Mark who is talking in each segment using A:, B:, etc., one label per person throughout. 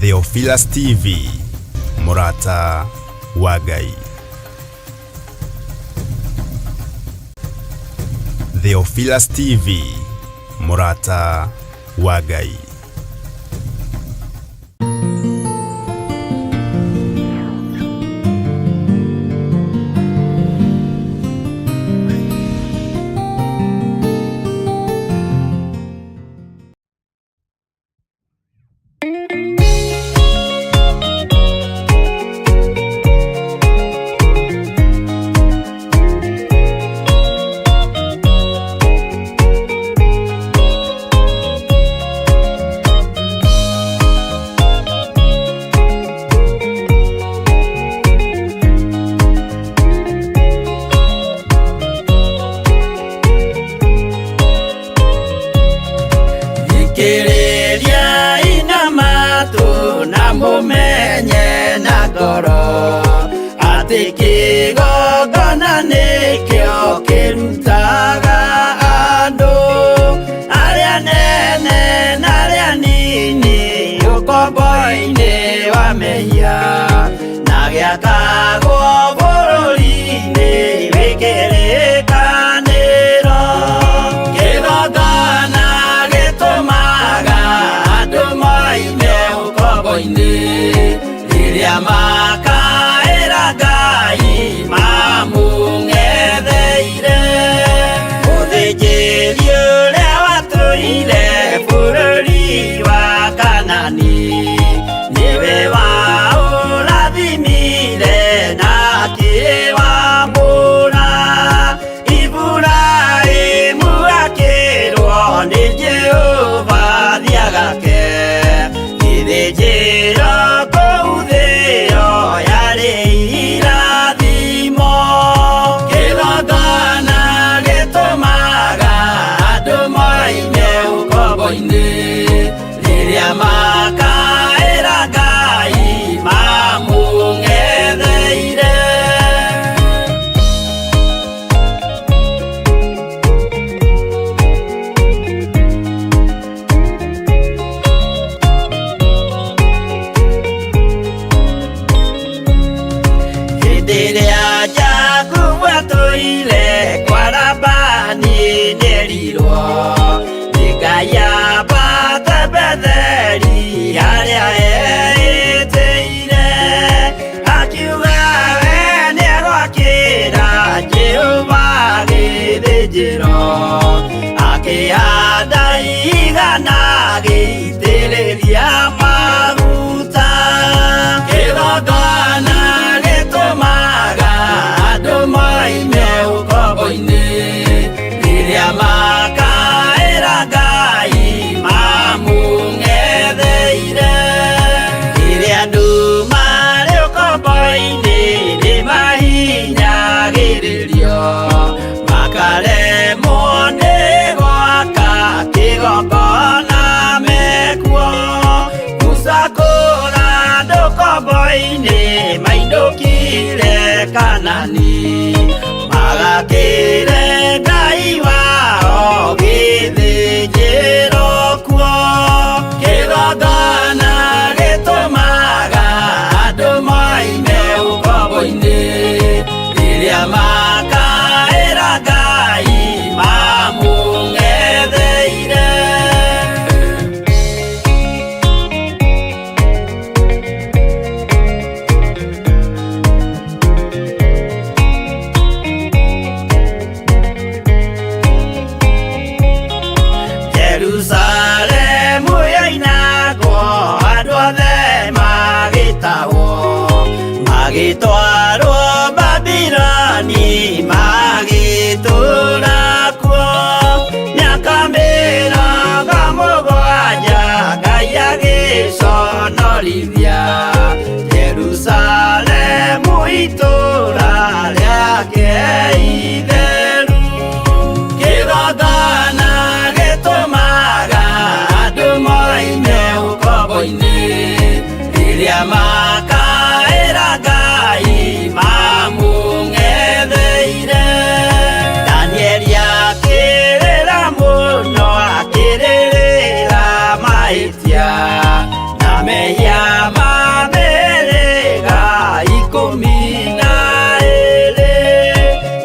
A: Theophilus TV, Mũrata wa Ngai. Theophilus TV, Mũrata wa Ngai.
B: Thikĩrĩriai na matũ na mũmenye na ngoro atĩ kĩgongona nĩkĩo kĩrutaga andũ arĩa nene na arĩa nini ũkombo-inĩ wa mehia na gĩakagwo bũrũri-inĩ wĩ kĩrĩkanĩro. Kĩgongona gĩtũmaga andũ moime ũkombo-inĩ rĩrĩa makaĩra Ngai mamũng'etheire. Mũthĩnjĩri ũrĩa watũire bũrũri wa Kanani nĩwe waũrathimire na akĩwamũra. Iburahĩmu akĩrwo nĩ Jehova thiagake gĩthĩnjĩro kũu thĩo yarĩ irathimo. Kĩgongona gĩtũmaga andũ moime ũkombo-inĩ rĩrĩa makaĩra Ngai mamũng'etheire. Hĩndĩ ĩrĩa Jakubu atũire kwa Labani nĩerirwo nĩ Ngai ambate Betheli harĩa eĩtĩire, akiuga we nĩegwakĩra Jehova gĩthĩnjĩro, akĩhanda igana agĩitĩrĩria maguta. Kĩgongona gĩtũmaga andũ moime ũkombo-inĩ rĩrĩa makaĩra Ngai mamũng'etheire. Rĩrĩa andũ marĩ ũkombo-inĩ nĩmahinyagĩrĩrio makaremwo nĩ gwaka kĩgongona mekuo. Musa kũra andũ ũkombo-inĩ mainũkire Kanani magakĩre Ngai wao gĩthĩnjĩro kuo. Kĩgongona gĩtũmaga andũ moime ũkombo-inĩ rĩrĩa makaĩra Ngai mamũng'etheire. Jerusalemu yoinagwo andũ othe magĩtahwo magĩtwarwo Babiloni magĩtũũra kuo mĩaka mĩrongo mũgwanja Ngai agĩconorithia Jerusalemu itũũra rĩake itheru. Kĩgongona gĩtũmaga Rĩrĩa makaĩra Ngai mamũng'etheire. Danieli akĩrĩra mũno, akĩrĩrĩra mahĩtia na mehia ma mĩhĩrĩga 12.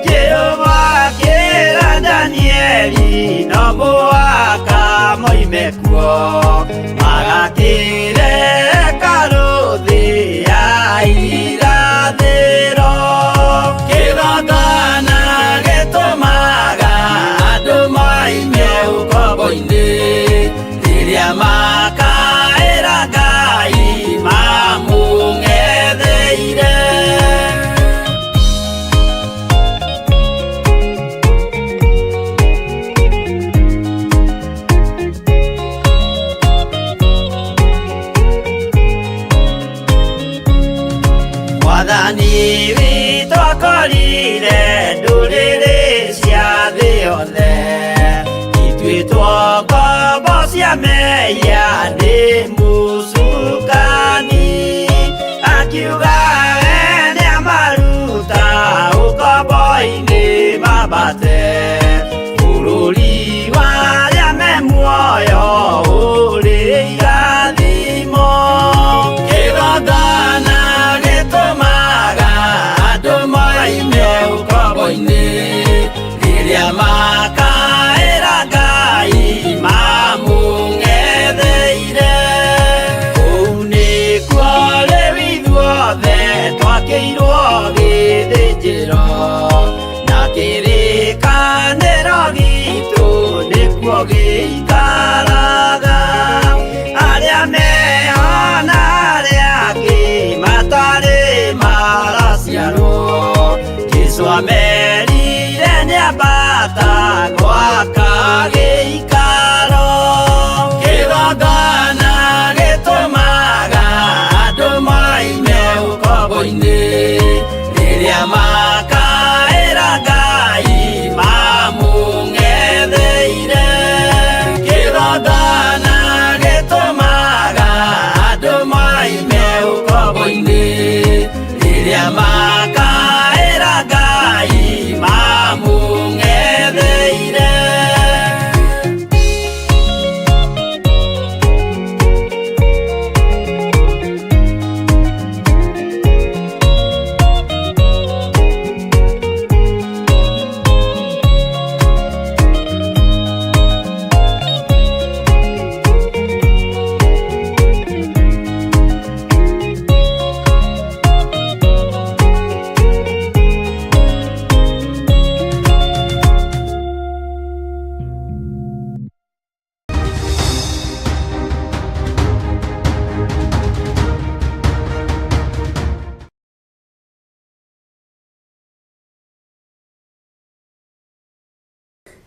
B: Jehova akĩra Danieli no mũhaka moime kuo, magakĩre hekarũ thĩ ya irathĩro. Kĩgongona gĩtũmaga andũ moime ũkombo-inĩ, rĩrĩa makaĩra Ngai mamũng'etheire. Mwathani witũ akorire ndũrĩrĩ cia thĩ yothe ituĩtwo ngombo cia mehia nĩ mũcukani, akiuga we nĩamaruta ũkombo-inĩ mambate bũrũri wa arĩa me muoyo ũrĩ irathimo. Kĩgongona gĩtũmaga andũ moime ũkombo-inĩ, rĩrĩa makaĩra Ngai mamũng'etheire. Kũu nĩkuo rĩu ithuothe twakĩirwo gĩthĩnjĩro, na kĩrĩkanĩro gitũ nĩkuo gĩikaraga. Arĩa meho na arĩa angĩ matarĩ maraciarwo, Jesũ amerire nĩambata gwaka gĩikaro. Kĩgongona gĩtũmaga andũ moime ũkombo-inĩ, rĩrĩa makaĩra Ngai mamũng'etheire. Kĩgongona gĩtũmaga andũ moime ũkombo-inĩ, rĩrĩa makaĩra Ngai mamũng'etheire.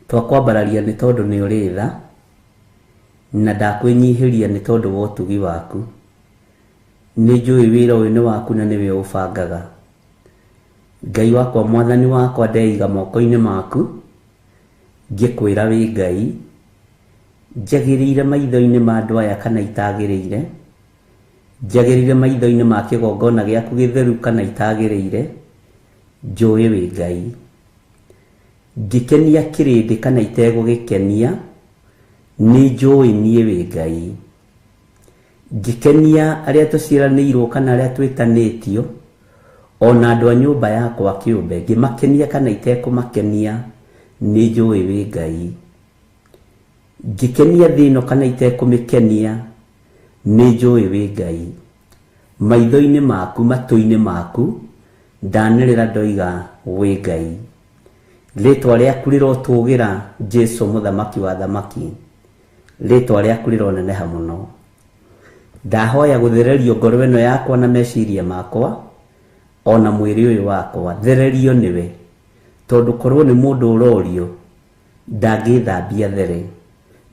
C: Twakwambararia nĩ tondũ nĩ ũrĩ tha, na ndakwĩnyihĩria nĩ tondũ wa ũtugi waku. Nĩ njũĩ wĩra ũyũ nĩ waku na nĩwe ũbangaga. Ngai wakwa, mwathani wakwa, ndeiga moko-inĩ maku, ngĩkwĩra wĩ Ngai, njagĩrĩire maitho-inĩ ma andũ aya kana itagĩrĩire, njagĩrĩire maitho-inĩ ma kĩgongona gĩaku gĩtheru kana itagĩrĩire, njũĩ wĩ Ngai. Ngĩkenia kĩrĩndĩ kana itegũgĩkenia, nĩ njũĩ niĩ wĩ Ngai. Ngĩkenia arĩa tũciaranĩirwo kana arĩa twĩtanĩtio, ona andũ a nyũmba yakwa kĩũmbe, ngĩmakenia kana itekũmakenia, nĩ njũĩ wĩ Ngai. Ngĩkenia thĩ ĩno kana itekũmĩkenia, nĩ njũĩ wĩ Ngai. Maitho-inĩ maku, matũ-inĩ maku, ndanĩrĩra ndoiga wĩ Ngai. Rĩtwa rĩaku rĩrotũgĩra Jesu mũthamaki wa thamaki. Rĩtwa rĩaku rĩroneneha mũno. Ndahoya gũthererio ngoro ĩno yakwa na meciria makwa, ona mwĩrĩ ũyũ wakwa, thererio nĩwe. Tondũ korwo nĩ mũndũ ũrorio, ndangĩthambia there.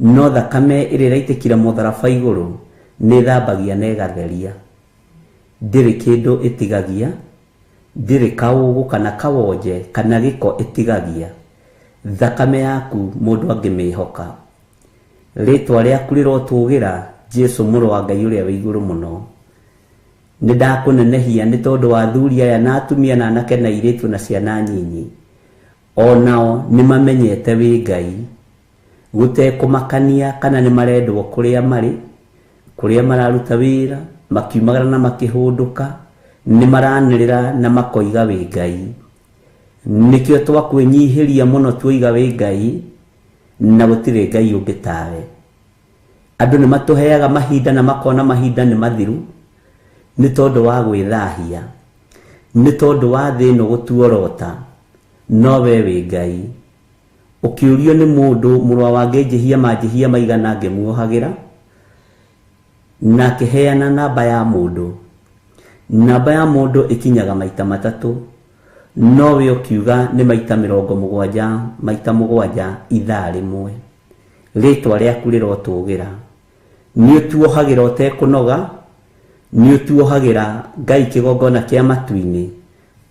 C: No thakame ĩrĩa ĩraitĩkire mũtharaba igũrũ, nĩ ĩthambagia na ĩgatheria. Ndĩrĩ kĩndũ ĩtigagia, ndĩrĩ kaũgũ kana kawonje kana gĩko ĩtigagia. Thakame yaku mũndũ angĩmĩhoka. Rĩtwa rĩaku rĩrotũgĩra Jesu mũrũ wa Ngai ũrĩa wĩ igũrũ mũno. Nĩ ndakũnenehia nĩ tondũ wa athuri aya na atumia na anake na airĩtu na ciana nyinyi, onao nĩ mamenyete wĩ Ngai, gũtekũmakania kana nĩ marendwo kũrĩa marĩ, kũrĩa mararuta wĩra, makiumagara na makĩhũndũka, nĩ maranĩrĩra na makoiga wĩ Ngai. Nĩkĩo twakwĩnyihĩria mũno tuoiga wĩ Ngai, na gũtirĩ Ngai ũngĩ tawe. Andũ nĩ matũheaga mahinda na makona mahinda nĩ mathiru, nĩ tondũ wa gwĩthahia, nĩ tondũ wa thĩ ĩno gũtuorota, no we wĩ Ngai. Ũkĩũrio nĩ mũndũ mũrũ wa ngĩnjĩhia manjĩhia maigana ngĩmuohagĩra, na akĩheana namba ya mũndũ. Namba ya mũndũ ĩkinyaga maita matatũ, no we ũkiuga nĩ maita 70 maita 7 ithaa rĩmwe. Rĩtwa rĩaku rĩrotũgĩra. Nĩ ũtuohagĩra ũtekũnoga, nĩ ũtuohagĩra Ngai kĩgongona kĩa matu-inĩ,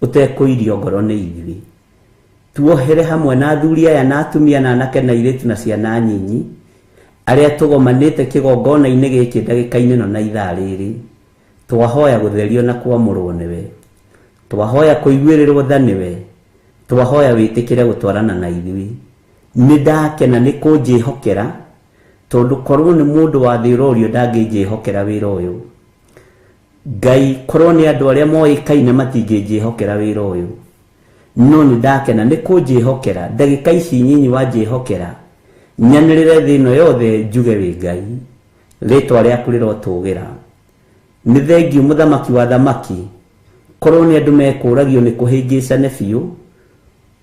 C: ũtekũirio ngoro nĩ ithuĩ. Tuohere hamwe na athuri aya na atumia na anake na airĩtu na ciana nyinyi, arĩa tũgomanĩte kĩgongona-inĩ gĩkĩ ndagĩka-inĩ ĩno na ithaa rĩrĩ. Twahoya gũtherio na kwamũrwo nĩwe, twahoya kũiguĩrĩrwo tha nĩwe, twahoya wĩtĩkĩre gũtwarana na ithuĩ. Nĩ ndakena nĩ kũnjĩhokera, tondũ korwo nĩ mũndũ wa thĩ ũrorio ndangĩnjĩhokera wĩra ũyũ. Ngai, korwo nĩ andũ arĩa moĩkaine matingĩnjĩhokera wĩra ũyũ, no nĩ ndakena nĩ kũnjĩhokera. Ndagĩka ici nyinyi wanjĩhokera, nyanĩrĩre thĩ ĩno yothe njuge wĩ Ngai. Rĩtwa rĩaku rĩrotũgĩra. Nĩ thengiũ mũthamaki wa thamaki, korwo nĩ andũ mekũragio nĩ kũhĩngĩcane biũ,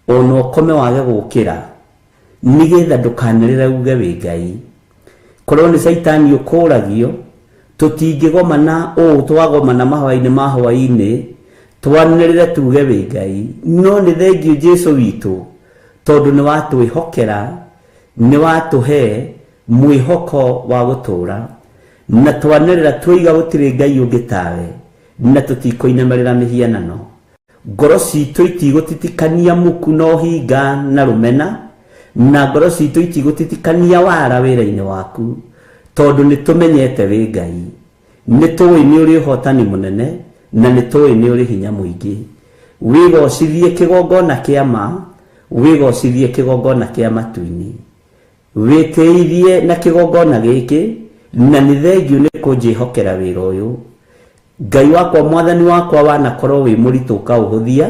C: ona ũkome wage gũkĩra, nĩgetha ndũkanĩrĩre uge wĩ Ngai. Korwo nĩ caitani ũkũragio, tũtingĩgomana ũũ twagomana mahoya-inĩ ma hwaĩ-inĩ, twanĩrĩre tuge wĩ Ngai. No nĩ thengiũ Jesũ witũ, tondũ nĩ watwĩhokera, nĩ watũhe mwĩhoko wa gũtũũra, na twanĩrĩra tuoiga gũtirĩ Ngai ũngĩ tawe, na tũtikũinamĩrĩra mĩhianano. Ngoro citũ itigũtitikania muku na ũhinga na rũmena, na ngoro citũ itigũtitikania wara wĩra-inĩ waku, tondũ nĩ tũmenyete wĩ Ngai. Nĩ tũĩ nĩ ũrĩ ũhotani mũnene, na nĩ tũĩ nĩ ũrĩ hinya mũingĩ. Wĩgocithie kĩgongona kĩa ma, wĩgocithie kĩgongona kĩa matu-inĩ. Wĩtĩithie na kĩgongona gĩkĩ, na nĩ thengiũ nĩ kũnjĩhokera wĩra ũyũ. Ngai wakwa, mwathani wakwa, wanakorwo wĩ mũritũ ũkaũhũthia,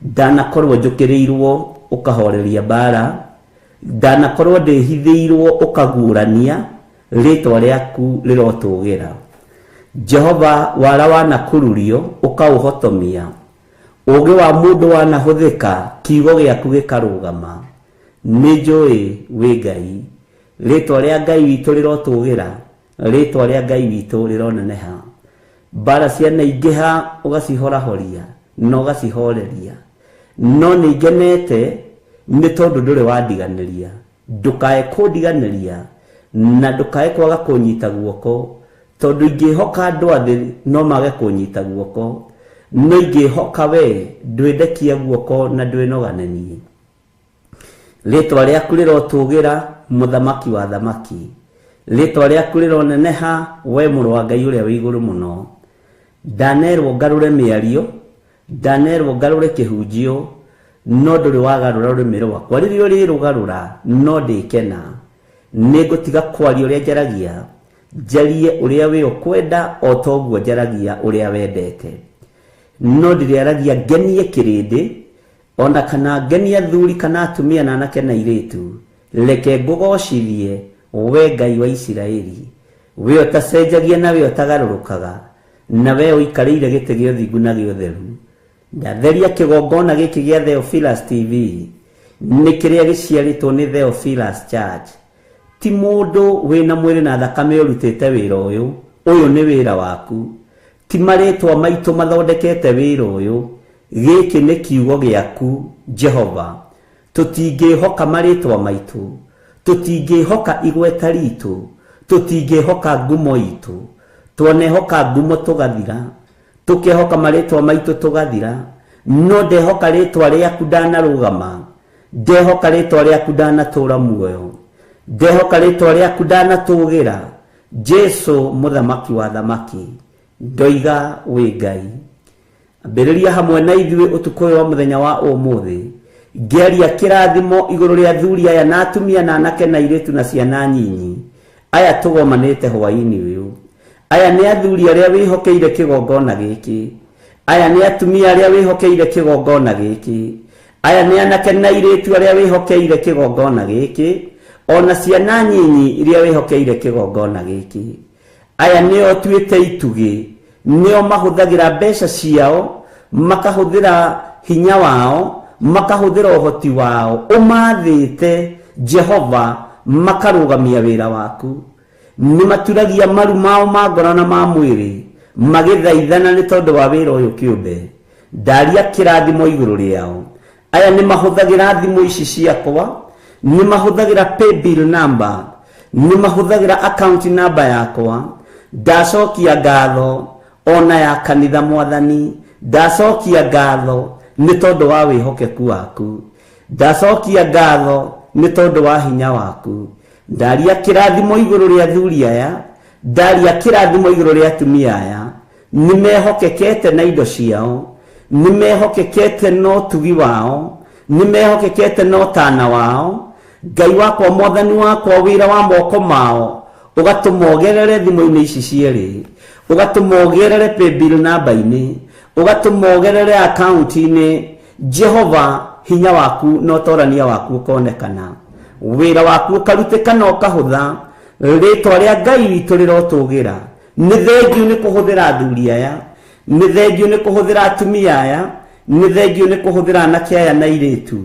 C: ndanakorwo njũkĩrĩirwo ũkahoreria mbara, ndanakorwo ndĩhithĩirwo ũkaguũrania, rĩtwa rĩaku rĩrotũgĩra. Jehova, wara wanakururio ũkaũhotomia, ũũgĩ wa mũndũ wanahũthĩka, kiugo gĩaku gĩkarũgama. Nĩ njũĩ wĩ Ngai. Rĩtwa rĩa Ngai witũ rĩrotũgĩra, rĩtwa rĩa Ngai witũ rĩroneneha. Mbara cianaingĩha ũgacihorahoria na ũgacihoreria, no nĩ ngenete nĩ tondũ ndũrĩ wandiganĩria. Ndũkae kũndiganĩria na ndũkae kwaga kũnyita guoko, tondũ ingĩhoka andũ a thĩ no mage kũnyita guoko, no ingĩhoka we ndwĩndekia guoko na ndwĩnogane niĩ. Rĩtwa rĩaku rĩrotũgĩra, mũthamaki wa thamaki. Rĩtwa rĩaku rĩroneneha, we mũrũ wa Ngai ũrĩa wĩ igũrũ mũno. Ndanerwo ngarũre mĩario, ndanerwo ngarũre kĩhunjio, no ndũrĩ wagarũra rũrĩmĩ rwakwa. Rĩrĩa ũrĩrũgarũra, no ndĩkena. Nĩngũtiga kwaria ũrĩa njaragia, njarie ũrĩa we ũkwenda, o ta ũguo njaragia ũrĩa wendete. No ndĩrĩaragia ngenie kĩrĩndĩ, ona kana ngenie athuri kana atumia na anake na airĩtu. Reke ngũgocithie, we Ngai wa Isiraeli, we ũtacenjagia na we ũtagarũrũkaga, na we ũikarĩire gĩtĩ gĩa ũthingu na gĩa ũtheru. Ndatheria kĩgongona gĩkĩ gĩa Theophilus TV, nĩ kĩrĩa gĩciarĩtwo nĩ Theophilus Church. Ti mũndũ wĩna mwĩrĩ na thakame ũrutĩte wĩra ũyũ, ũyũ nĩ wĩra waku. Ti marĩtwa maitũ mathondekete wĩra ũyũ, gĩkĩ nĩ kiugo gĩaku Jehova. Tũtingĩhoka marĩtwa maitũ, tũtingĩhoka igweta ritũ, tũtingĩhoka ngumo itũ. Twanehoka ngumo tũgathira, tũkehoka marĩtwa maitũ tũgathira, no ndehoka rĩtwa rĩaku ndanarũgama, ndehoka rĩtwa rĩaku ndanatũra muoyo, ndehoka rĩtwa rĩaku ndanatũgĩra. Jesu mũthamaki wa thamaki, Ndoiga wĩ Ngai. Ambĩrĩria hamwe na ithuĩ ũtukũ ũyũ wa mũthenya wa ũmũthĩ, ngĩaria kĩrathimo igũrũ rĩa athuri aya na atumia na anake na airĩtu na ciana nyinyi aya tũgomanĩte hwaĩ-inĩ ũyũ. Aya nĩ athuri arĩa wĩhokeire kĩgongona gĩkĩ, aya nĩ atumia arĩa wĩhokeire kĩgongona gĩkĩ, aya nĩ anake na airĩtu arĩa wĩhokeire kĩgongona gĩkĩ, ona ciana nyinyi iria wĩhokeire kĩgongona gĩkĩ. Aya nĩo tuĩte itugĩ, nĩo mahũthagĩra mbeca ciao, makahũthĩra hinya wao, makahũthĩra ũhoti wao, ũmathĩte Jehova, makarũgamia wĩra waku. Nĩ maturagia maru mao ma ngoro na ma mwĩrĩ, magĩthaithana nĩ tondũ wa wĩra ũyũ kĩũmbe. Ndaria kĩrathimo igũrũ rĩao. Aya nĩ mahũthagĩra thimũ ici ciakwa, nĩ mahũthagĩra paybill number, nĩ mahũthagĩra account number yakwa. Ndacokia ngatho ona ya kanitha Mwathani, ndacokia ngatho nĩ tondũ wa wĩhokeku waku, ndacokia ngatho nĩ tondũ wa hinya waku. Ndaria kĩrathimo igũrũ rĩa athuri aya, ndaria kĩrathimo igũrũ rĩa atumia aya. Nĩ mehokekete na indo ciao, nĩ mehokekete na ũtugi wao, nĩ mehokekete na ũtana wao. Ngai wakwa, Mwathani wakwa, wĩra wa moko mao ũgatũma ũgerere thimũ-inĩ ici cierĩ, ũgatũma ũgerere paybill namba-inĩ, ũgatũma ũgerere account-inĩ. Jehova, hinya waku na ũtorania waku ũkonekana, wĩra waku ũkarutĩka na ũkahũtha. Rĩtwa rĩa Ngai witũ rĩrotũgĩra. Nĩ thengiũ nĩ kũhũthĩra athuri aya, nĩ thengiũ nĩ kũhũthĩra atumia aya, nĩ thengiũ nĩ kũhũthĩra anake aya na airĩtu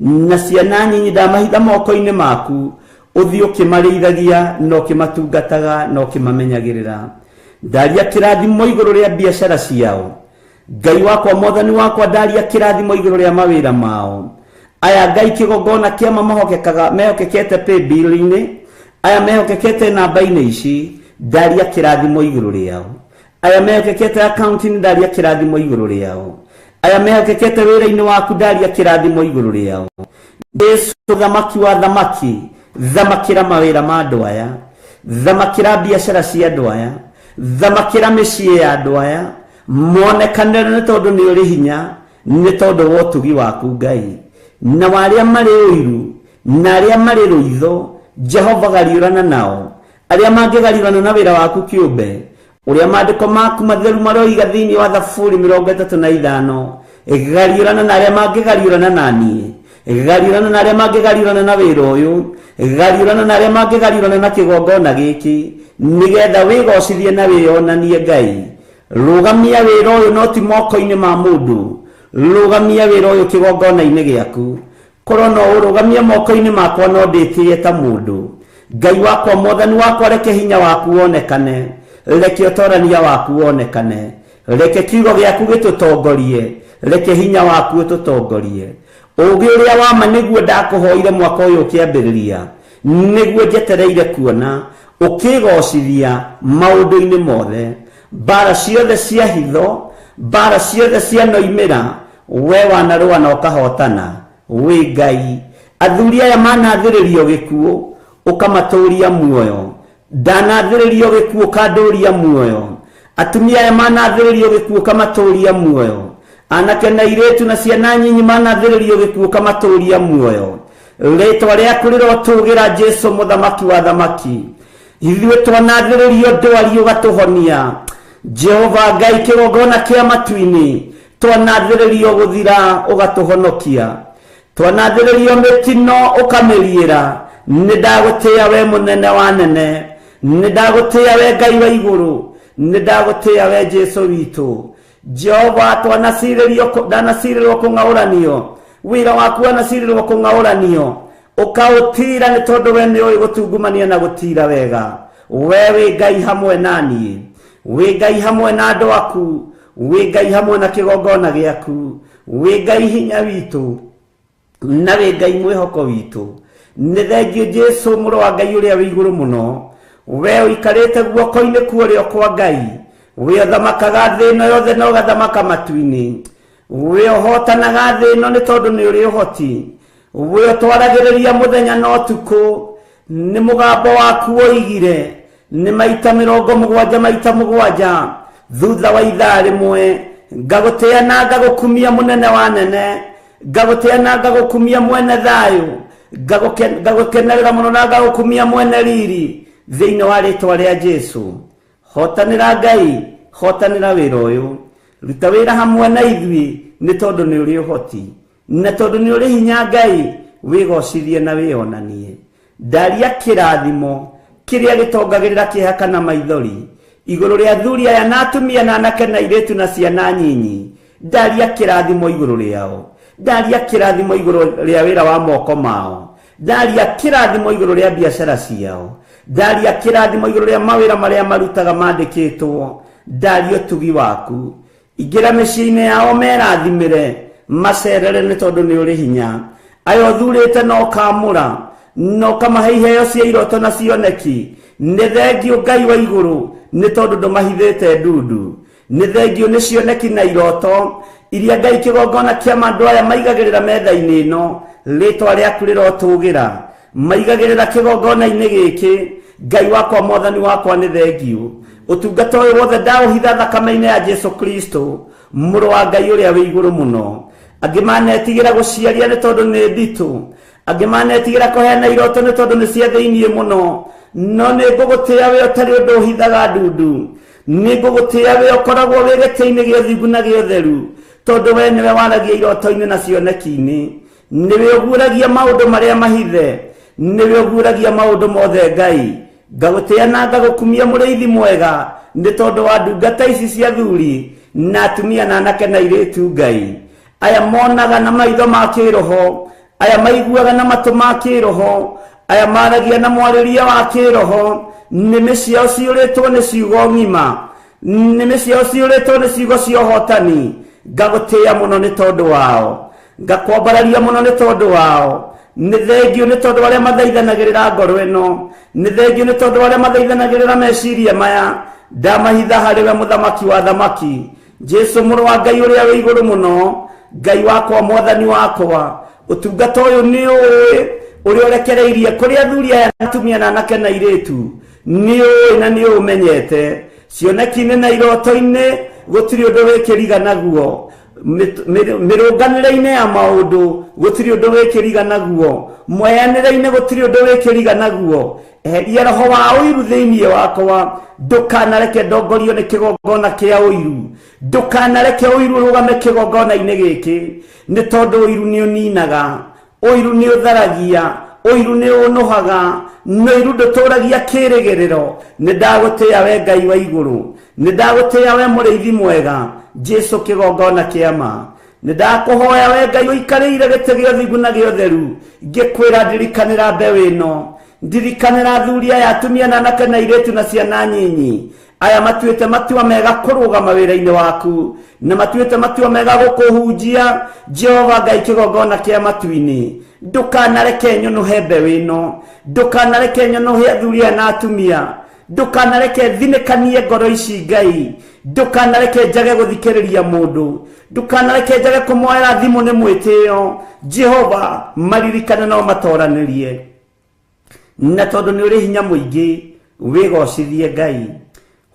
C: na ciana nyinyi. Ndamahitha moko-inĩ maku, ũthiĩ ũkĩmarĩithagia na ũkĩmatungataga na ũkĩmamenyagĩrĩra. Ndaria kĩrathimo igũrũ rĩa biacara ciao. Ngai wakwa, Mwathani wakwa, ndaria kĩrathimo igũrũ rĩa mawĩra mao. Aya Ngai kĩgongona kĩama mahokekaga, mehokekete paybill-inĩ, aya mehokekete namba-inĩ ici, ndaria kĩrathimo igũrũ rĩao. Aya mehokekete account-inĩ, ndaria kĩrathimo igũrũ rĩao. Aya mehokekete wĩra-inĩ waku, ndaria kĩrathimo igũrũ rĩao. Jesu, thamaki wa thamaki, thamakĩra mawĩra ma andũ aya, thamakĩra biacara cia andũ aya, thamakĩra mĩciĩ ya andũ aya, monekanĩre nĩ tondũ nĩ ũrĩ hinya, nĩ tondũ wa ũtugi waku Ngai. Na arĩa marĩ ũiru na arĩa marĩ rũitho, Jehova gariũrana nao. Arĩa mangĩgariũrana na wĩra waku kĩũmbe, ũrĩa maandĩko maku matheru maroiga thĩinĩ wa Thaburi 35, gariũrana na arĩa mangĩgariũrana na niĩ, gariũrana na arĩa mangĩgariũrana na wĩra ũyũ, gariũrana na arĩa mangĩgariũrana na kĩgongona gĩkĩ, nĩgetha wĩgocithie na wĩyonanie. Ngai, rũgamia wĩra ũyũ no ti moko-inĩ ma mũndũ, rũgamia wĩra ũyũ kĩgongona-inĩ gĩaku. Korwo no ũrũgamie moko-inĩ makwa, no ndĩtĩe ta mũndũ. Ngai wakwa, Mwathani wakwa, reke hinya waku wonekane, reke ũtorania waku wonekane, reke kiugo gĩaku gĩtũtongorie, reke hinya waku ũtũtongorie. Ũũgĩ ũrĩa wa ma nĩguo ndakũhoire mwaka ũyũ ũkĩambĩrĩria, nĩguo njetereire kuona ũkĩgocithia maũndũ-inĩ mothe. Mbara ciothe cia hitho, mbara ciothe cia noimĩra, we wanarũa na ũkahotana, wĩ Ngai. Athuri aya manathĩrĩrio gĩkuũ, ũkamatũria muoyo. Ndanathĩrĩrio gĩkuũ, ũkandũria muoyo. Atumia aya manathĩrĩrio gĩkuũ, ũkamatũria muoyo. Anake na airĩtu na ciana nyinyi manathĩrĩrio gĩkuũ, ũkamatũria muoyo. Rĩtwa rĩaku rĩrotũgĩra, Jesu mũthamaki wa thamaki. Ithuĩ twanathĩrĩrio ndwari, ũgatũhonia. Jehova Ngai, kĩgongona kĩa matu-inĩ, twanathĩrĩrio gũthira, ũgatũhonokia. Twanathĩrĩrio mĩtino, ũkamĩriĩra. Nĩ ndagũtĩĩa we mũnene wa nene, nĩ ndagũtĩĩa we Ngai wa igũrũ, nĩ ndagũtĩĩa we Jesu witũ. Jehova, twanacirĩrio, ndanacirĩrwo kũng'aũranio, wĩra waku wanacirĩrwo kũng'aũranio, ũkaũtira, nĩ tondũ we nĩ ũĩ gũtungumania na gũtira wega. We wĩ Ngai hamwe na niĩ, wĩ Ngai hamwe na andũ aku, wĩ Ngai hamwe na kĩgongona gĩaku, wĩ Ngai hinya witũ na wĩ Ngai mwĩhoko witũ. Nĩ thengio Jesu, mũrũ wa Ngai ũrĩa wĩ igũrũ mũno. We ũikarĩte guoko-inĩ kuũrĩo kwa Ngai, we ũthamakaga thĩ ĩno yothe na ũgathamaka matu-inĩ, we ũhotanaga thĩ ĩno nĩ tondũ nĩ ũrĩ ũhoti, we ũtwaragĩrĩria mũthenya na ũtukũ. Nĩ mũgambo waku woigire nĩ maita 77 maita 7. Thutha wa ithaa rĩmwe, ngagũtĩa na ngagũkumia mũnene wa nene, ngagũtĩa na ngagũkumia mwene thayũ, ngagũkenerera mũno na ngagũkumia mwene riri, thĩinĩ wa rĩtwa rĩa Jesu. Hotanĩra Ngai, hotanĩra wĩra ũyũ, ruta wĩra hamwe na ithuĩ, nĩ tondũ nĩ ũrĩ ũhoti na tondũ nĩ ũrĩ hinya. Ngai, wĩgocithie na wĩonanie. Ndaria kĩrathimo kĩrĩa gĩtongagĩrĩra kĩeha kana maithori igũrũ rĩa athuri aya na atumia na anake na airĩtu na ciana nyinyi. Ndaria kĩrathimo igũrũ rĩao, ndaria kĩrathimo igũrũ rĩa wĩra wa moko mao, ndaria kĩrathimo igũrũ rĩa biacara ciao, ndaria kĩrathimo igũrũ rĩa mawĩra marĩa marutaga mandĩkĩtwo. Ndaria ũtugi waku, ingĩra mĩciĩ-inĩ yao, merathimĩre, macerere, nĩ tondũ nĩ ũrĩ hinya. Aya ũthurĩte na ũkamũra na ũkamahe iheo cia iroto na cioneki, nĩ thengiũ Ngai wa igũrũ, nĩ tondũ ndũmahithĩte ndundu. Nĩ thengiũ nĩ cioneki na iroto iria Ngai kĩgongona kĩa andũ aya maigagĩrĩra metha-inĩ ĩno. Rĩtwa rĩaku rĩrotũgĩra, maigagĩrĩra kĩgongona-inĩ gĩkĩ. Ngai wakwa, mwathani wakwa, nĩ thengiũ. Ũtungata ũyũ wothe ndaũhitha thakame-inĩ ya Jesu Kristo, mũrũ wa Ngai ũrĩa wĩ igũrũ mũno. Angĩ manetigĩra gũciaria nĩ tondũ nĩ nditũ, angĩ manetigĩra kũheana iroto nĩ tondũ nĩ cia thĩiniĩ mũno, no nĩ ngũgũtĩa we ũtarĩ ũndũ ũhithaga ndundu. Nĩ ngũgũtĩa we ũkoragwo wĩ gĩtĩ-inĩ gĩa ũthingu na gĩa ũtheru, tondũ we nĩwe waragia iroto-inĩ na cioneki-inĩ, nĩwe ũguũragia maũndũ marĩa mahithe, nĩwe ũguũragia maũndũ mothe. Ngai, ngagũtĩa na ngagũkumia mũrĩithi mwega, nĩ tondũ wa ndungata ici cia thuri na atumia na anake na airĩtu. Ngai, aya monaga na maitho ma kĩroho, aya maiguaga na matũ ma kĩroho, aya maragia na mwarĩrie wa kĩroho, nĩmĩ ciao ciyũrĩtwo nĩ ciugo ng'ima, nĩmĩ ciao ciyũrĩtwo nĩ ciugo cia ũhotani. Ngagũtĩa mũno nĩ tondũ wao, ngakwambararia mũno nĩ tondũ wao. Nĩ thengiũ nĩ tondũ arĩa mathaithanagĩrĩra ngoro ĩno, nĩ thengiũ nĩ tondũ arĩa mathaithanagĩrĩra meciria maya. Ndamahitha harĩ we, mũthamaki wa thamaki, Jesu, mũrũ wa Ngai ũrĩa wĩ igũrũ mũno. Ngai wakwa, mwathani wakwa, ũtungata ũyũ nĩ ũĩ ũrĩa ũrekereirie kũrĩ athuri aya na atumia na anake na airĩtu. Nĩ ũĩ na nĩ ũmenyete cioneki-inĩ na iroto-inĩ gũtirĩ ũndũ wĩkĩriga naguo, mĩrũnganĩre-inĩ ya maũndũ gũtirĩ ũndũ wĩkĩriga naguo, mweanĩre-inĩ gũtirĩ ũndũ wĩkĩriga naguo. Eheria roho wa ũiru thĩinĩ wakwa, ndũkanareke ndongorio nĩ kĩgongona kĩa ũiru, ndũkanareke ũiru ũrũgame kĩgongona-inĩ gĩkĩ, nĩ tondũ ũiru nĩ ũninaga, ũiru nĩ ũtharagia, ũiru nĩ ũnũhaga, na ũiru ndũtũragia kĩrĩgĩrĩro. Nĩ ndagũtĩa we Ngai wa igũrũ, nĩ ndagũtĩa we mũrĩithi mwega, Jesu kĩgongona kĩa ma. Nĩ ndakũhoya we Ngai ũikarĩire gĩtĩ gĩa ũthingu na gĩa ũtheru, ngĩkwĩra ndirikanĩra mbeũ ĩno, ndirikanĩra athuri aya, atumia na anake na airĩtu na ciana nyinyi, aya matuĩte matua mega kũrũgama wĩra-inĩ waku na matuĩte matua mega gũkũhunjia. Jehova Ngai kĩgongona kĩa matu-inĩ, ndũkanareke nyũnũhe mbeũ ĩno, ndũkanareke nyũnũhe athuri aya na atumia, ndũkanareke thinĩkanie ngoro ici. Ngai, ndũkanareke njage gũthikĩrĩria mũndũ, ndũkanareke njage kũmoera thimũ nĩ mwĩtĩo. Jehova, maririkane no matoranĩrie, na tondũ nĩ ũrĩ hinya mũingĩ, wĩgocithie. Ngai,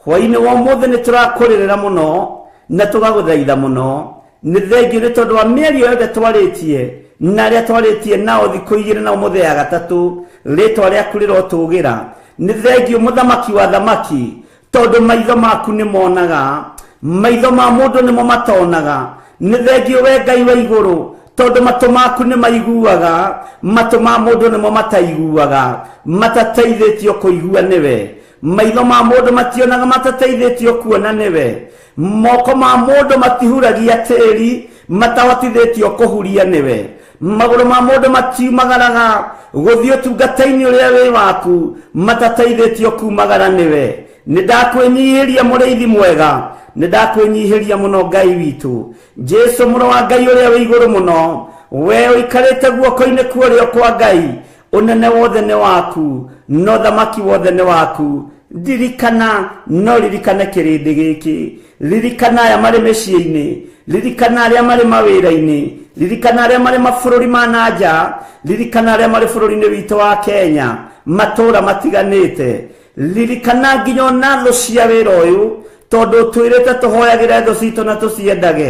C: hwainĩ wa ũmũthĩ nĩ tũrakũrĩrĩra mũno na tũgagũthaitha mũno. Nĩ thengiũ nĩ tondũ wa mĩario yothe twarĩtie na arĩa twarĩtie nao thikũ igĩrĩ na ũmũthĩ ya gatatũ. Rĩtwa rĩaku rĩrotũgĩra. Nĩ thengiũ, mũthamaki wa thamaki, tondũ maitho maku nĩ monaga, maitho ma mũndũ nĩmo matonaga. Nĩ thengiũ we Ngai wa igũrũ, tondũ matũ maku nĩ maiguaga, matũ ma mũndũ nĩmo mataiguaga, matateithĩtio kũigua nĩwe. Maitho ma mũndũ mationaga, matateithĩtio kuona nĩwe. Moko ma mũndũ matihuragia tĩri, matahotithĩtio kũhuria nĩwe. Magũrũ ma mũndũ matiumagaraga gũthiĩ ũtungata-inĩ ũrĩa wĩ waku, matateithĩtio kumagara nĩwe. Nĩ ndakwĩnyihĩria, mũrĩithi mwega, nĩ ndakwĩnyihĩria mũno, Ngai witũ, Jesu, mũrũ wa Ngai ũrĩa wĩ igũrũ mũno. We ũikarĩte guoko-inĩ kwa ũrĩo kwa Ngai, ũnene wothe nĩ waku no thamaki wothe nĩ waku. Ndirikana, no ririkane kĩrĩndĩ gĩkĩ, ririkana aya marĩ mĩciĩ-inĩ, ririkana arĩa marĩ mawĩra-inĩ, ririkana arĩa marĩ mabũrũri ma na nja, ririkana arĩa marĩ bũrũri-inĩ witũ wa Kenya matũũra matiganĩte, ririkana nginya ona thũ cia wĩra ũyũ. Tondũ ũtwĩrĩte tũhoyagĩre thũ citũ na tũciendage.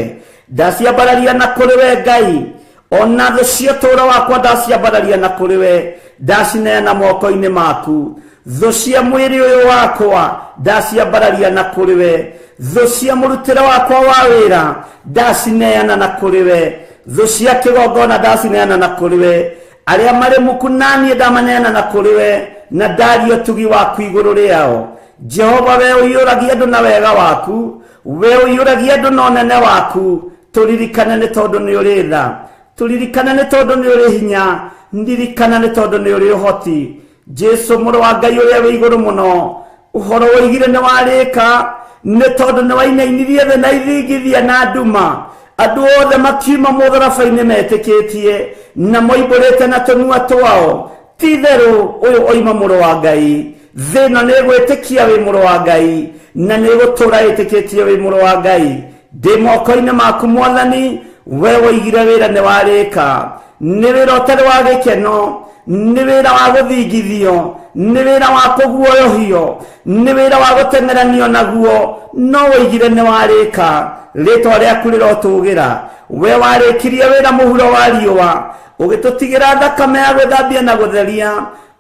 C: Ndaciambararia na kũrĩ we Ngai, ona thũ cia ũtũũro wakwa ndaciambararia na kũrĩ we, ndacineana moko-inĩ maku. Thũ cia mwĩrĩ ũyũ wakwa ndaciambararia na kũrĩ we, thũ cia mũrutĩre wakwa wa wĩra ndacineana na kũrĩ we, thũ cia kĩgongona ndacineana na kũrĩ we, arĩa marĩ muku naniĩ ndamaneana na kũrĩ we, na ndaria ũtugi waku igũrũ rĩao. Jehova, we ũiyũragia andũ na wega waku, we ũiyũragia andũ na ũnene waku, tũririkane nĩ tondũ nĩ ũrĩ tha, tũririkane nĩ tondũ nĩ ũrĩ hinya, ndirikana nĩ tondũ nĩ ũrĩ ũhoti. Jesu mũrũ wa Ngai ũrĩa wĩ igũrũ mũno, ũhoro woigire nĩ warĩka, nĩ tondũ nĩ wainainirie thĩ na ithingithia na nduma. Andũ othe makiuma mũtharaba-inĩ metĩkĩtie na moimbũrĩte na tũnua twao, ti itherũ ũyũ oima mũrũ wa Ngai. Thĩ ĩno nĩ ĩgwĩtĩkia wĩ mũrũ wa Ngai, na nĩ ĩgũtũũra ĩtĩkĩtie wĩ mũrũ wa Ngai. Ndĩ moko-inĩ maku Mwathani, we woigire wĩra nĩ warĩka. Nĩ wĩra ũtarĩ wa gĩkeno, nĩ wĩra wa gũthingithio, nĩ wĩra wa kũguoyohio, nĩ wĩra wa gũteng'eranio naguo, no woigire nĩ warĩka. Rĩtwa rĩaku rĩrotũgĩra. We warĩkirie wĩra mũhuro wa riũa, ũgĩtũtigĩra thakame ya gwĩthambia na gũtheria,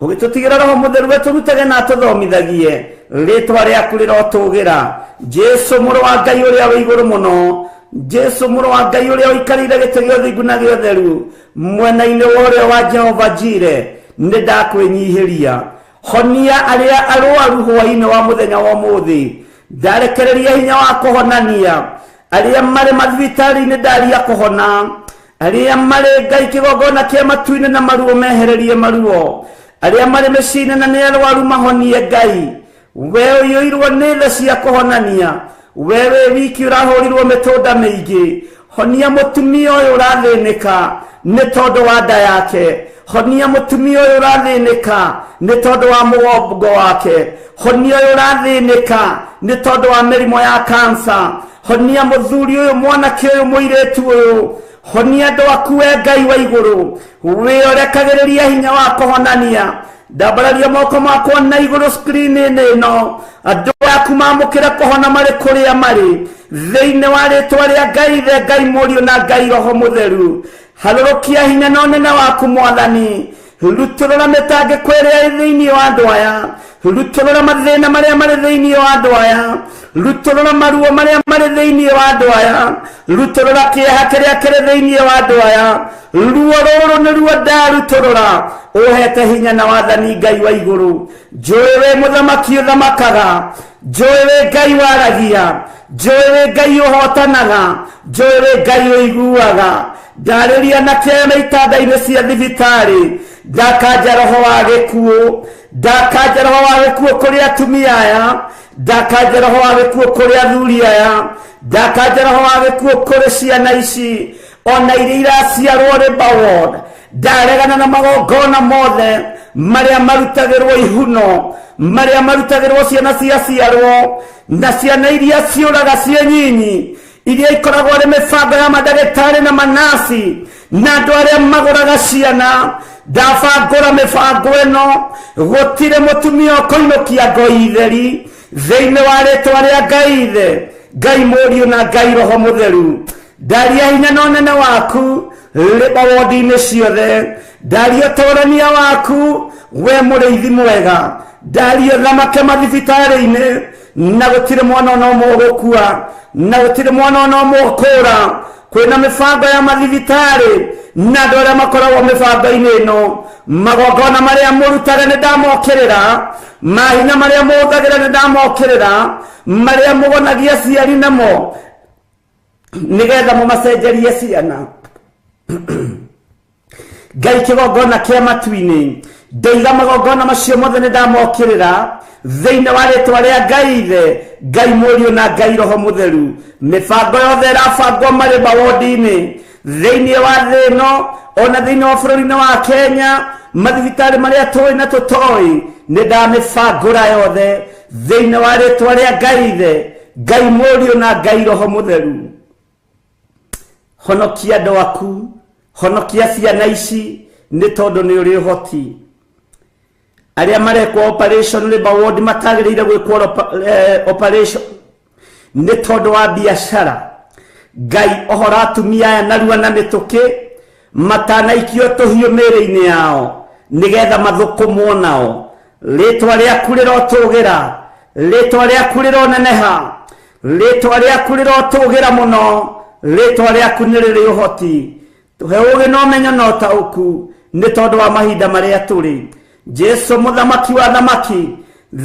C: ũgĩtũtigĩra Roho Mũtheru we tũrutage na atũthomithagie. Rĩtwa rĩaku rĩrotũgĩra. Jesu mũrũ wa Ngai ũrĩa wĩ igũrũ mũno, Jesu mũrũ wa Ngai ũrĩa ũikarĩire gĩtĩ gĩa ũthingu na gĩa ũtheru, mwena-inĩ wa ũrĩo wa Jehova Jire, nĩ ndakwĩnyihĩria. Honia arĩa arwaru hwaĩ-inĩ wa mũthenya wa ũmũthĩ. Ndarekereria hinya wa kũhonania arĩa marĩ mathibitarĩ-inĩ, ndaria kũhona arĩa marĩ Ngai kĩgongona kĩa matu-inĩ na maruo mehererie maruo, arĩa marĩ mĩciĩ-inĩ na nĩ arwaru mahonie. Ngai, we ũiyũirwo nĩ tha cia kũhonania, we wĩ wiki ũrahũrirwo mĩtũnda mĩingĩ, honia mũtumia ũyũ ũrathĩnĩka nĩ tondũ wa nda yake, honia mũtumia ũyũ ũrathĩnĩka nĩ tondũ wa mũgongo wake, honia ũyũ ũrathĩnĩka nĩ tondũ wa mĩrimũ ya kansa, honia mũthuri ũyũ, mwanake ũyũ, mũirĩtu ũyũ, honia andũ aku. We Ngai wa igũrũ, wĩorekagĩrĩria hinya wa kũhonania. Ndambararia moko makwa na igũrũ screen-inĩ ĩno, andũ aku mamũkĩre kũhona marĩ kũrĩa marĩ, thĩinĩ wa rĩtwa rĩa Ngai Ithe, Ngai Mũriũ na Ngai Roho Mũtheru. Harũrũkia hinya na ũnene waku Mwathani, rutũrũra mĩtangĩko ĩrĩa ĩ thĩinĩ wa andũ aya, rutũrũra mathĩna marĩa marĩ thĩinĩ wa andũ aya, rutũrũra maruo marĩa marĩ thĩinĩ wa andũ aya, rutũrũra kĩeha kĩrĩa kĩrĩ thĩinĩ wa andũ aya. Ruo rũrũ nĩ ruo ndarutũrũra, ũhete hinya na wathani. Ngai wa igũrũ, njũĩ wĩ mũthamaki ũthamakaga, njũĩ wĩ Ngai waragia, njũĩ wĩ Ngai ũhotanaga, njũĩ wĩ Ngai ũiguaga. Ndarĩria na kĩama itanda-inĩ cia thibitarĩ, ndakanja roho wa gĩkuũ, ndakanja roho wa gĩkuũ kũrĩ atumia aya, ndakanja roho wa gĩkuũ kũrĩ athuri aya, ndakanja roho wa gĩkuũ kũrĩ ciana ici ona iria iraciarwo labour ward. Ndaregana na magongona mothe marĩa marutagĩrwo ihuno, marĩa marutagĩrwo ciana ciaciarwo, na ciana iria ciũraga ciĩ nyinyi, iria ikoragwo arĩ mĩbango ya mandagĩtarĩ na manasi na andũ arĩa magũraga ciana. Ndabangũra mĩbango ĩno, gũtirĩ mũtumia ũkũinũkia ngoi theri, thĩinĩ wa rĩtwa rĩa Ngai Ithe, Ngai Mũriũ na Ngai Roho Mũtheru. Ndaria hinya na ũnene waku rĩba wondi-inĩ ciothe, ndaria ũtũrania waku, we mũrĩithi mwega, ndaria thamake mathibitarĩ-inĩ, na gũtirĩ mwana ona ũmwe ũgũkua, na gũtirĩ mwana ona ũmwe ũkũra. Kwĩna mĩbango ya mathibitarĩ na andũ arĩa makoragwo mĩbango-inĩ ĩno, magongona marĩa mũrutaga nĩ ndamokĩrĩra, mahinya marĩa mũhũthagĩra nĩ ndamokĩrĩra, marĩa mũgonagia ciari namo nĩgetha mũmacenjerie ciana. Ngai kĩgongona kĩa matu-inĩ, ndoiga magongona macio mothe nĩ ndamokĩrĩra, thĩinĩ wa rĩtwa rĩa Ngai Ithe, Ngai Mũriũ na Ngai Roho Mũtheru. Mĩbango yothe ĩrabangwo marĩ mawondi-inĩ thĩinĩ wa thĩ ĩno, ona thĩinĩ wa bũrũri-inĩ wa Kenya, mathibitarĩ marĩa tũĩ na tũtoĩ, nĩ ndamĩbangũra yothe, thĩinĩ wa rĩtwa rĩa Ngai Ithe, Ngai Mũriũ na Ngai Roho Mũtheru. Honokia andũ aku, honokia ciana ici, nĩ tondũ nĩ ũrĩ ũhoti. Arĩa marekwo operation labour ward matagĩrĩire gwĩkwo operation. Nĩ tondũ wa biacara. Ngai ohora atumia aya narua na mĩtũkĩ matanaikio tũhiũ mĩĩrĩ-inĩ yao nĩgetha mathũkũmwo nao. Rĩtwa rĩaku rĩrotũgĩra, rĩtwa rĩaku rĩroneneha, rĩtwa rĩaku rĩrotũgĩra mũno, rĩtwa rĩaku nĩ rĩrĩ ũhoti. Tũhe ũũgĩ na ũmenyo na ũtaũku nĩ tondũ wa mahinda marĩa tũrĩ. Jesu mũthamaki wa thamaki,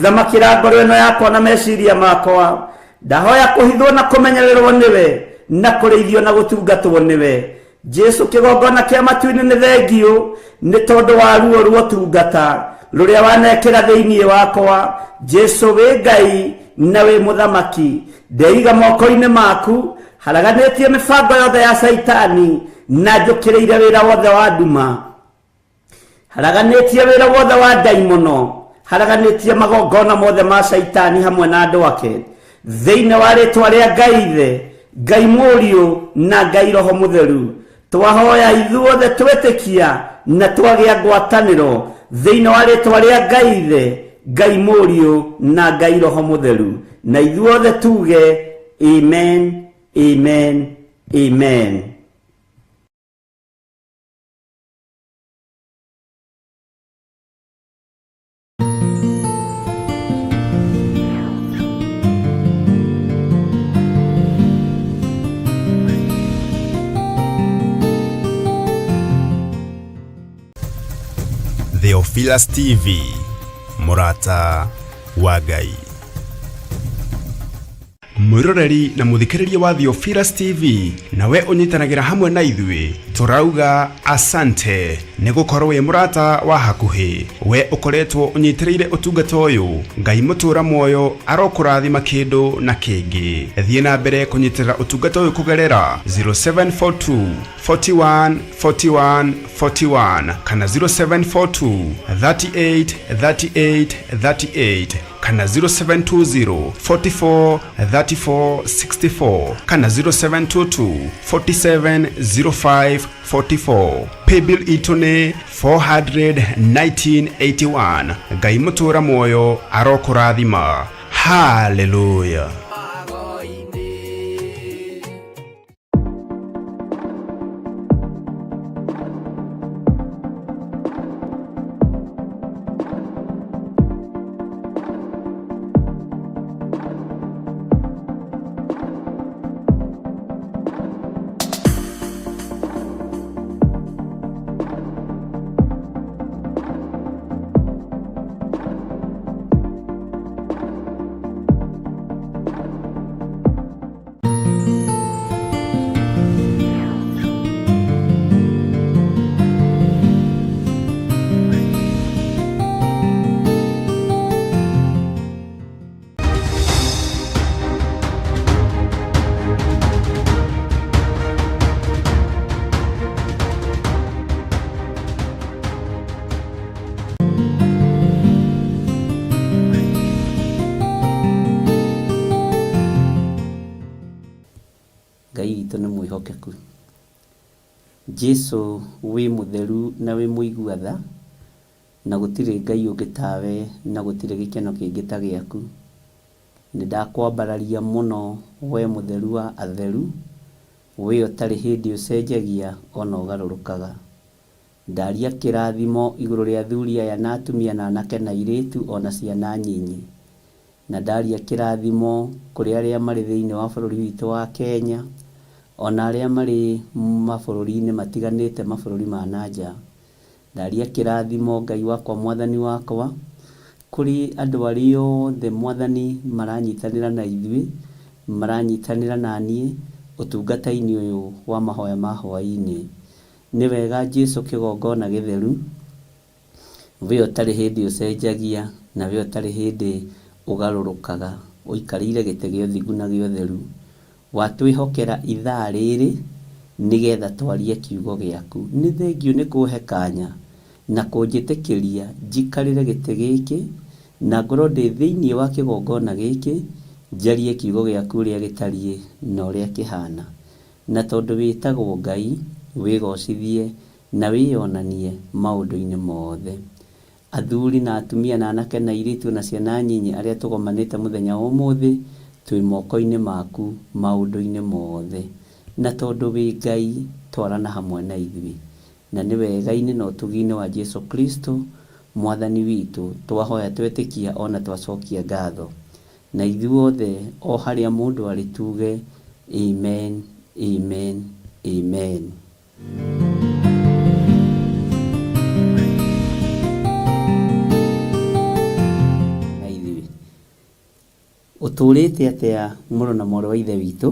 C: thamakĩra ngoro ĩno yakwa na meciria makwa. Ndahoya kũhithwo na kũmenyererwo nĩwe na kũrĩithio na gũtungatwo nĩwe. Jesu kĩgongona kĩa matu-inĩ nĩ thengiũ nĩ tondũ wa ruo rwa ũtungata rũrĩa wanekĩra thĩinĩ wakwa. Jesu wĩ Ngai na wĩ mũthamaki, ndeiga moko-inĩ maku, haraganĩtie mĩbango yothe ya Caitani na njũkĩrĩire wĩra wothe wa nduma, haraganĩtie wĩra wothe wa ndaimono, haraganĩtie magongona mothe ma Caitani hamwe na andũ ake, thĩinĩ wa rĩtwa rĩa Ngai Ithe, Ngai Mũriũ na Ngai Roho Mũtheru. Twahoya ithuothe twetĩkia na twagĩa ngwatanĩro thĩinĩ wa rĩtwa rĩa Ngai Ithe, Ngai Mũriũ na Ngai Roho Mũtheru, na ithuothe tuge amen, amen, amen.
A: Theophilus TV, mũrata wa Ngai. Mwĩroreri na mũthikĩrĩria wa Theophilus TV, nawe ũnyitanagĩra hamwe na ithuĩ, tũrauga asante nĩ gũkorwo wĩ mũrata wa hakuhĩ. We ũkoretwo ũnyitĩrĩire ũtungata ũyũ, Ngai mũtũra muoyo arokũrathima kĩndũ na kĩngĩ. Thiĩ na mbere kũnyitĩrĩra ũtungata ũyũ kũgerera 0742 41 41 41 kana 0742 38 38 38 kana 0720 44 34 64 kana 0722 47 05 44. Paybill itũ nĩ 41981. Ngai mũtũra muoyo arokũrathima. Haleluya.
C: Ngai witũ nĩ mwĩhokeku. Jesu wĩ mũtheru na wĩ mũigua tha, na gũtirĩ Ngai ũngĩ tawe, na gũtirĩ gĩkeno kĩngĩ ta gĩaku. Nĩ ndakwambararia mũno we mũtheru wa atheru, we ũtarĩ hĩndĩ ũcenjagia ona ũgarũrũkaga. Ndaria kĩrathimo igũrũ rĩa athuri aya na atumia na anake na airĩtu ona ciana nyinyi. Na ndaria kĩrathimo kũrĩ arĩa marĩ thĩinĩ wa bũrũri witũ wa Kenya, ona arĩa marĩ mabũrũri-inĩ matiganĩte, mabũrũri ma na nja. Ndaria kĩrathimo Ngai wakwa mwathani wakwa, kũrĩ andũ arĩa othe mwathani maranyitanĩra na ithuĩ, maranyitanĩra na niĩ ũtungata-inĩ ũyũ wa mahoya ma hwaĩ-inĩ. Nĩ wega Jesu kĩgongona gĩtheru, we ũtarĩ hĩndĩ ũcenjagia na we ũtarĩ hĩndĩ ũgarũrũkaga, ũikarĩire gĩtĩ gĩa ũthingu na gĩa ũtheru. Watwĩhokera ithaa rĩrĩ nĩgetha twarie kiugo gĩaku. Nĩ thengiũ nĩ kũhe kanya na kũnjĩtĩkĩria njikarĩre gĩtĩ gĩkĩ na ngorwo ndĩ thĩinĩ wa kĩgongona gĩkĩ, njarie kiugo gĩaku ũrĩa gĩtariĩ na ũrĩa kĩhana. Na tondũ wĩtagwo Ngai, wĩgocithie na wĩyonanie maũndũ-inĩ mothe. Athuri na atumia na anake na airĩtu na ciana nyinyi arĩa tũgomanĩte mũthenya wa ũmũthĩ, Twĩ moko-inĩ maku maũndũ-inĩ mothe, na tondũ wĩ Ngai, twarana hamwe na ithuĩ. Na nĩ wega-inĩ na ũtugi-inĩ wa Jesu Kristo, Mwathani witũ, twahoya twetĩkia o na twacokia ngatho. Na ithuothe o harĩa mũndũ arĩ tuge, Amen, amen, amen. Na ithuĩ. Ũtũũrĩte atĩa mũrũ na mwarĩ wa Ithe witũ?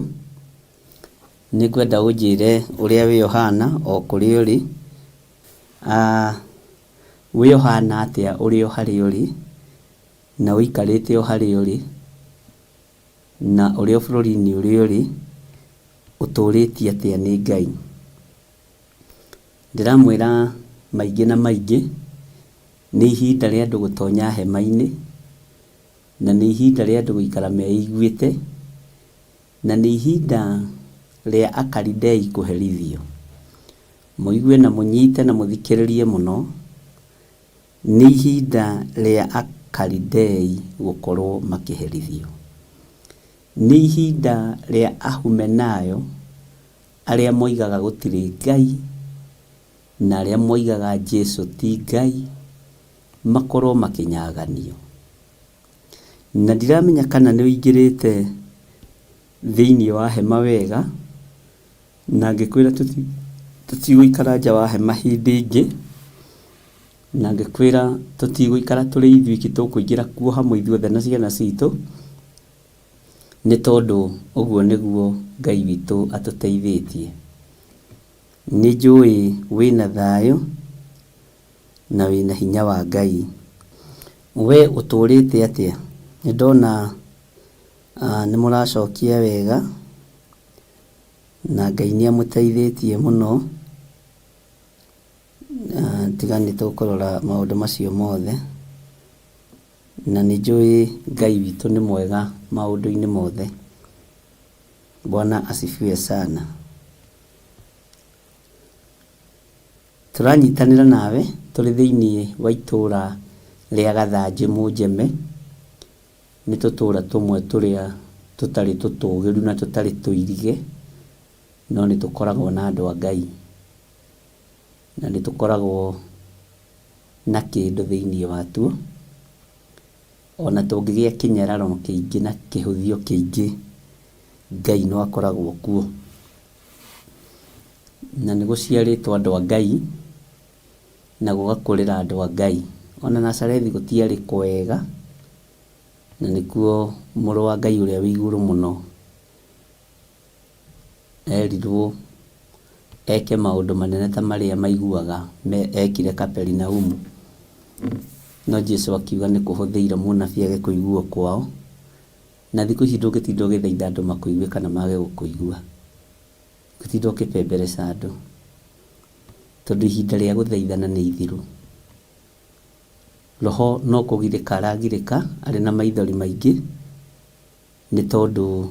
C: Nĩ ngwenda ũnjĩre ũrĩa wĩ ũhana o kũrĩa ũrĩ. Ah, wĩ ũhana atĩa ũrĩ o harĩa ũrĩ, na ũikarĩte o harĩa ũrĩ, na ũrĩ o bũrũri-inĩ ũrĩa ũrĩ, ũtũũrĩtie atĩa nĩ Ngai? Ndĩramwĩra maingĩ na maingĩ, nĩ ihinda rĩa andũ gũtonya hema-inĩ, Na nĩ ihinda rĩa andũ gũikara meiguĩte, na nĩ ihinda rĩa Akalidei kũherithio. Mũigue na mũnyite na mũthikĩrĩrie mũno, nĩ ihinda rĩa Akalidei gũkorũo makĩherithio. Nĩ ihinda rĩa Ahumenayo arĩa moigaga gũtirĩ Ngai na arĩa moigaga Jesu ti Ngai makorũo makĩnyaganio. Na ndiramenya kana nĩ ũingĩrĩte thĩinĩ wa hema wega, na ngĩkwĩra tũtigũikara nja wa hema hĩndĩ ĩngĩ, na ngĩkwĩra tũtigũikara tũrĩ ithuiki tũkũingĩra kuo hamwe ithuothe na ciana citũ, nĩ tondũ ũguo nĩguo Ngai witũ atũteithĩtie. Nĩ njũĩ wĩna thayũ na wĩna hinya wa Ngai. We ũtũrĩte atĩa? Nĩ ndona nĩ mũracokia wega na Ngai nĩ amũteithĩtie mũno. Tiga nĩ tũkũrora maũndũ macio mothe na nĩ njũĩ Ngai witũ nĩ mwega maũndũ-inĩ mothe. Bwana asifiwe sana. Tũranyitanĩra nawe tũrĩ thĩinĩ wa itũũra rĩa Gathanjĩ Mũnjeme. Nĩ tũtũũra tũmwe tũrĩa tũtarĩ tũtũgĩru na tũtarĩ tũirige, no nĩ tũkoragwo na andũ a Ngai. Na nĩ tũkoragwo na kĩndũ thĩinĩ watuo. Ona tũngĩgĩa kĩnyararo kĩingĩ na kĩhũthio kĩingĩ, Ngai no akoragwo kuo. Na nĩ gũciarĩtwo andũ a Ngai, na gũgakũrĩra andũ a Ngai. Ona Nazarethi gũtiarĩ kwega, na nĩkuo mũrũ wa Ngai ũrĩa wĩ igũrũ mũno erirwo eke maũndũ manene ta marĩa maiguaga ekire Kaperinaumu. No Jesu akiuga nĩ kũhũthĩire mũnabii age kũiguo kwao. Na thikũ ici ndũngĩtinda ũgĩthaitha andũ makũigue kana mage gũkũigua. Ndũngĩtinda ũkĩbembereca andũ, tondũ ihinda rĩa gũthaithana nĩ ithiru. Roho no kũgirĩka aragirĩka arĩ na maithori maingĩ nĩ tondũ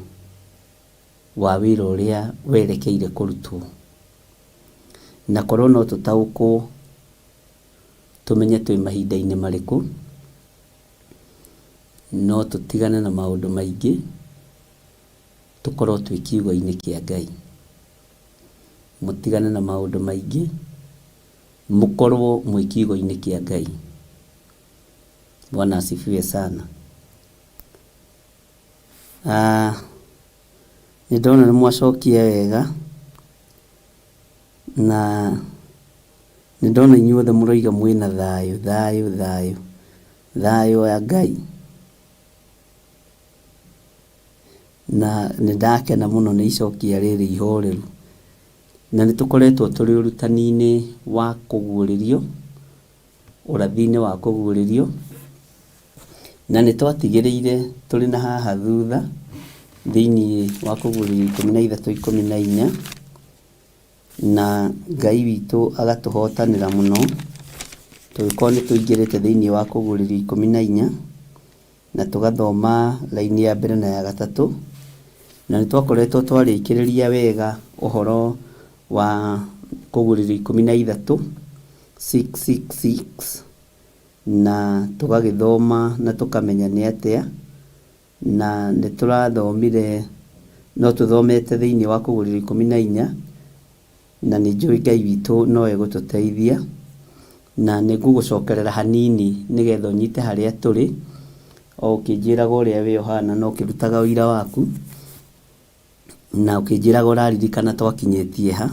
C: wa wĩra ũrĩa werekeire kũrutwo. Na korwo no tũtaũkwo tũmenye twĩ mahinda-inĩ marĩkũ, no tũtigane na maũndũ maingĩ. Tũkorwo twĩ kiugo-inĩ kĩa Ngai. Mũtigane na maũndũ maingĩ, mũkorwo mwĩ kiugo-inĩ kĩa Ngai. Bwana asifiwe sana. Ah, nĩ ndona nĩ mwacokia wega na nĩ ndona inyuothe mũroiga mwĩna thayũ, thayũ, thayũ, thayũ wa Ngai. Na nĩ ndakena mũno nĩ icokia rĩrĩ ihoreru. Na nĩ tũkoretwo tũrĩ ũrutani-inĩ wa kũguũrĩrio, ũrathi-inĩ wa kũguũrĩrio, na nĩ twatigĩrĩire tũrĩ na haha thutha thĩinĩ wa Kũguũrĩrio 13 14, na Ngai witũ agatũhotanĩra mũno, tũgĩkorwo nĩ tũingĩrĩte thĩinĩ wa Kũguũrĩrio 14. Na tũgathoma raini ya mbere na ya gatatũ, na nĩ twakoretwo twarĩkĩrĩria wega ũhoro wa Kũguũrĩrio 13, 666, na tũgagĩthoma na tũkamenya nĩ atĩa, Na nĩ tũrathomire, no tũthomete thĩinĩ wa Kũguũrĩrio 14, na nĩ njũĩ Ngai witũ no egũtũteithia. Na nĩ ngũgũcokerera hanini nĩgetha ũnyite harĩa tũrĩ, o ũkĩnjĩraga ũrĩa we ũhana na ũkĩrutaga ũira waku, na ũkĩnjĩraga ũraririkana twakinyĩtie ha,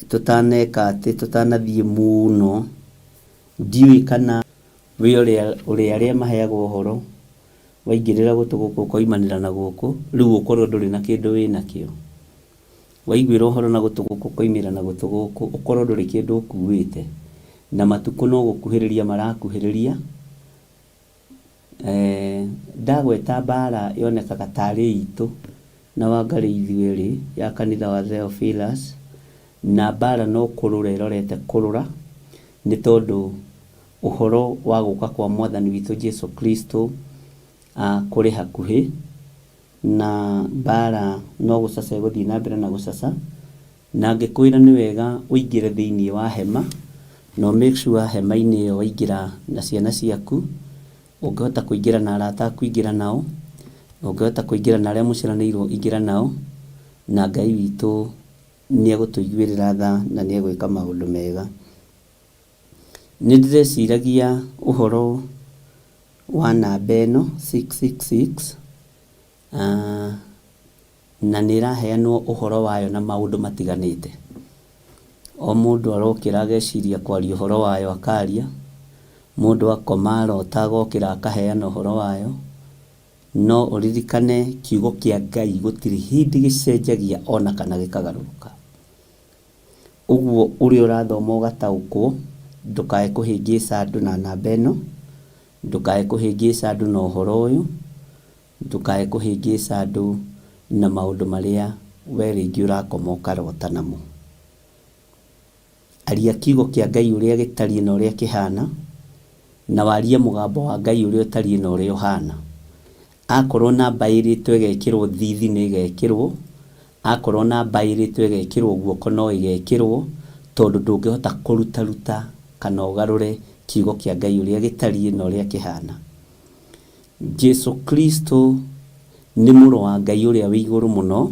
C: tũtaneka atĩ, tũtanathiĩ mũno. Ndiũĩ kana wĩ ũrĩa arĩa maheagwo ũhoro, waingĩrĩra gũtũ gũkũ ũkoimanĩra na gũkũ, rĩu ũkorwo ndũrĩ na kĩndũ wĩnakĩo. Waiguĩra ũhoro na gũtũ gũkũ ũkoimĩra na gũtũ gũkũ, ũkorwo ndũrĩ kĩndũ ũkuĩte. Na matukũ no gũkuhĩrĩria marakuhĩrĩria. Ndagweta mbara yonekaga tarĩ itũ na Wangarĩ ithuerĩ ya kanitha wa Theophilus, na mbara no kũrũra ĩrorete kũrũra, nĩ tondũ ũhoro wa gũka kwa Mwathani witũ Jesu Kristo kũrĩ hakuhĩ, na mbara no gũcaca ĩgũthiĩ na mbere na gũcaca. Na ngĩkwĩra nĩ wega ũingĩre thĩinĩ wa hema, na ũ make sure hema-inĩ ĩyo waingĩra na ciana ciaku, ũngĩhota kũingĩra na arata aku ingĩra nao, ũngĩhota kũingĩra na arĩa mũciaranĩirwo ingĩra nao, na Ngai witũ nĩ egũtũiguĩrĩra tha na nĩ egwĩka maũndũ mega. Nĩ ndĩreciragia ũhoro wa namba ĩno 666, na nĩ ĩraheanwo ũhoro wayo na maũndũ matiganĩte. O mũndũ arokĩra ageciria kwaria ũhoro wayo akaria, mũndũ akoma arota agokĩra akaheana ũhoro wayo, no ũririkane kiugo kĩa Ngai gũtirĩ hĩndĩ gĩcenjagia ona kana gĩkagarũrũka. Ũguo ũrĩa ũrathoma ũgataũkwo, ndũkae kũhĩngĩca andũ na namba ĩno, ndũkae kũhĩngĩca andũ na ũhoro ũyũ, ndũkae kũhĩngĩca andũ na maũndũ marĩa we rĩngĩ ũrakoma ũkarota namo. Aria kiugo kĩa Ngai ũrĩa gĩtariĩ na ũrĩa kĩhana, na warie mũgambo wa Ngai ũrĩa ũtariĩ na ũrĩa ũhana. Akorwo namba ĩrĩtwo ĩgekĩrwo thithi nĩ ĩgekĩrwo, akorwo namba ĩrĩtwo ĩgekĩrwo guoko no ĩgekĩrwo, tondũ ndũngĩhota kũrutaruta kana ũgarũre kiugo kĩa Ngai ũrĩa gĩtariĩ na ũrĩa kĩhana. Jesu Kristo nĩ mũrũ wa Ngai ũrĩa wĩ igũrũ mũno,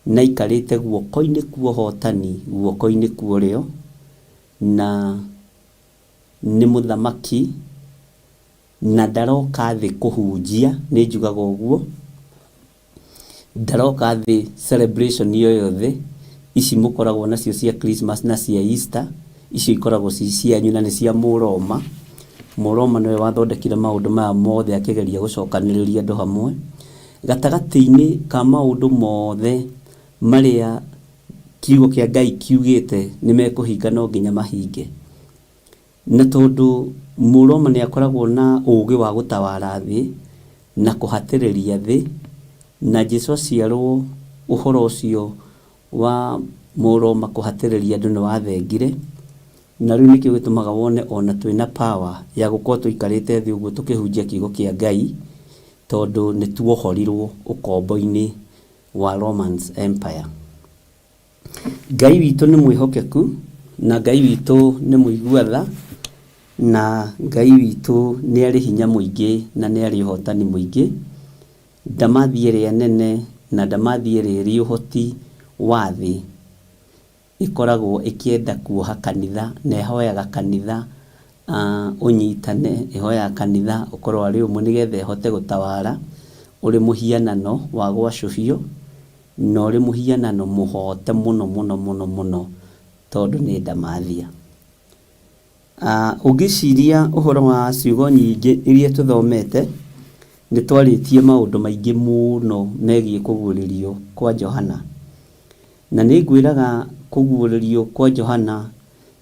C: na aikarĩte guoko-inĩ kwa ũhotani, guoko-inĩ kwa ũrĩo, na nĩ mũthamaki, na ndaroka thĩ kũhunjia, nĩ njugaga ũguo, ndaroka thĩ celebration o yothe, ici mũkoragwo nacio cia Christmas na cia Easter, icio ikoragwo ci cianyu na nĩ cia Mũroma. Mũroma nĩwe wathondekire maũndũ maya mothe akĩgeria gũcokanĩrĩria andũ hamwe. Gatagatĩ-inĩ ka maũndũ mothe marĩa kiugo kĩa Ngai kiugĩte nĩ mekũhinga no nginya mahinge. Na tondũ Mũroma nĩ akoragwo na ũũgĩ wa gũtawara thĩ na kũhatĩrĩria thĩ, na Jesu aciarwo ũhoro ũcio wa Mũroma kũhatĩrĩria andũ nĩ wathengire, na rĩu nĩkĩo gĩtũmaga wone ona twĩna power ya gũkorwo tũikarĩte thĩ ũguo tũkĩhunjia kiugo kĩa Ngai, tondũ nĩ tuohorirwo ũkombo-inĩ wa Romans Empire. Ngai witũ nĩ mwĩhokeku, na Ngai witũ nĩ mũigua tha, na Ngai witũ nĩ arĩ hinya mũingĩ na nĩ arĩ ũhotani mũingĩ. Ndamathi ĩrĩa nene na ndamathi ĩrĩa ĩrĩ ũhoti wa thĩ ĩkoragwo ĩkĩenda kuoha kanitha na ĩhoyaga kanitha ũnyitane, ĩhoyaga kanitha ũkorwo arĩ ũmwe nĩgetha ĩhote gũtawara ũrĩ mũhianano wa gwacũhio na ũrĩ mũhianano mũhote mũno mũno mũno mũno tondũ nĩ ndamathia. Ũngĩciria ũhoro wa ciugo nyingĩ iria tũthomete, nĩ twarĩtie maũndũ maingĩ mũno megiĩ kũguũrĩrio kwa Johana. Na nĩ ngwĩraga kũguũrĩrio kwa Johana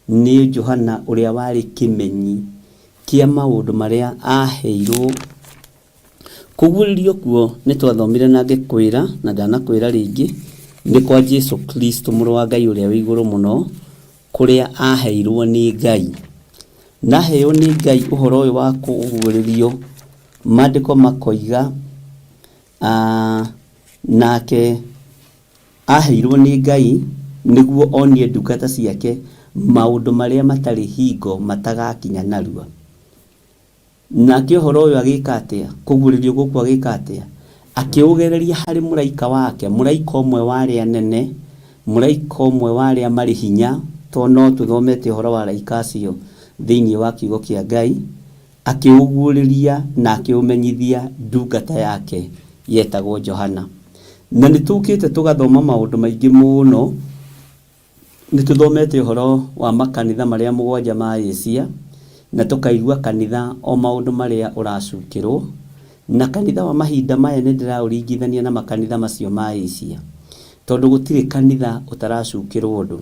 C: nĩ Johana ũrĩa warĩ kĩmenyi kĩa maũndũ marĩa aheirwo. Kũguũrĩrio kuo nĩ twathomire na ngĩkwĩra na ndanakwĩra rĩngĩ, nĩ kwa Jesu Kristo mũrũ wa Ngai ũrĩa wĩ igũrũ mũno, kũrĩa aheirwo nĩ Ngai. Na aheo nĩ Ngai ũhoro ũyũ wa kũguũrĩrio, maandĩko makoiga, nake aheirwo nĩ Ngai nĩguo onie ndungata ciake maũndũ marĩa matarĩ hingo matagakinya narua. Nake ũhoro ũyũ agĩka atĩa? Kũguũrĩrio gũkũ agĩka atĩa? Akĩũgereria harĩ mũraika wake, mũraika ũmwe wa arĩa anene, mũraika ũmwe wa arĩa marĩ hinya, tondũ no tũthomete ũhoro wa araika acio thĩinĩ wa kiugo kĩa Ngai, akĩũguũrĩria na akĩũmenyithia ndungata yake yetagwo Johana. Na nĩ tũkĩte tũgathoma maũndũ maingĩ mũno. Nĩ tũthomete ũhoro wa makanitha marĩa mũgwanja ma Asia, na tũkaigua kanitha o maũndũ marĩa ũracukĩrwo, na kanitha wa mahinda maya nĩ ndĩraũringithania na makanitha macio ma Asia, tondũ gũtirĩ kanitha ũtaracukĩrwo ũndũ,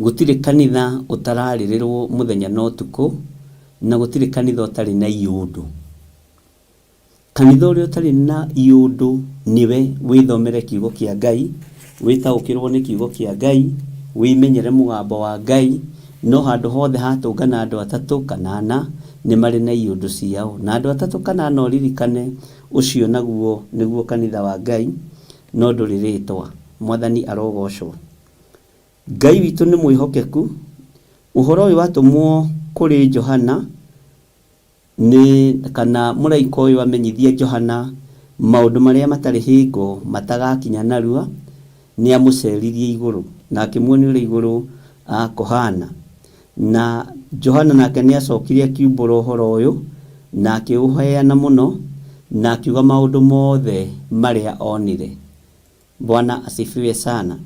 C: gũtirĩ kanitha ũtararĩrĩrwo mũthenya na ũtukũ, na gũtirĩ kanitha ũtarĩ na iũndũ. Kanitha ũrĩa ũtarĩ na iũndũ nĩwe wĩthomere kiugo kĩa Ngai, wĩtaũkĩrwo nĩ kiugo kĩa Ngai, wĩmenyere mũgambo wa Ngai, no handũ hothe hatũngana andũ atatũ kana ana nĩ marĩ na iũndũ ciao. Na andũ atatũ kana ana ũririkane ũcio naguo nĩguo kanitha wa Ngai, no ndũrĩ rĩtwa. Mwathani arogocwo. Ngai witũ nĩ mwĩhokeku. Ũhoro ũyũ watũmwo kũrĩ Johana Nĩ kana mũraika ũyũ amenyithie Johana maũndũ marĩa matarĩ hingo matagakinya narua, nĩamũceririe igũrũ, na akĩmuonia ũrĩa igũrũ kũhaana. Na Johana nake nĩacokire akiumbũra ũhoro ũyũ, na akĩũheana mũno, na akiuga maũndũ mothe marĩa onire. Bwana asifiwe sana.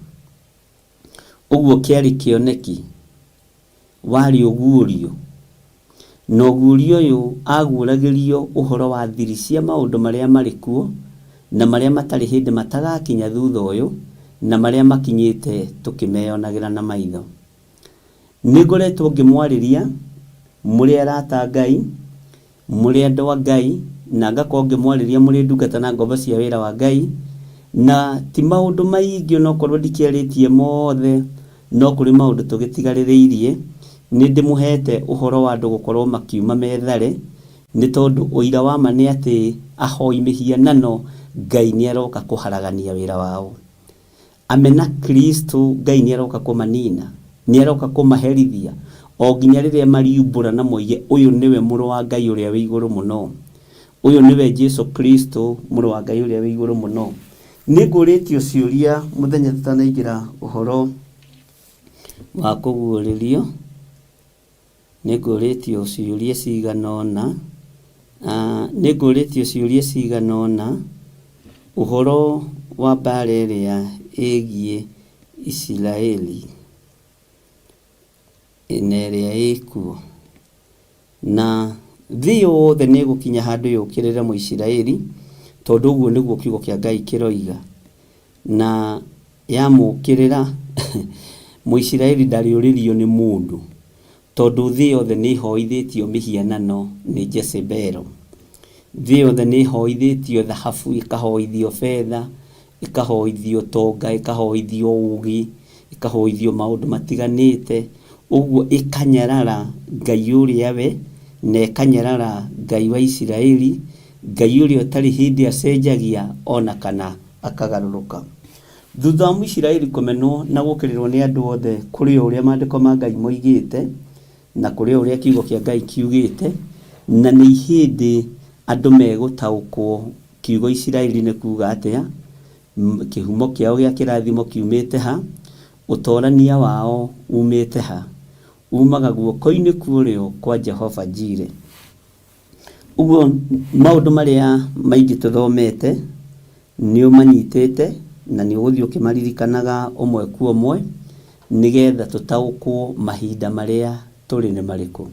C: Ũguo kĩarĩ kĩoneki, warĩ ũguũrio. Na ũguũrio ũyũ aguũragĩrio ũhoro wa thiri cia maũndũ marĩa marĩ kuo, na marĩa matarĩ hĩndĩ matagakinya thutha ũyũ, na marĩa makinyĩte tũkĩmeyonagĩra na maitho. Nĩngoretwo ngĩmwarĩria mũrĩ arata a Ngai, Mũrĩ andũ a Ngai, na ngakorwo ngĩmwarĩria mũrĩ ndungata na ngombo cia wĩra wa Ngai, na ti maũndũ maingĩ onokorwo ndikĩarĩtie mothe, no kũrĩ maũndũ tũgĩtigarĩrĩirie. Nĩ ndĩmũhete ũhoro wa andũ gũkorwo makiuma methare, nĩ tondũ ũira wa ma nĩ atĩ ahoi mĩhianano Ngai nĩ aroka kũharagania wĩra wao. Amena Kristo, Ngai nĩaroka kũmanina, nĩaroka kũmaherithia, o nginya rĩrĩa mariumbũra na moige, Ũyũ nĩwe Mũrũ wa Ngai ũrĩa wĩ Igũrũ Mũno. Ũyũ nĩwe Jesu Kristo, Mũrũ wa Ngai ũrĩa wĩ Igũrũ Mũno. Nĩngũrĩtio ciũria mũthenya tũtanaingĩra ũhoro wa kũguũrĩrio. Nĩngũrĩtio ciũria cigana ũna, nĩngũrĩtio ciũria cigana ũna ũhoro wa mbaara ĩrĩa ĩgiĩ Isiraeli na ĩrĩa ĩkuo. Na thĩ yothe nĩ ĩgũkinya handũ yũkĩrĩre Mũisiraeli, tondũ ũguo nĩguo kiugo kĩa Ngai kĩroiga. Na yamũũkĩrĩra, Mũisiraeli ndarĩũrĩrio nĩ mũndũ, tondũ thĩ yothe nĩĩhoithĩtio mĩhianano nĩ Jezebelo. Thĩ yothe nĩĩhoithĩtio thahabu, ĩkahoithio betha, ĩkahoithio ũtonga, ĩkahoithio ũũgĩ, ĩkahoithio maũndũ matiganĩte, ũguo ĩkanyarara Ngai ũrĩa we, na ĩkanyarara Ngai wa Isiraeli, Ngai ũrĩa ũtarĩ hĩndĩ acenjagia o na kana akagarũrũka. Thutha wa Mũisiraeli kũmenwo na gũũkĩrĩrwo nĩ andũ othe kũrĩ o ũrĩa Maandĩko ma Ngai moigĩte, na kũrĩ o ũrĩa Kiugo kĩa Ngai kiugĩte, na nĩ hĩndĩ andũ megũtaũkwo kiugo Isiraeli nĩ kuuga atĩa, kĩhumo kĩao gĩa kĩrathimo kiumĩte ha, ũtorania wao umĩte ha. Umaga guoko-inĩ kwa ũrĩo kwa Jehova Jire. Ũguo maũndũ marĩa maingĩ tũthomete nĩ ũmanyitĩte na nĩ ũgũthiĩ ũkĩmaririkanaga ũmwe kwa ũmwe nĩgetha tũtaũkwo mahinda marĩa tũrĩ nĩ marĩkũ.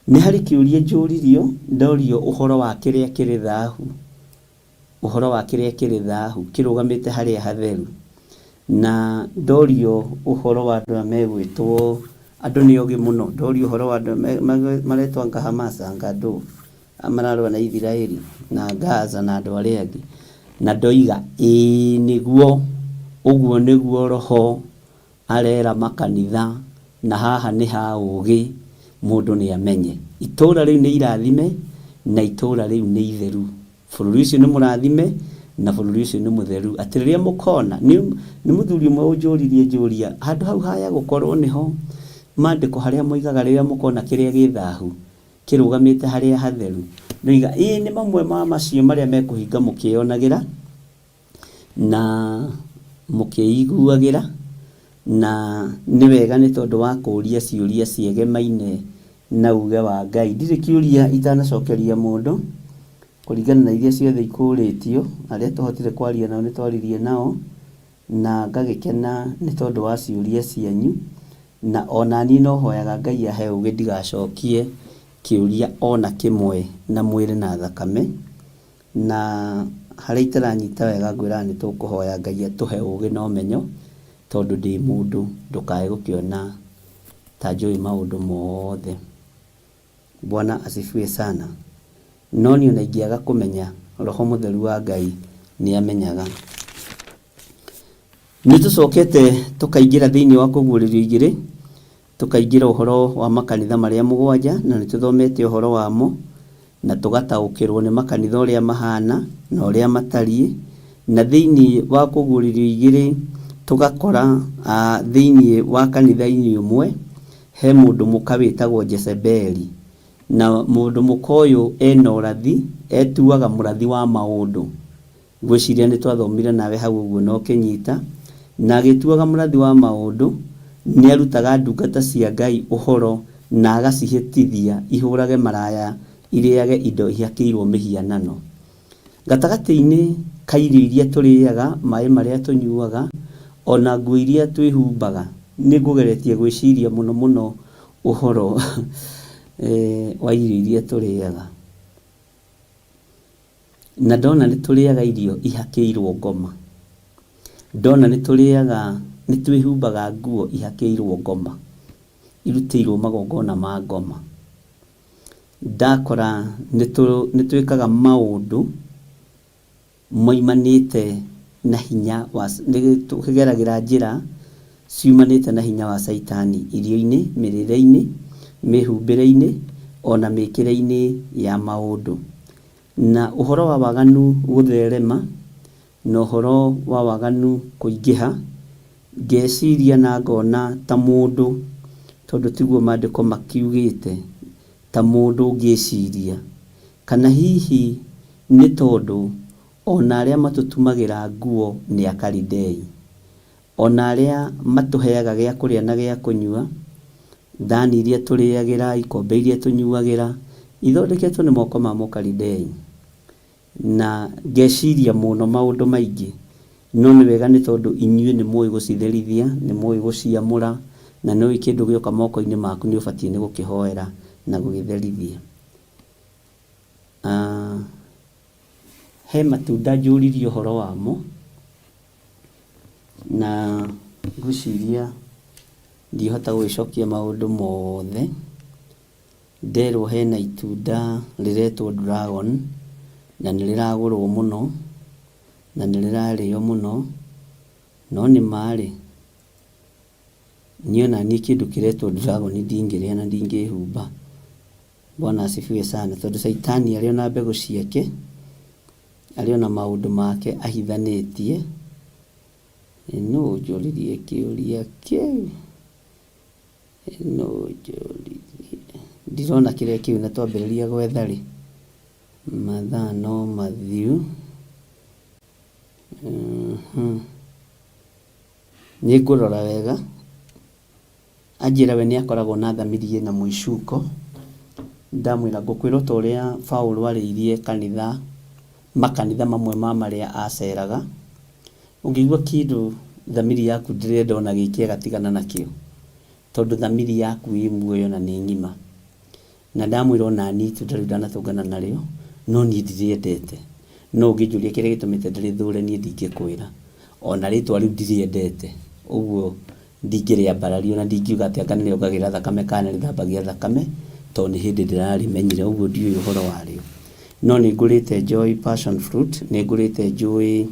C: Nĩ harĩ kĩũria njũririo ndorio ũhoro wa kĩrĩa kĩrĩ thahu. Ũhoro wa kĩrĩa kĩrĩ thahu kĩrũgamĩte harĩa hatheru. Na ndorio ũhoro wa andũ aya megwĩtwo, andũ nĩ ogĩ mũno, ndorio ũhoro wa andũ aya maretwo anga Hamas anga ndũ, mararũa na Ithiraĩri na Gaza na andũ arĩa angĩ. Na ndoiga ĩĩ nĩguo, ũguo nĩguo Roho arera makanitha na haha nĩ ha ũgĩ mũndũ nĩ amenye. Itũra rĩu nĩ irathime na itũra rĩu nĩ itheru. Bũrũri ũcio nĩ mũrathime na bũrũri ũcio nĩ mũtheru. Atĩ rĩrĩa mũkona, nĩ mũthuri ũmwe ũnjũririe njũria, handũ hau haya gũkorwo nĩho mandĩko harĩa moigaga rĩrĩa mũkona kĩrĩa gĩ thahu. Kĩrũgamĩte harĩa hatheru. Ndoiga ĩĩ nĩ mamwe ma macio marĩa mekũhinga mũkĩyonagĩra na mũkĩiguagĩra, na nĩ wega nĩ tondũ wa kũũria ciũria ciegemaine na uge wa Ngai. Ndirĩ kĩũria itanacokeria mũndũ kũringana na iria ciothe ikũrĩtio, arĩa tũhotire kwaria nao nĩ twaririe nao, na ngagĩkena nĩ tondũ wa ciũria cianyu, na ona niĩ no hoyaga Ngai ahe ũgĩ ndigacokie kĩũria ona kĩmwe na mwĩrĩ na thakame, na harĩa itaranyita wega ngwĩraga nĩ tũkũhoya Ngai atũhe ũgĩ na ũmenyo, tondũ ndĩ mũndũ ndũkae gũkĩona ta njũĩ maũndũ mothe. Bwana asifiwe sana. No niĩ ona ingĩaga kũmenya, Roho Mũtheru wa Ngai nĩ amenyaga. Nĩ tũcokete tũkaingĩra thĩinĩ wa kũguũrĩrio igĩrĩ, tũkaingĩra ũhoro wa makanitha marĩa mũgwanja, na nĩ tũthomete ũhoro wamo, na tũgataũkĩrwo nĩ makanitha ũrĩa mahana na ũrĩa matariĩ. Na thĩinĩ wa kũguũrĩrio igĩrĩ tũgakora thĩinĩ wa kanitha-inĩ ũmwe he mũndũ mũka wĩtagwo Jezebeli. Na mũndũ mũka ũyũ ena ũrathi, etuaga mũrathi wa maũndũ. Ngwĩciria nĩ twathomire nawe hau ũguo na ũkĩnyita. Na agĩtuaga mũrathi wa maũndũ, nĩ arutaga ndungata cia Ngai ũhoro na agacihĩtithia ihũrage maraya irĩage indo ihakĩirwo mĩhianano. Gatagatĩ-inĩ ka irio iria tũrĩaga, maĩ marĩa tũnyuaga, o na nguo iria twĩhumbaga, nĩ ngũgeretie gwĩciria mũno mũno ũhoro wa irio iria tũrĩaga. Na ndona nĩ tũrĩaga irio ihakĩirwo ngoma. Ndona nĩ tũrĩaga, nĩ twĩhumbaga nguo ihakĩirwo ngoma, irutĩirwo magongona ma ngoma. Ndakora nĩ twĩkaga maũndũ moimanĩte na hinya wa, nĩ tũgeragĩra njĩra ciumanĩte na hinya wa caitani irio-inĩ, mĩrĩre-inĩ, mĩhumbĩre-inĩ, ona mĩkĩre-inĩ ya maũndũ. Na ũhoro wa waganu gũtherema, na ũhoro wa waganu kũingĩha, ngeciria na ngona ta mũndũ, tondũ tiguo maandĩko makiugĩte, ta mũndũ ngĩciria, kana hihi nĩ tondũ ona arĩa matũtumagĩra nguo nĩ Akalidei, ona arĩa matũheaga gĩa kũrĩa na gĩa kũnyua, thani iria tũrĩagĩra, ikombe iria tũnyuagĩra, ithondeketwo nĩ moko ma Mũkalidei. Na ngeciria mũno maũndũ maingĩ, no nĩ wega nĩ tondũ inyuĩ nĩ mũĩ gũcitherithia, nĩ mũĩ gũciamũra, na nĩ ũĩ kĩndũ gĩoka moko-inĩ maku nĩ ũbatiĩ nĩ gũkĩhoera na gũgĩtherithia. He matunda njũririe ũhoro wamo, na ngwĩciria ndihota gũgĩcokia maũndũ mothe. Nderwo hena itunda rĩretwo dragon, na nĩ rĩragũrwo mũno, na nĩ rĩrarĩo mũno, no nĩ ma rĩ, niĩ ona niĩ kĩndũ kĩretwo dragon ndingĩrĩa na ndingĩhumba. Bwana asifiwe sana, tondũ caitani arĩ ona mbegũ ciake, arĩ ona maũndũ make ahithanĩtie. Nũ ũnjũririe kĩũria kĩu? Nũ ũnjũririe? Ndirona kĩrĩa kĩu na twambĩrĩria gwetha rĩ, mathaa no mathiru. Nĩ ngũrora wega. Anjĩra we nĩ akoragwo na thamiri ĩna mwĩcuko. Ndamwĩra ngũkwĩra o ta ũrĩa Paũlũ arĩirie kanitha, makanitha mamwe ma marĩa aceraga. Ũngĩigua kĩndũ thamiri yaku ndĩrenda ona gĩ kĩega tigana nakĩo, tondũ thamiri yaku ĩ muoyo na nĩ ng'ima. Na ndamwĩra o na niĩ itunda rĩu ndanatũngana narĩo, no niĩ ndirĩendete. No ũngĩnjũria kĩrĩa gĩtũmĩte ndĩrĩthũre niĩ ndingĩkwĩra. Ona rĩtwa rĩu ndirĩendete. Ũguo ndingĩrĩambararia ona ndingiuga atĩ anga nĩrĩongagĩrĩra thakame kana nĩrĩthambagia thakame, tondũ nĩ hĩndĩ ndĩrarĩmenyire ũguo ndiũĩ ũhoro warĩo. No nĩ ngũrĩte njũĩ passion fruit, nĩ ngũrĩte njũĩ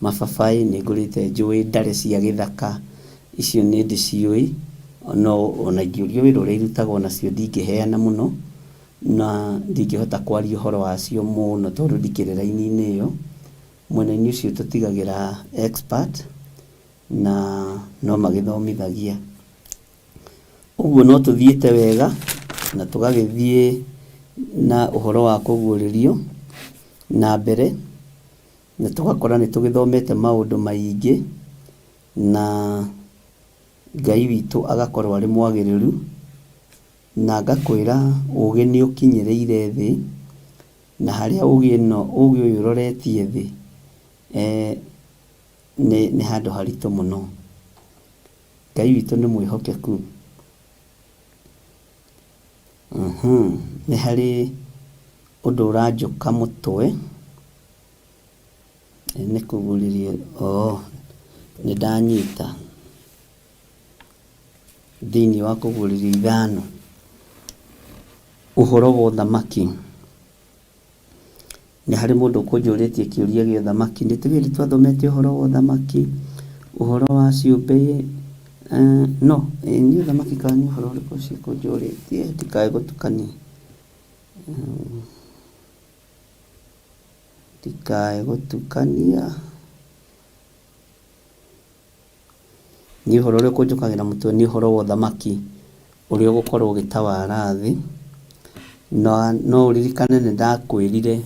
C: mababaĩ, nĩ ngũrĩte njũĩ ndare cia gĩthaka, icio nĩ ndĩciũĩ, no ona ingĩũrio wĩra ũrĩa irutagwo nacio ndingĩheana mũno, na ndingĩhota kwaria ũhoro wacio mũno tondũ ndikĩrĩ raini-inĩ ĩyo. Mwena-inĩ ũcio tũtigagĩra expert na no magĩthomithagia. Ũguo no tũthiĩte wega na tũgagĩthiĩ na ũhoro wa kũguũrĩrio na mbere, na tũgakora nĩ tũgĩthomete maũndũ maingĩ, na Ngai witũ agakorwo arĩ mwagĩrĩru, na ngakwĩra ũgĩ nĩ ũkinyĩrĩire thĩ, na harĩa ũgĩ ĩno ũgĩ ũyũ ũroretie thĩ nĩ handũ haritũ mũno. Ngai witũ nĩ mwĩhokeku. Nĩ harĩ ũndũ ũranjũka mũtwe, nĩ kũguũrĩrio, oo nĩ ndanyita thĩinĩ wa kũguũrĩrio ithano, ũhoro wa ũthamaki. Nĩ harĩ mũndũ ũkũnjũrĩtie kĩũria gĩa ũthamaki, nĩ tũgĩrĩ twathomete ũhoro wa ũthamaki, ũhoro wa ciũmbe, no nĩ ũthamaki kana nĩ ũhoro ũrĩkũ ũcio ũkũnjũrĩtie, ndikae gũtukania, ndikae gũtukania. Niĩ ũhoro ũrĩa ũkũnjũkagĩra mũtwe nĩ ũhoro wa ũthamaki ũrĩa ũgũkorwo ũgĩtawara thĩ. Na no ũririkane nĩ ndakwĩrire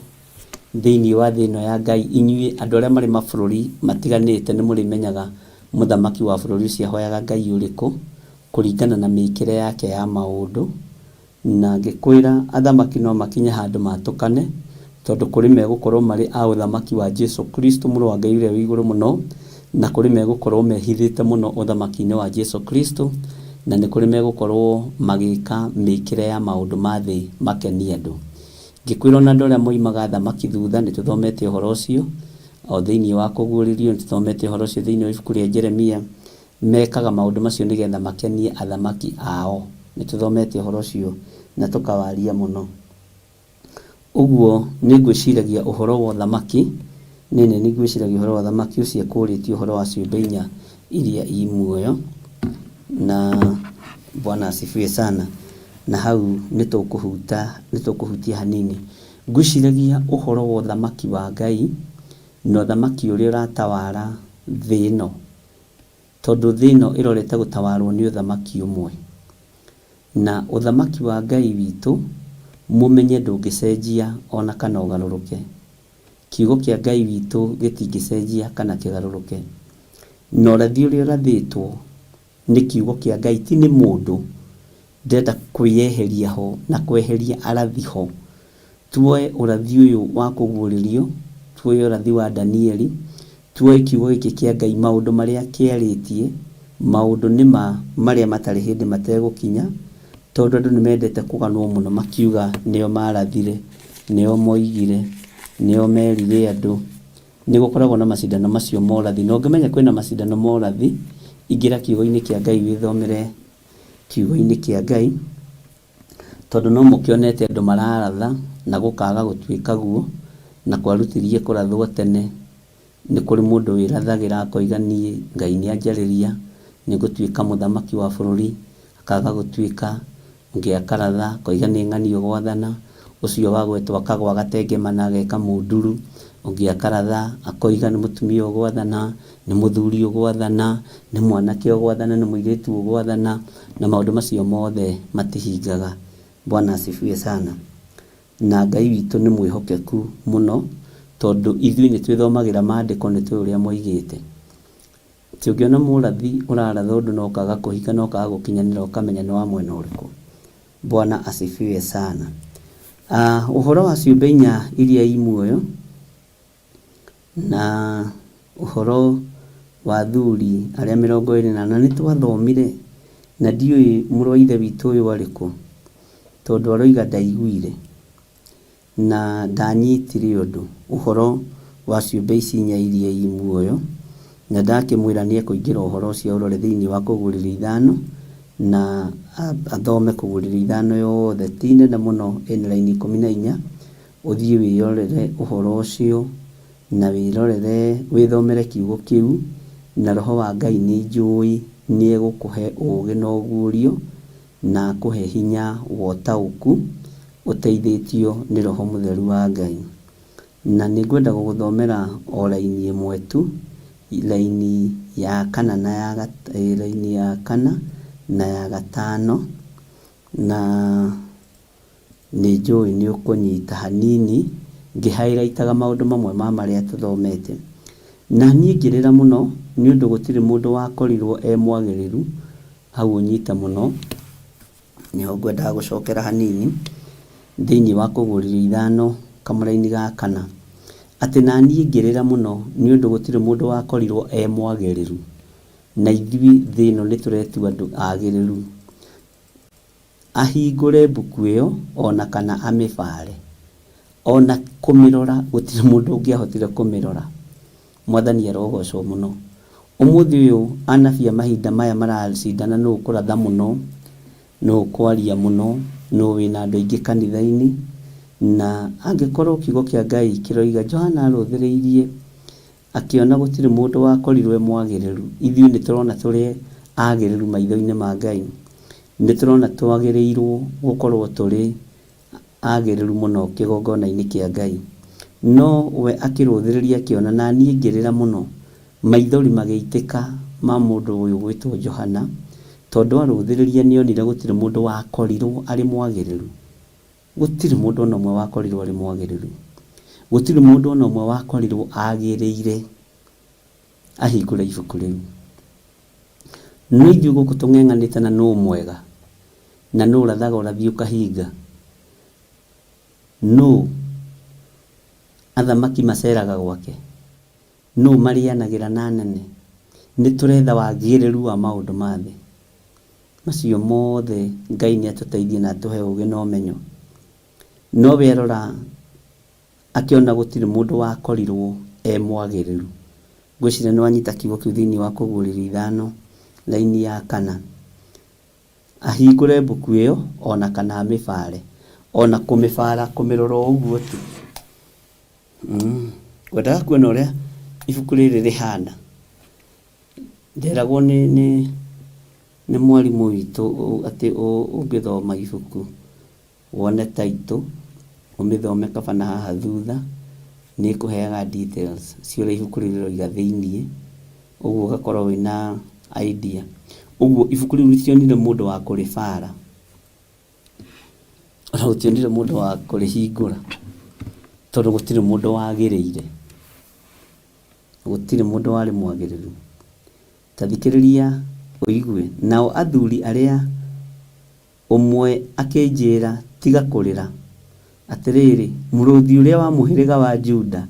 C: thĩinĩ wa thĩ ĩno ya Ngai, inyuĩ andũ arĩa marĩ mabũrũri matiganĩte nĩ mũrĩmenyaga mũthamaki wa bũrũri ũcio ahoyaga Ngai ũrĩkũ, kũringana na mĩkĩre yake ya maũndũ. Na ngĩkwĩra athamaki no makinye handũ matũkane, tondũ kũrĩ megũkorwo marĩ a ũthamaki wa Jesu Kristo mũrũ wa Ngai ũrĩa wĩ igũrũ mũno, na kũrĩ megũkorwo mehithĩte mũno ũthamaki-inĩ wa Jesu Kristo, na nĩ kũrĩ megũkorwo magĩka mĩkĩre ya maũndũ ma thĩ makenie andũ. Ngĩkwĩra ona andũ arĩa moimaga athamaki thutha, nĩ tũthomete ũhoro ũcio o thĩinĩ wa kũguũrĩrio, nĩ tũthomete ũhoro ũcio thĩinĩ wa ibuku rĩa Jeremia. Mekaga maũndũ macio nĩgetha makenie athamaki ao. Nĩ tũthomete ũhoro ũcio na tũkawaria mũno. Ũguo nĩ ngwĩciragia ũhoro wa ũthamaki, nĩ nĩ ngwĩciragia ũhoro wa ũthamaki ũcio ekũrĩtie ũhoro wa ciũmbe inya iria i muoyo. Na Bwana asifiwe sana. Na hau nĩ tũkũhuta, nĩ tũkũhutia hanini. Ngwĩciragia ũhoro wa ũthamaki wa Ngai na ũthamaki ũrĩa ũratawara thĩ ĩno. Tondũ thĩ ĩno ĩrorete gũtawarwo nĩ ũthamaki ũmwe. Na ũthamaki wa Ngai witũ mũmenye ndũngĩcenjia ona kana ũgarũrũke. Kiugo kĩa Ngai witũ gĩtingĩcenjia kana kĩgarũrũke. Na ũrathi ũrĩa ũrathĩtwo nĩ kiugo kĩa Ngai ti nĩ mũndũ. Ndĩrenda kwĩyeheria ho na kweheria arathi ho. Tuoe ũrathi ũyũ wa kũguũrĩrio, tuoe ũrathi wa Danieli, tuoe kiugo gĩkĩ kĩa Ngai maũndũ marĩa kĩarĩtie, maũndũ nĩ ma marĩa matarĩ hĩndĩ mategũkinya, tondũ andũ nĩ mendete kũganwo mũno makiuga nĩo marathire, nĩo moigire, nĩo merire andũ. Nĩ gũkoragwo na macindano macio ma ũrathi, na ũngĩmenya kwĩna macindano ma ũrathi, ingĩra kiugo-inĩ kĩa Ngai wĩthomere kiugo-inĩ kĩa Ngai. Tondũ no mũkĩonete andũ mararatha na gũkaga gũtuĩka guo, na kwarutirie kũrathwo tene, nĩ kũrĩ mũndũ wĩrathagĩra akoiga niĩ Ngai nĩ anjarĩria, nĩ ngũtuĩka mũthamaki wa bũrũri, akaga gũtuĩka, ũngĩ akaratha akoiga nĩ ng'ania ũgwathana, ũcio wagwetwo akagwa agatengemana ageka mũnduru, ũngĩ akaratha akoiga nĩ mũtumia ũgwathana, nĩ mũthuri ũgwathana, nĩ mwanake ũgwathana, nĩ mũirĩtu ũgwathana, na maũndũ macio mothe matihingaga. Bwana asifiwe sana. Na Ngai witũ nĩ mwĩhokeku mũno, tondũ ithuĩ nĩ twĩthomagĩra maandĩko nĩ tũĩ ũrĩa moigĩte. Atĩ ũngĩona mũrathi ũraratha ũndũ na ũkaga kũhinga na ũkaga gũkinyanĩra ũkamenya nĩ wa mwena ũrĩkũ. Bwana asifiwe sana. Ũhoro wa ciũmbe inya iria i muoyo, Na ũhoro wa athuri arĩa 24, nĩ twathomire, na ndiũĩ mũrũ wa ithe witũ ũyũ arĩ kũ, tondũ aroiga ndaiguire, na ndanyitire ũndũ, ũhoro wa ciũmbe ici inya iria i muoyo, na ndakĩmwĩra nĩ ekũingĩra ũhoro ũcio aũrore thĩinĩ wa Kũguũrĩrio ithano, na athome Kũguũrĩrio ithano yothe, ti nene mũno, ĩna raini 14. Ũthiĩ wĩrorere ũhoro ũcio, na wĩrorere, wĩthomere kiugo kĩu, na Roho wa Ngai nĩnjũĩ nĩegũkũhe ũũgĩ na ũguũrio, na akũhe hinya wa ũtaũku, ũteithĩtio nĩ Roho Mũtheru wa Ngai. Na nĩngwenda gũgũthomera o raini ĩmwe tu, raini ya kana na ya raini ya kana na ya gatano, na. Nĩ njũĩ nĩ ũkũnyita hanini ngĩ highlight aga maũndũ mamwe ma marĩa tũthomete. Na niĩ ngĩrĩra mũno nĩ ũndũ gũtirĩ mũndũ wakorirwo e mwagĩrĩru, hau ũnyite mũno, nĩho ngwendaga gũcokera hanini, thĩinĩ wa Kũguũrĩrio ithano kamũraini ga kana, atĩ na niĩ ngĩrĩra mũno nĩ ũndũ gũtirĩ mũndũ wakorirwo e mwagĩrĩru, na ithuĩ thĩ ĩno nĩ tũretua andũ agĩrĩru. Ahingũre mbuku ĩyo o na kana amĩbaare. O na kũmĩrora gũtirĩ mũndũ ũngĩahotire kũmĩrora. Mwathani arogocwo mũno. Ũmũthĩ ũyũ anabii a mahinda maya maracindana nũ ũkũratha mũno, nũ ũkwaria mũno, nũ wĩna andũ aingĩ kanitha-inĩ. Na angĩkorwo kiugo kĩa Ngai kĩroiga Johana arũthĩrĩirie Akĩona gũtirĩ mũndũ wakorirwo e mwagĩrĩru. Ithuĩ nĩ tũrona tũrĩ agĩrĩru maitho-inĩ ma Ngai? Nĩ tũrona twagĩrĩirwo gũkorwo tũrĩ agĩrĩru mũno kĩgongona-inĩ kĩa Ngai? No we akĩrũthĩrĩria akĩona, na niĩ ngĩrĩra mũno, maithori magĩitĩka ma mũndũ ũyũ ũgwĩtwo Johana, tondũ arũthĩrĩria nĩonire gũtirĩ mũndũ wakorirwo arĩ mwagĩrĩru. Gũtirĩ mũndũ o na ũmwe wakorirũo arĩ mwagĩrĩru. Gũtirĩ mũndũ o na ũmwe wakorirũo agĩrĩire ahingũre ibuku rĩu. No ithuĩ gũkũ tũng'eng'anĩte na nũũ mwega, na nũũ ũrathaga ũrathi ũkahinga, nũũ athamaki maceraga gwake, nũũ marĩanagĩra na anene, nĩ tũretha wagĩrĩru wa maũndũ ma thĩ. Macio mothe Ngai nĩ atũteithie na atũhe ũgĩ na ũmenyo. No we arora akĩona gũtirĩ mũndũ wakorirwo e mwagĩrĩru. Ngwĩciria nĩ wanyita kiugo kĩu thĩinĩ wa Kũguũrĩrio ithano raini ya kana. Ahingũre mbuku ĩyo o na kana amĩbaare. O na kũmĩbaara kũmĩrora o ũguo tu. Ngwendaga kuona ũrĩa ibuku rĩrĩ rĩhana. Nderagwo nĩ nĩ nĩ mwarimũ witũ atĩ ũngĩthoma ibuku wone title ũmĩthome kaba na haha thutha nĩ ĩkũheaga details cia ũrĩa ibuku rĩu rĩroiga thĩiniĩ, ũguo ũgakorwo wĩna idea. Ũguo ibuku rĩu rĩtionire mũndũ wa kũrĩbara, ona gũtionire mũndũ wa kũrĩhingũra tondũ gũtirĩ mũndũ wagĩrĩire. Gũtirĩ mũndũ warĩ mwagĩrĩru. Ta thikĩrĩria ũigue. Nao athuri arĩa ũmwe akĩnjĩra, 'Tiga kũrĩra. Atĩrĩrĩ, Mũrũthi ũrĩa wa mũhĩrĩga wa Juda,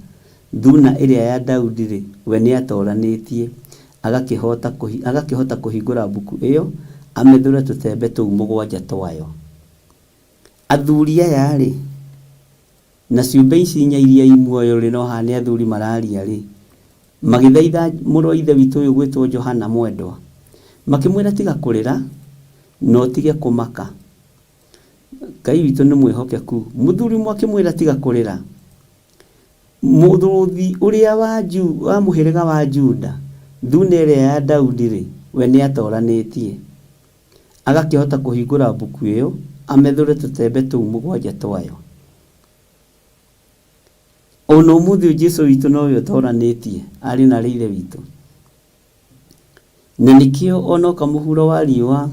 C: Thuuna ĩrĩa ya Daudi-rĩ, we nĩatooranĩtie, agakĩhota kũhingũra mbuku ĩyo, amethũre tũtembe tũu mũgwanja twayo. Athuri aya-rĩ, Na ciũmbe ici inya iria i muoyo-rĩ, no haha nĩ athuri mararia-rĩ, magĩthaitha mũrũ wa Ithe witũ ũyũ ũgwĩtwo Johana mwendwa, makĩmwĩra, Tiga kũrĩra, na ũtige kũmaka. Ngai witũ nĩ mwĩhokeku. Mũthuri ũmwe akĩmwĩra, Tiga kũrĩra. Mũrũthi ũrĩa wa, Ju, wa mũhĩrĩga wa Juda, thuna ĩrĩa ya Daudi-rĩ, we nĩatoranĩtie, agakĩhota kũhingũra mbuku ĩyo, amethũre tũtembe tũu mũgwanja twayo. O na ũmũthĩ ũyũ Jesu witũ nowe ũtoranĩtie, arĩ na arĩ Ithe witũ. Na nĩkĩo ona oka mũhuro wa riũa,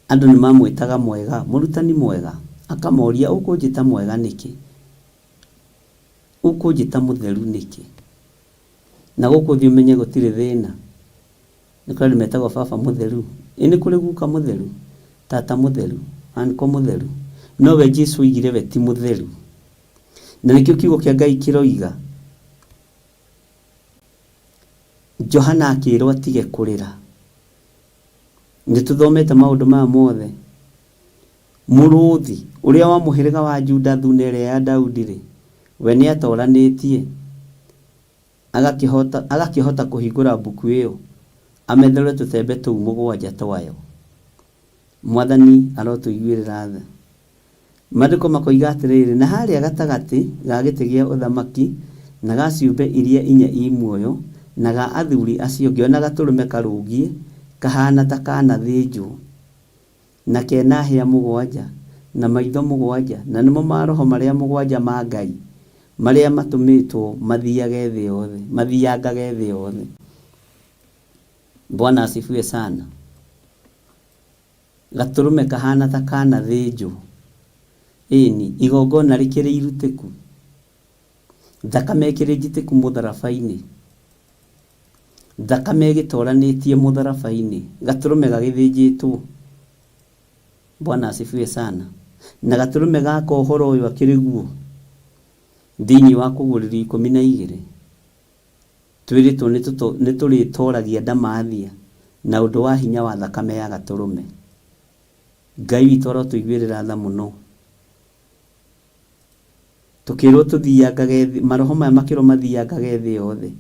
C: andũ nĩ mamwĩtaga mwega, mũrutani mwega. Akamoria, ũkũnjĩta mwega nĩkĩ? Ũkũnjĩta mũtheru nĩkĩ? Na gũkũ thĩ ũmenye gũtirĩ thĩna. Nĩ kũrĩ andũ metagwo baba mũtheru? Ĩ nĩ kũrĩ guka mũtheru? Tata mũtheru? Uncle mũtheru? No we Jesu oigire we ti mũtheru. Na nĩkĩo kiugo kĩa Ngai kĩroiga, Johana akĩrwo atige kũrĩra. Nĩ tũthomete maũndũ maya mothe. Mũrũthi ũrĩa wa mũhĩrĩga wa Juda thuna ĩrĩa ya Daudi-rĩ, we nĩatoranĩtie. Agakĩhota, agakĩhota kũhingũra mbuku ĩyo, amethũre tũtembe tũu mũgwanja twayo. Mwathani arotũiguĩrĩra tha. Maandĩko makoiga atĩrĩrĩ, Na harĩa gatagatĩ ga gĩtĩ gĩa ũthamaki, na ga ciũmbe iria inya ii muoyo, na ga athuri acio, ngĩona gatũrũme karũngiĩ, kahaana ta kaanathĩnjwo. Na ke na hĩa mũgwanja, na maitho mũgwanja, na nĩmo maroho marĩa mũgwanja ma Ngai, marĩa matũmĩtwo mathiage thĩ yothe, mathiangage thĩ yothe. Bwana asifiwe sana. Gatũrũme kahana ta kanathĩnjwo. Ĩni, igongona rĩkĩrĩ irutĩku, thakame ĩkĩrĩ njitĩku mũtharaba-inĩ, thakame ĩgĩtoranĩtie mũtharaba-inĩ, gatũrũme gagĩthĩnjĩtwo. Bwana asifiwe sana. Na gatũrũme gaka ũhoro ũyũ akĩrĩ guo thĩinĩ wa kũguũrĩrio 12 twĩrĩtwo nĩ tũrĩtoragia ndamathia na ũndũ wa hinya wa thakame ya gatũrũme. Ngai witũ arotũiguĩrĩra tha mũno. Tũkĩrwo tũthiangage thĩ, maroho maya makĩrwo mathiangage thĩ yothe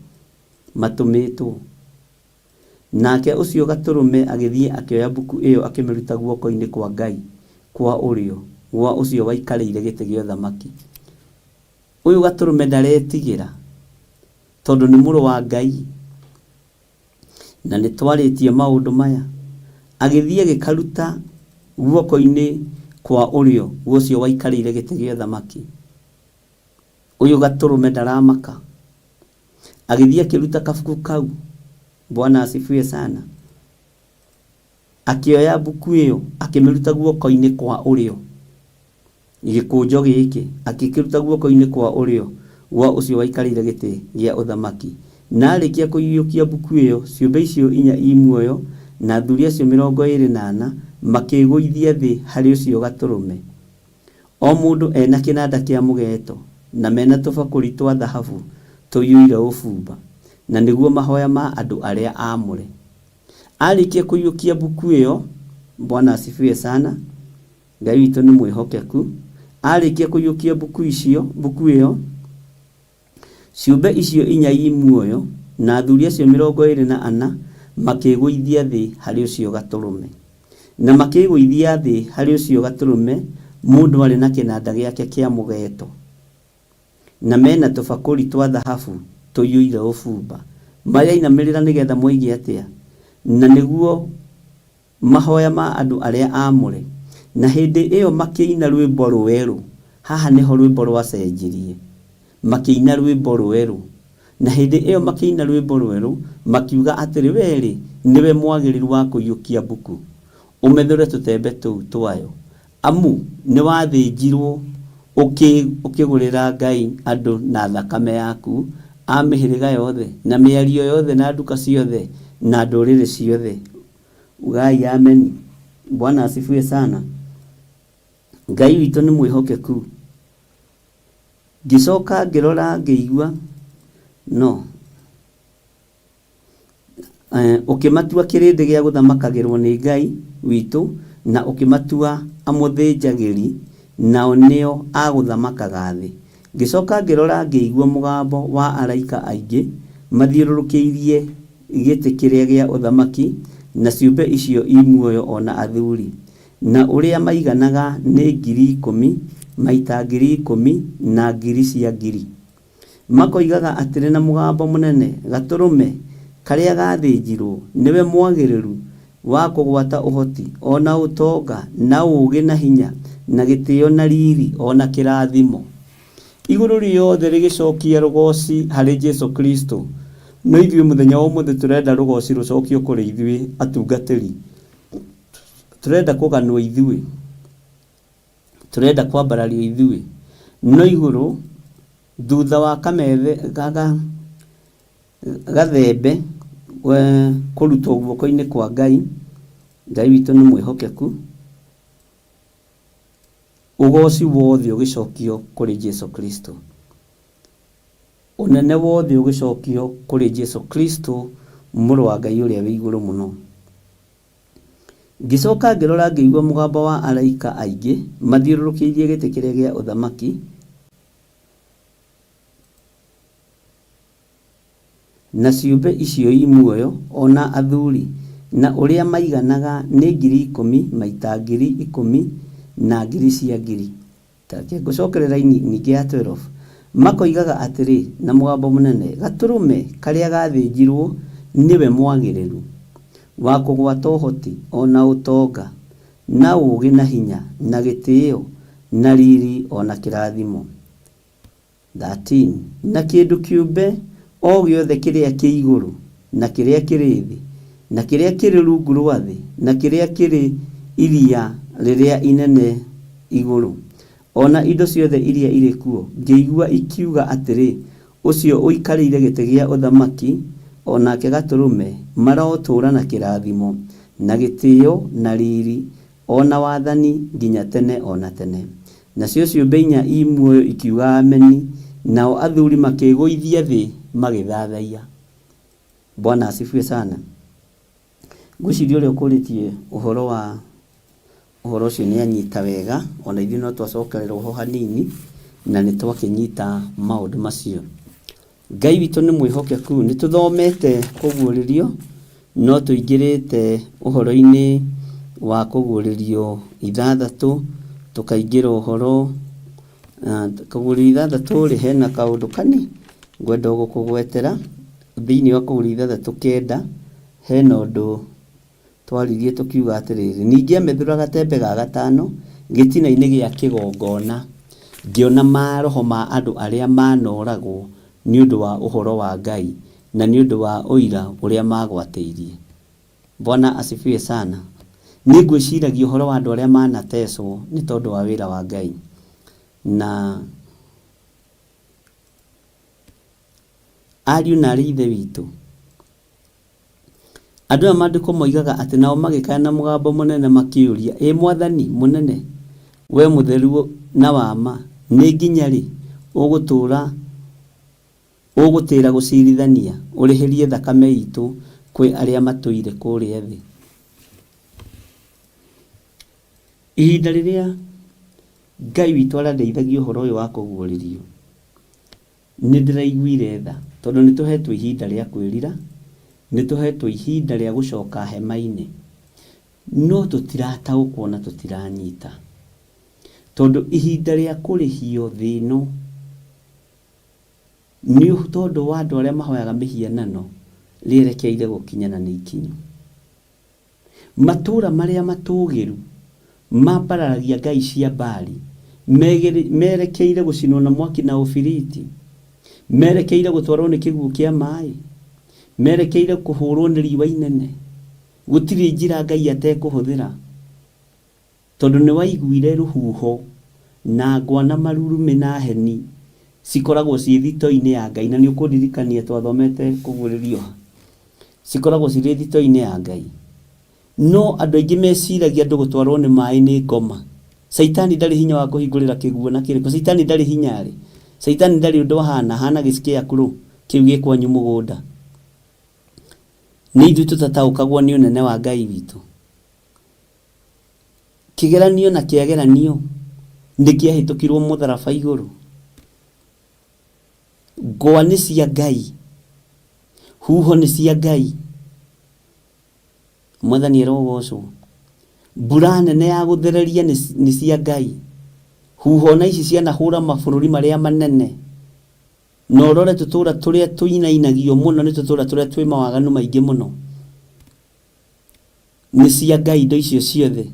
C: matũmĩtwo. Nake ũcio Gatũrũme agĩthiĩ akĩoya mbuku ĩyo akĩmĩruta guoko-inĩ kwa Ngai kwa ũrĩo gwa ũcio waikarĩire gĩtĩ gĩa ũthamaki. Ũyũ Gatũrũme ndaretigĩra tondũ nĩ mũrũ wa Ngai. Na nĩ twarĩtie maũndũ maya. Agĩthiĩ agĩkaruta guoko-inĩ kwa ũrĩo gwa ũcio waikarĩire gĩtĩ gĩa ũthamaki. Ũyũ Gatũrũme ndaramaka. Agĩthiĩ akĩruta kabuku kau. Bwana asifiwe sana. Akĩoya mbuku ĩyo akĩmĩruta guoko-inĩ kwa ũrĩo. Gĩkũnjo gĩkĩ akĩkĩruta guoko-inĩ kwa ũrĩo gwa ũcio waikarĩire gĩtĩ gĩa ũthamaki. Na aarĩkia kũiyũkia mbuku ĩyo, ciũmbe icio inya i muoyo na athuri acio 24 makĩĩgũithia thĩ harĩ ũcio Gatũrũme. O mũndũ e na kĩnanda kĩa mũgeeto, na me na tũbakũri twa thahabu tũiyũire ũbumba, na nĩguo mahoya ma andũ arĩa aamũre. Aarĩkia kũiyũkia mbuku ĩyo, Bwana asifiwe sana, Ngai witũ nĩ mwĩhokeku, aarĩkia kũiyũkia mbuku icio, mbuku ĩyo, Ciũmbe icio inya i muoyo, na athuri acio 24 makĩĩgũithia thĩ harĩ ũcio Gatũrũme. Na makĩĩgũithia thĩ harĩ ũcio Gatũrũme, mũndũ arĩ na kĩnanda gĩake kĩa mũgeeto, na me na tũbakũri twa thahabu tũiyũire ũbumba. Mayainamĩrĩra nĩ getha moige atĩa? Na nĩguo Mahoya ma andũ arĩa aamũre. Na hĩndĩ ĩyo makĩina rwĩmbo rũerũ. Haha nĩho rwĩmbo rwacenjirie. Makĩina rwĩmbo rũerũ. Na hĩndĩ ĩyo makĩina rwĩmbo rũerũ, makiuga atĩrĩ, Wee-rĩ, nĩwe mwagĩrĩru wa kũiyũkia mbuku, ũmethũre tũtembe tũu twayo, amu nĩwathĩnjirũo ũkĩgũrĩra Ngai andũ na thakame yaku, a mĩhĩrĩga yothe, na mĩario yothe, na nduka ciothe, na ndũrĩrĩ ciothe. Ugai ameni. Bwana asifiwe sana. Ngai witũ nĩ mwĩhokeku. Ngĩcoka ngĩrora ngĩigua no ũkĩmatua kĩrĩndĩ gĩa gũthamakagĩrwo nĩ Ngai witũ na ũkĩmatua amũthĩnjagĩri nao nĩo a gũthamakaga thĩ. Ngĩcoka ngĩrora ngĩigua mũgambo wa araika aingĩ mathiũrũrũkĩirie gĩtĩ kĩrĩa gĩa ũthamaki, na ciũmbe icio i muoyo o na athuri, na ũrĩa maiganaga nĩ 10,000 maita 10,000, na ngiri cia ngiri. Makoigaga atĩrĩ na mũgambo mũnene, Gatũrũme karĩa gaathĩnjirũo nĩwe mwagĩrĩru wa kũgwata ũhoti, o na ũtonga, na ũũgĩ, na hinya, na gĩtĩo, na riri, o na kĩrathimo. Igũrũ rĩothe rĩgĩcokia rũgooci harĩ Jesu Kristo. No ithuĩ mũthenya wa ũmũthĩ tũrenda rũgooci rũcokio kũrĩ ithuĩ atungatĩri. Tũrenda kũganwo ithuĩ. Tũrenda kwambarario ithuĩ. No igũrũ, thutha wa kamethe, ga, gathembe kũrutwo guoko-inĩ kwa Ngai, Ngai witũ nĩ mwĩhokeku, ũgoci wothe ũgĩcokio kũrĩ Jesu Kristo. Ũnene wothe ũgĩcokio kũrĩ Jesu Kristo, Mũrũ wa Ngai ũrĩa wĩ igũrũ mũno. Ngĩcoka ngĩrora ngĩigua mũgambo wa araika aingĩ mathiũrũrũkĩirie gĩtĩ kĩrĩa gĩa ũthamaki, na ciũmbe icio i muoyo, o na athuri, na ũrĩa maiganaga nĩ 10,000 maita 10,000 na ngiri cia ngiri. Ta reke ngũcokere raini ningĩ ya 12. Makoigaga atĩrĩ na mũgambo mũnene, Gatũrũme karĩa gaathĩnjirũo nĩwe mwagĩrĩru wa kũgwata ũhoti, o na ũtonga, na ũũgĩ, na hinya, na gĩtĩo, na riri, o na kĩrathimo. 13 na kĩndũ kĩũmbe o gĩothe kĩrĩa kĩ igũrũ, na kĩrĩa kĩrĩ thĩ, na kĩrĩa kĩrĩ rungu rwa thĩ, na kĩrĩa kĩrĩ iria rĩrĩa inene igũrũ, O na indo ciothe iria irĩ kuo, ngĩigua ikiuga atĩrĩ, Ũcio ũikarĩire gĩtĩ gĩa ũthamaki, o nake Gatũrũme, marotũũra na kĩrathimo, na gĩtĩo, na riri, o na wathani, nginya tene o na tene. Nacio ciũmbe inya ii muoyo ikiuga Ameni, nao athuri makĩĩgũithia thĩ magĩthathaiya. Bwana asifiwe sana. Ngwĩciria ũrĩa ũkũrĩtie ũhoro wa ũhoro ũcio nĩ anyita wega, ona ithuĩ no twacokererwo ho hanini na nĩ twakĩnyita maũndũ macio. Ngai witũ nĩ mwĩhokeku, nĩ tũthomete kũguũrĩrio, no tũingĩrĩte ũhoro-inĩ wa kũguũrĩrio ithathatũ, tũkaingĩra ũhoro kũguũrĩrio ithathatũ rĩ, hena kaũndũ kani ngwenda gũkũgwetera thĩinĩ wa kũguũrĩrio ithathatũ kenda, hena ũndũ twaririe tũkiuga atĩrĩrĩ, ningĩ amethũra gatembe ga gatano gĩtina-inĩ gĩa kĩgongona, ngĩona maroho ma andũ arĩa manoragwo nĩ ũndũ wa ũhoro wa Ngai na nĩ ũndũ wa ũira ũrĩa magwatĩirie. Bwana asifiwe sana. Nĩ ngwĩciragia ũhoro wa andũ arĩa manatecwo nĩ tondũ wa wĩra wa Ngai na ariũ na arĩ ithe witũ. Andũ aya maandĩko moigaga atĩ nao magĩkaya na mũgambo mũnene makĩũria, Ĩ Mwathani mũnene, we mũtheru na wa ma, nĩ nginya rĩ ũgũtũũra ũgũtĩra gũcirithania ũrĩhĩrie thakame itũ kwĩ arĩa matũire kũrĩa thĩ? Ihinda rĩrĩa Ngai witũ arandeithagia ũhoro ũyũ wa kũguũrĩrio, Nĩ ndĩraiguire tha tondũ nĩ tũhetwo ihinda rĩa kwĩrira, nĩ tũhetwo ihinda rĩa gũcoka hema-inĩ, no tũtirataũkwo na tũtiranyita. Tondũ ihinda rĩa kũrĩhio thĩ ĩno nĩ tondũ wa andũ arĩa mahoyaga mĩhianano rĩerekeire gũkinya na nĩ ikinyu. Matũũra marĩa matũũgĩru mambararagia ngai cia Baali, merekeire gũcinwo na mwaki na ũbiriti, merekeire gũtwarwo nĩ kĩguũ kĩa maaĩ, merekeire kũhũrwo nĩ riũa inene. Gũtirĩ njĩra Ngai atekũhũthĩra, tondũ nĩwaiguire rũhuho na ngwa na marurumĩ na heni cikoragwo ciĩ thitoo-inĩ ya Ngai, na nĩũkũndirikania twathomete kũguũrĩrio ha? Cikoragwo cirĩ thitoo-inĩ ya Ngai. No andũ aingĩ meciragia andũ gũtwarwo nĩ maĩ nĩ ngoma. Caitani ndarĩ hinya wa kũhingũrĩra kĩguũ na kĩrĩkũ. Caitani ndarĩ hinya rĩ. Caitani ndarĩ ũndũ ahana, ahana gĩ scarecrow kĩu gĩ kwanyu mũgũnda. Nĩ ithuĩ tũtataũkagwo nĩ ũnene wa Ngai witũ. Kĩgeranio na kĩageranio nĩ kĩahĩtũkirwo mũtharaba igũrũ. Ngwa nĩ cia Ngai, huho nĩ cia Ngai. Mwathani arogocwo. Mbura nene ya gũthereria nĩ cia Ngai. Huho na ici cianahũra mabũrũri marĩa manene. Na ũrore tũtũra tũrĩa tũinainagio mũno nĩ tũtũra tũrĩa twĩ mawaganu maingĩ mũno. Nĩ cia Ngai indo icio ciothe,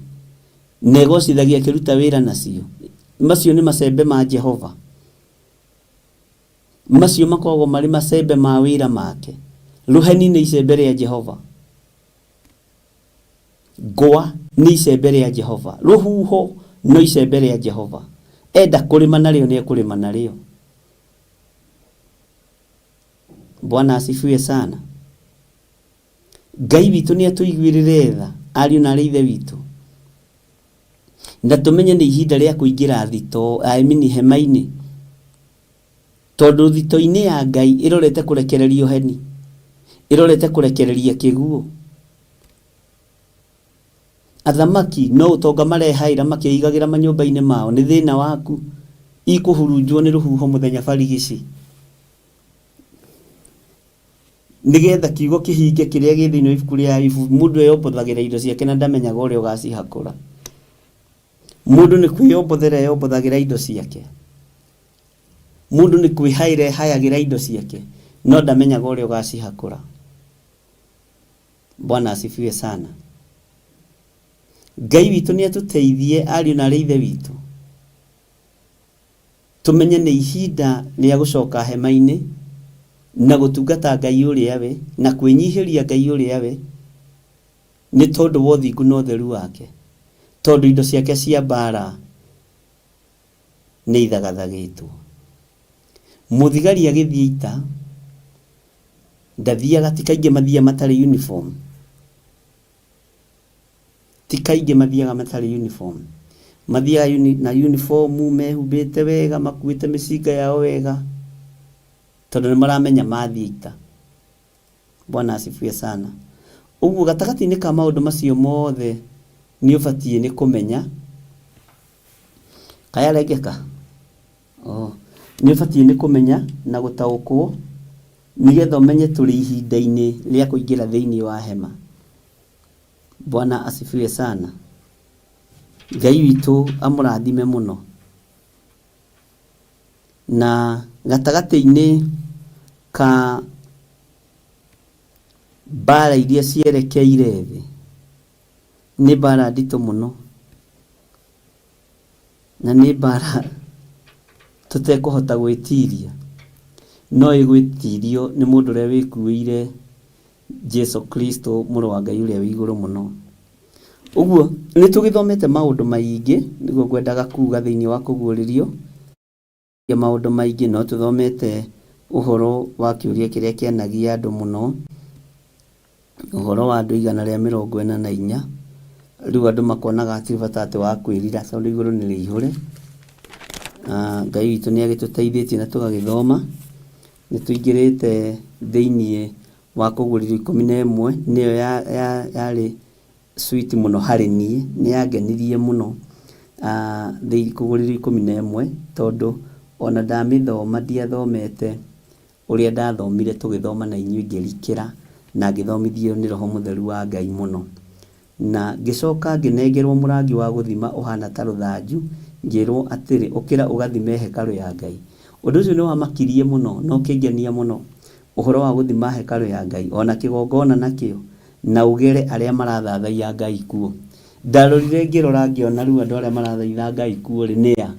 C: na egocithagia akĩruta wĩra nacio. Macio nĩ macembe ma Jehova. Macio makoragwo marĩ macembe ma wĩra make. Rũheni nĩ icembe rĩa Jehova. Ngwa nĩ icembe rĩa Jehova. Rũhuho no icembe rĩa Jehova. Enda kũrĩma narĩo nĩ ekũrĩma narĩo. Bwana asifiwe sana. Ngai witũ nĩ atũiguĩrĩre tha, ariũ na arĩ ithe witũ, na tũmenye nĩ ihinda rĩa kũingĩra thitoo, I mean hema-inĩ, tondũ thitoo-inĩ ya Ngai ĩrorete kũrekererio heni, ĩrorete kũrekereria kĩguũ. Athamaki no ũtonga marehaĩra makĩigagĩra manyũmba-inĩ mao, nĩ thĩna waku, ikũhurunjwo nĩ rũhuho mũthenya barigici. Nĩgetha kiugo kĩhinge kĩrĩa gĩ thĩinĩ wa ibuku rĩa Ayubu, mũndũ eyombothagĩra indo ciake na ndamenyaga ũrĩa ũgacihakũra. Mũndũ nĩ kwĩyombothera eyombothagĩra indo ciake. Mũndũ nĩ kwĩhaĩra ehayagĩra indo ciake, no ndamenyaga ũrĩa ũgacihakũra. Bwana asifiwe sana. Ngai witũ nĩ atũteithie ariũ na arĩ ithe witũ. Tũmenye nĩ ihinda rĩa gũcoka hema-inĩ na gũtungata Ngai ũrĩa we, na kwĩnyihĩria Ngai ũrĩa we, nĩ tondũ wa ũthingu na ũtheru wake, tondũ indo ciake cia mbaara Nĩ ithagathagĩtwo. Mũthigari agĩthiĩ ita ndathiaga, ti kaingĩ mathiaga matarĩ uniform, ti kaingĩ mathiaga matarĩ uniform, mathiaga na uniform mehumbĩte wega, makuĩte mĩcinga yao wega, tondũ nĩ maramenya mathiĩ ita. Bwana asifiwe sana. Ũguo gatagatĩ-inĩ ka maũndũ macio mothe nĩ ũbatiĩ nĩ kũmenya kayarengeka. Oh, nĩ ũbatiĩ nĩ kũmenya na gũtaũkwo nĩgetha ũmenye tũrĩ ihinda-inĩ rĩa kũingĩra thĩinĩ wa hema. Bwana asifiwe sana. Ngai witũ amũrathime mũno. Na gatagatĩ-inĩ ka mbara iria cierekeire thĩ, nĩ mbara nditũ mũno, na nĩ mbara tũtekũhota gwĩtiria, no ĩgwĩtirio nĩ mũndũ ũrĩa wĩkuĩire Jesu Kristo mũrũ wa Ngai ũrĩa wĩ igũrũ mũno. Ũguo nĩ tũgĩthomete maũndũ maingĩ, nĩguo ngwendaga kuga thĩinĩ wa kũguũrĩrio maũndũ maingĩ, no tũthomete ũhoro wa kĩũria kĩrĩa kĩanagia andũ mũno, ũhoro wa andũ 144. Rĩu andũ makonaga hatirĩ bata atĩ wa kwĩrira tondũ igũrũ nĩ rĩihũre. Ngai witũ nĩ agĩtũteithĩtie na tũgagĩthoma, nĩ tũingĩrĩte thĩinĩ wa kũguũrĩrio 11, nĩyo yarĩ sweet mũno harĩ niĩ, nĩ yangenirie mũno kũguũrĩrio 11, tondũ ona ndamĩthoma ndiathomete ũrĩa ndathomire tũgĩthoma na inyuĩ, ngĩrikĩra na ngĩthomithio nĩ Roho Mũtheru wa Ngai mũno. Na ngĩcoka ngĩnengerwo mũrangi wa gũthima ũhana ta rũthanju, ngĩrwo atĩrĩ, ũkĩra ũgathime hekarũ ya Ngai. Ũndũ ũcio nĩ wamakirie mũno na ũkĩngenia mũno, ũhoro wa gũthima hekarũ ya Ngai, ona kĩgongona nakĩo, na ũgere arĩa marathathaiya Ngai kuo. Ndarorire ngĩrora ngĩona rĩu andũ arĩa marathaitha Ngai kuo rĩ nĩa?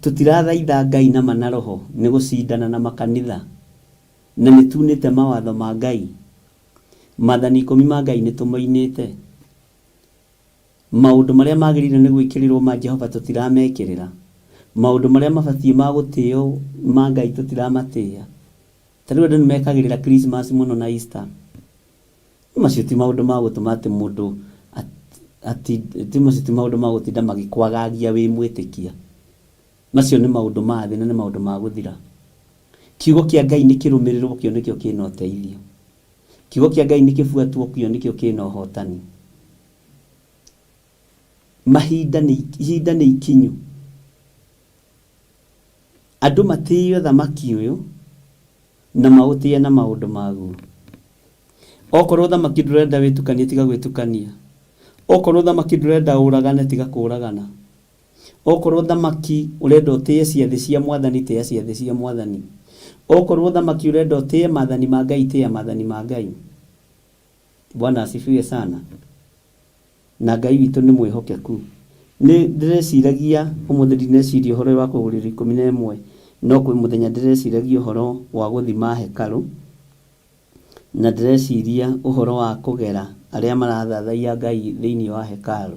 C: Tũtirathaitha Ngai na ma na roho, nĩ gũcindana na makanitha, na nĩ tunĩte mawatho ma Ngai. Maathani 10 ma Ngai nĩ tũmoinĩte. Maũndũ marĩa magĩrĩire nĩ gwĩkĩrĩrwo ma Jehova tũtiramekĩrĩra. Maũndũ marĩa mabatiĩ ma gũtĩo ma Ngai tũtiramatĩĩa. Ta rĩu andũ nĩ mekagĩrĩra Christmas mũno na Easter. Macio ti maũndũ ma gũtũma atĩ mũndũ macio ti maũndũ ma gũtinda magĩkwagagia wĩ mwĩtĩkia. Macio nĩ maũndũ ma thĩ na nĩ maũndũ ma gũthira. Kiugo kĩa Ngai nĩ kĩrũmĩrĩrwo, kĩo nĩkĩo kĩna ũteithio. Kiugo kĩa Ngai nĩ kĩbuatwo, kĩo nĩkĩo kĩna ũhotani. Mahinda nĩ ihinda nĩ ikinyu. Andũ matĩĩe ũthamaki ũyũ na maũtĩe na maũndũ maguo. Okorwo ũthamaki ndũrenda wĩtukanie, tiga gwĩtukania. Okorwo ũthamaki ndũrenda ũragane, tiga kũragana. Okorwo ũthamaki ũrenda ũtĩe ciathĩ cia Mwathani, tĩa ciathĩ cia Mwathani. Okorwo ũthamaki ũrenda ũtĩe maathani ma Ngai, tĩa maathani ma Ngai. Bwana asifiwe sana. Na Ngai witũ nĩ mwĩhokeku. Nĩ ndĩreciragia ũmũthĩ, ndineciria ũhoro ũyũ wa kũgũrĩrwo 11, no kwĩ mũthenya ndĩreciragia ũhoro wa gũthima hekarũ, na ndĩreciria ũhoro wa kũgera arĩa marathathaiya Ngai thĩinĩ wa hekarũ.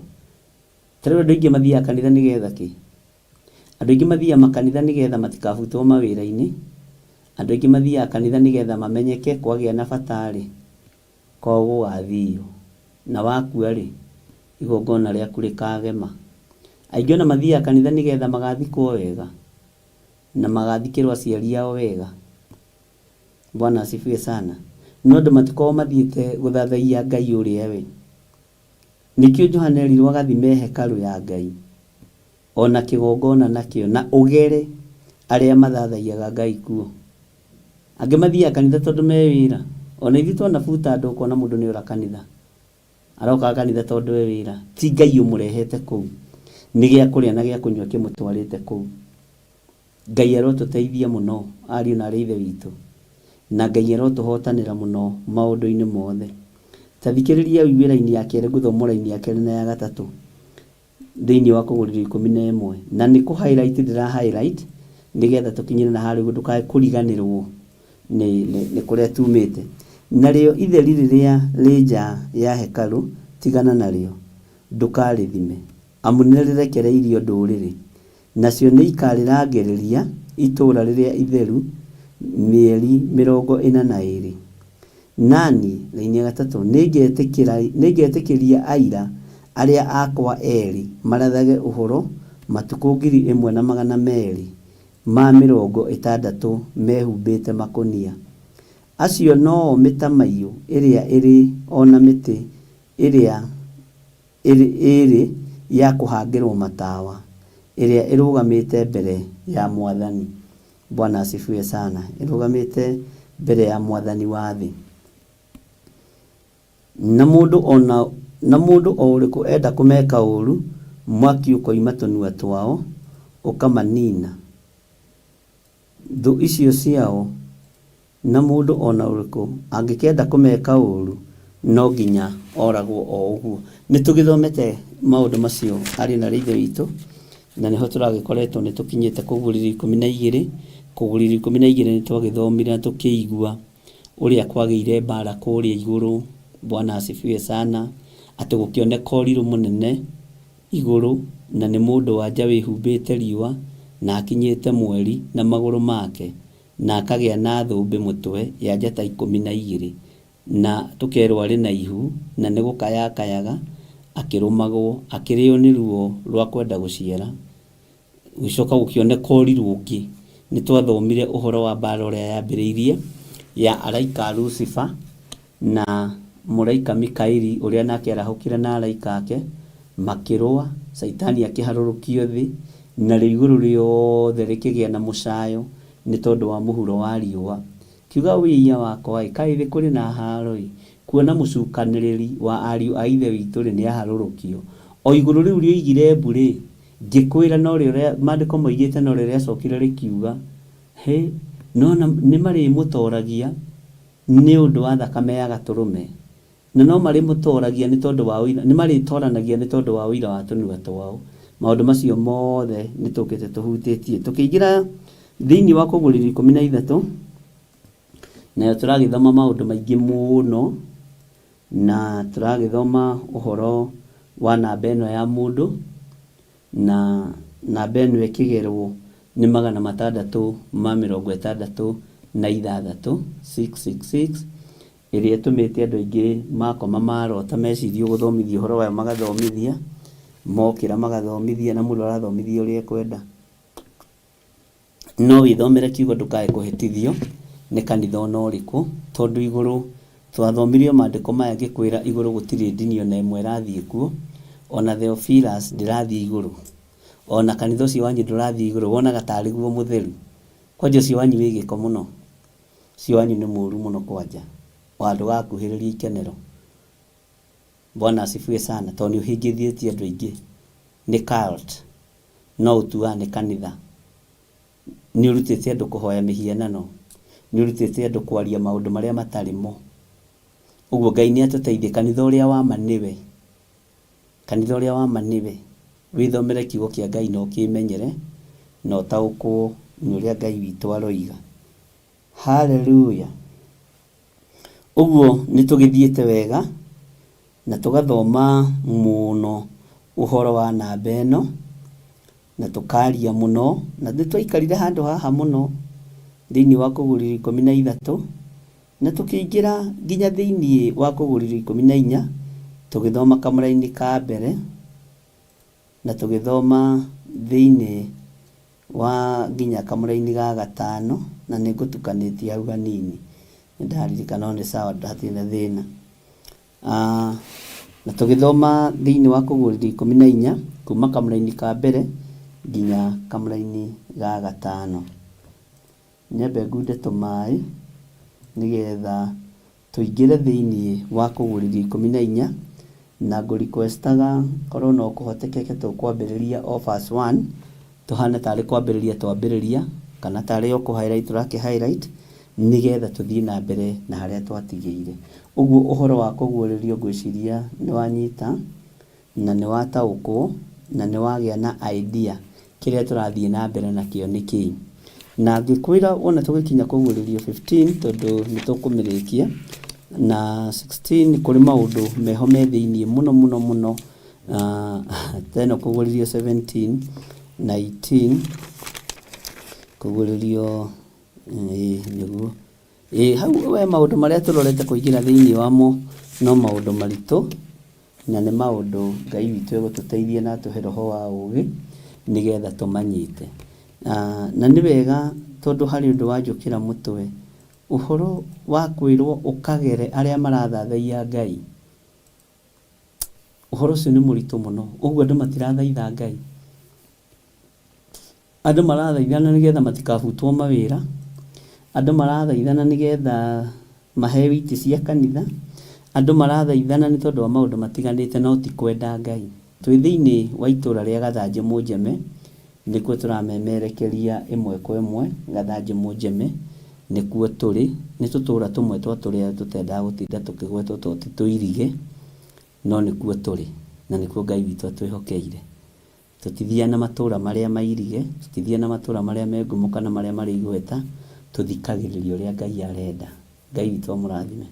C: Ta rĩu andũ aingĩ mathiaga kanitha nĩgetha kĩ? Andũ aingĩ mathiaga makanitha nĩgetha matikabutwo mawĩra-inĩ. Andũ aingĩ mathiaga kanitha nĩgetha mamenyeke kwagĩa na bata-rĩ, kwao gũgathio. Na wakua-rĩ, igongona rĩaku rĩkagema. Aingĩ ona mathiaga kanitha nĩgetha magathikwo wega, na magathikĩrwo aciari ao wega. Bwana asifiwe sana. No andũ matikoragwo mathiĩte gũthathaiya Ngai ũrĩa we. Nĩkĩo Johana erirwo agathime hekarũ ya Ngai, o na kĩgongona nakĩo, na ũgere arĩa mathathaiyaga Ngai kuo. Angĩ mathiaga kanitha tondũ me wĩra. Ona ithuĩ twanabuta andũ ũkona mũndũ nĩ ora kanitha. Arokaga kanitha tondũ e wĩra. Ti Ngai ũmũrehete kũu. Nĩ gĩa kũrĩa na gĩa kũnyua kĩmũtwarĩte kũu. Ngai arotũteithia mũno ariũ na aarĩ a Ithe witũ, na Ngai arotũhotanĩra mũno maũndũ-inĩ mothe. Ta thikĩrĩria ũigue raini ya kerĩ, ngũthoma raini ya kerĩ na ya gatatũ thĩinĩ wa Kũgũrĩrio 11, na nĩ kũ highlight ndĩra highlight nĩgetha tũkinyĩre na harĩa ũguo ndũkae kũriganĩrwo nĩ kũrĩa tumĩte. Narĩo itheri rĩrĩa rĩ nja ya hekarũ, tigana narĩo, ndũkarĩthime. Amu nĩrĩrekereirio ndũrĩrĩ, nacio nĩikarĩrangĩrĩria itũũra rĩrĩa itheru mĩeri 42. Naniĩ, raini ya gatatũ, nĩngetĩkĩria aira arĩa akwa erĩ marathage ũhoro matukũ 1260 mehumbĩte makũnia. Acio no-o mĩtamaiyũ ĩrĩa ĩrĩ o na mĩtĩ ĩrĩa ĩĩrĩ ya kũhangĩrwo matawa, ĩrĩa ĩrũgamĩte mbere ya Mwathani. Bwana asifiwe sana. Ĩrũgamĩte mbere ya Mwathani wa thĩ. Na mũndũ o na na mũndũ o ũrĩkũ enda kũmeka ũũru, mwaki ũkoima tũnua twao, ũkamanina. Thũ icio ciao, na mũndũ o na ũrĩkũ angĩkenda kũmeka ũũru, no nginya oragwo o ũguo. Nĩ tũgĩthomete maũndũ macio arĩ na Ithe witũ, na nĩho tũragĩkoretwo nĩ tũkinyĩte kũgũrĩrio 12. Kũgũrĩrio 12 nĩ twagĩthomire na tũkĩigua ũrĩa kwagĩire mbara kũrĩa igũrũ. Bwana asifiwe sana. Atĩ gũkĩoneka ũrirũ mũnene igũrũ, na nĩ mũndũ-wa-nja wĩhumbĩte riũa, na akinyĩte mweri na magũrũ make, na akagĩa na thũmbĩ mũtwe ya njata 12, na tũkerwo arĩ na ihu, na nĩ gũkaya akayaga akĩrũmagwo, akĩrĩo nĩ ruo rwa kwenda gũciara. Gũgĩcoka gũkĩoneka ũrirũ ũngĩ. Nĩ twathomire ũhoro wa mbaara ũrĩa yambĩrĩirie ya araika a Lucifer na mũraika Mikaeli ũrĩa nake arahũkire na araika ake makĩrũa, Caitani akĩharũrũkio thĩ, narĩo igũrũ rĩothe rĩkĩgĩa na mũcayo nĩ tondũ wa mũhuro wa riũa. Kiuga wĩiya wakwa-ĩ, kaĩ thĩ kũrĩ na haaro-ĩ, kuona mũcukanĩrĩri wa ariũ a Ithe witũ-rĩ, nĩaharũrũkio. O igũrũ rĩu rĩoigire mbu-rĩ, Ngĩkwĩra norĩo rĩa, maandĩko moigĩte norĩo rĩacokire rĩkiuga, Hĩ, no na, nĩmarĩmũtoragia nĩ ũndũ wa thakame ya Gatũrũme, na no marĩmũtoragia nĩ tondũ wa ũira, nĩmarĩtoranagia nĩ tondũ wa ũira wa tũnua twao. Maũndũ macio mothe nĩtũkĩte tũhutĩtie. Tũkĩingĩra thĩinĩ wa Kũguũrĩrio 13, nayo tũragĩthoma maũndũ maingĩ mũno, Na tũragĩthoma ũhoro wa namba ĩno ya mũndũ, na namba ĩno ĩkĩgerwo nĩ 666, 666, ĩrĩa ĩtũmĩte andũ aingĩ makoma marota mecirie gũthomithia ũhoro wayo magathomithia, mokĩra magathomithia, na mũndũ arathomithia ũrĩa ekwenda. No wĩthomere kiugo ndũkae kũhĩtithio nĩ kanitha ona ũrĩkũ, tondũ igũrũ twathomire o mandĩko maya ngĩkwĩra igũrũ gũtirĩ ndini ona ĩmwe ĩrathiĩ kuo, ona Theophilus ndĩrathiĩ igũrũ, ona kanitha ũcio wanyu ndũrathiĩ igũrũ, wonaga tarĩ guo mũtheru. Kwanja ũcio wanyu wĩ gĩko mũno, ũcio wanyu nĩ mũru mũno kwanja, wa ndũgakuhĩrĩrie ikenero. Bwana asifiwe sana, tondũ nĩ ũhĩngĩthĩtie andũ aingĩ, nĩ cult. No ũtuaga nĩ kanitha. Nĩ ũrutĩte andũ kũhoya mĩhianano. Nĩ ũrutĩte andũ kwaria maũndũ marĩa matarĩ mo. Ũguo Ngai nĩ atũteithie kanitha ũrĩa wa ma nĩwe. Kanitha ũrĩa wa ma nĩwe. Wĩthomere kiugo kĩa Ngai na ũkĩmenyere na ũtaũkwo nĩ ũrĩa Ngai witũ aroiga. Hallelujah! Ũguo nĩ tũgĩthiĩte wega na tũgathoma mũno ũhoro wa namba ĩno na tũkaria mũno na nĩ twaikarire handũ haha mũno thĩinĩ wa Kũguũrĩrio 13 na tũkĩingĩra nginya thĩinĩ wa Kũguũrĩrio 14 tũgĩthoma kamũraini ka mbere na tũgĩthoma thĩinĩ wa nginya kamũraini ga gatano na nĩ ngũtukanĩtie hau hanini nĩ ndaririkana no nĩ sawa hatirĩ na thĩna. Na tũgĩthoma thĩinĩ wa Kũguũrĩrio 14 kuma kamũraini ka mbere nginya kamũraini ga gatano. Nyambe ngunde tũmaĩ nĩgetha tũingĩre thĩinĩ wa Kũguũrĩrio 14 na ngũ request aga korwo no kũhotekeke tũkwambĩrĩria o verse 1 tũhane tarĩ kwambĩrĩria twambĩrĩria kana tarĩ o kũ highlight tũrakĩ highlight nĩgetha tũthiĩ na mbere na harĩa twatigĩire. Ũguo ũhoro wa kũguũrĩrio ngwĩciria nĩ wanyita na nĩ wataũkwo na nĩ wagĩa na idea kĩrĩa tũrathiĩ na mbere nakĩo nĩ kĩĩ. Na ngĩkwĩra wona tũgĩkinya kũguũrĩrio 15 tondũ nĩ tũkũmĩrĩkia na 16 kũrĩ maũndũ meho me thĩiniĩ mũno mũno mũno. Ta ĩno kũguũrĩrio 17 19, kũguũrĩrio, ĩĩ nĩguo. Ĩĩ hau we maũndũ marĩa tũrorete kũingĩra thĩinĩ wamo no maũndũ maritũ, na nĩ maũndũ Ngai witũ egũtũteithia na atũhe roho wa ũgĩ nĩgetha tũmanyite. Na nĩ wega tondũ harĩ ũndũ wanjũkĩra mũtwe, ũhoro wa kwĩrwo ũkagere arĩa marathathaiya Ngai. Ũhoro ũcio nĩ mũritũ mũno, ũguo andũ matirathaitha Ngai. Andũ marathaithana nĩgetha matikabutwo mawĩra, andũ marathaithana nĩgetha maheo itĩ cia kanitha, andũ marathaithana nĩ tondũ wa maũndũ matiganĩte no ti kwenda Ngai. Twĩ thĩinĩ wa itũra rĩa Gathanjĩ Mũnjeme, nĩkuo tũramemerekeria ĩmwe kwa ĩmwe, Gathanjĩ Mũnjeme nĩkuo tũrĩ. Nĩ tũtũra tũmwe twa tũrĩa tũtendaga gũtinda tũkĩgwetwo tondũ ti tũirige, no nĩkuo tũrĩ na nĩkuo Ngai witũ atwĩhokeire. Tũtithiaga na matũra marĩa mairige, tũtithiaga na matũra marĩa me ngumo kana marĩa marĩ igweta, tũthikagĩrĩria ũrĩa Ngai arenda. Ngai witũ amũrathime.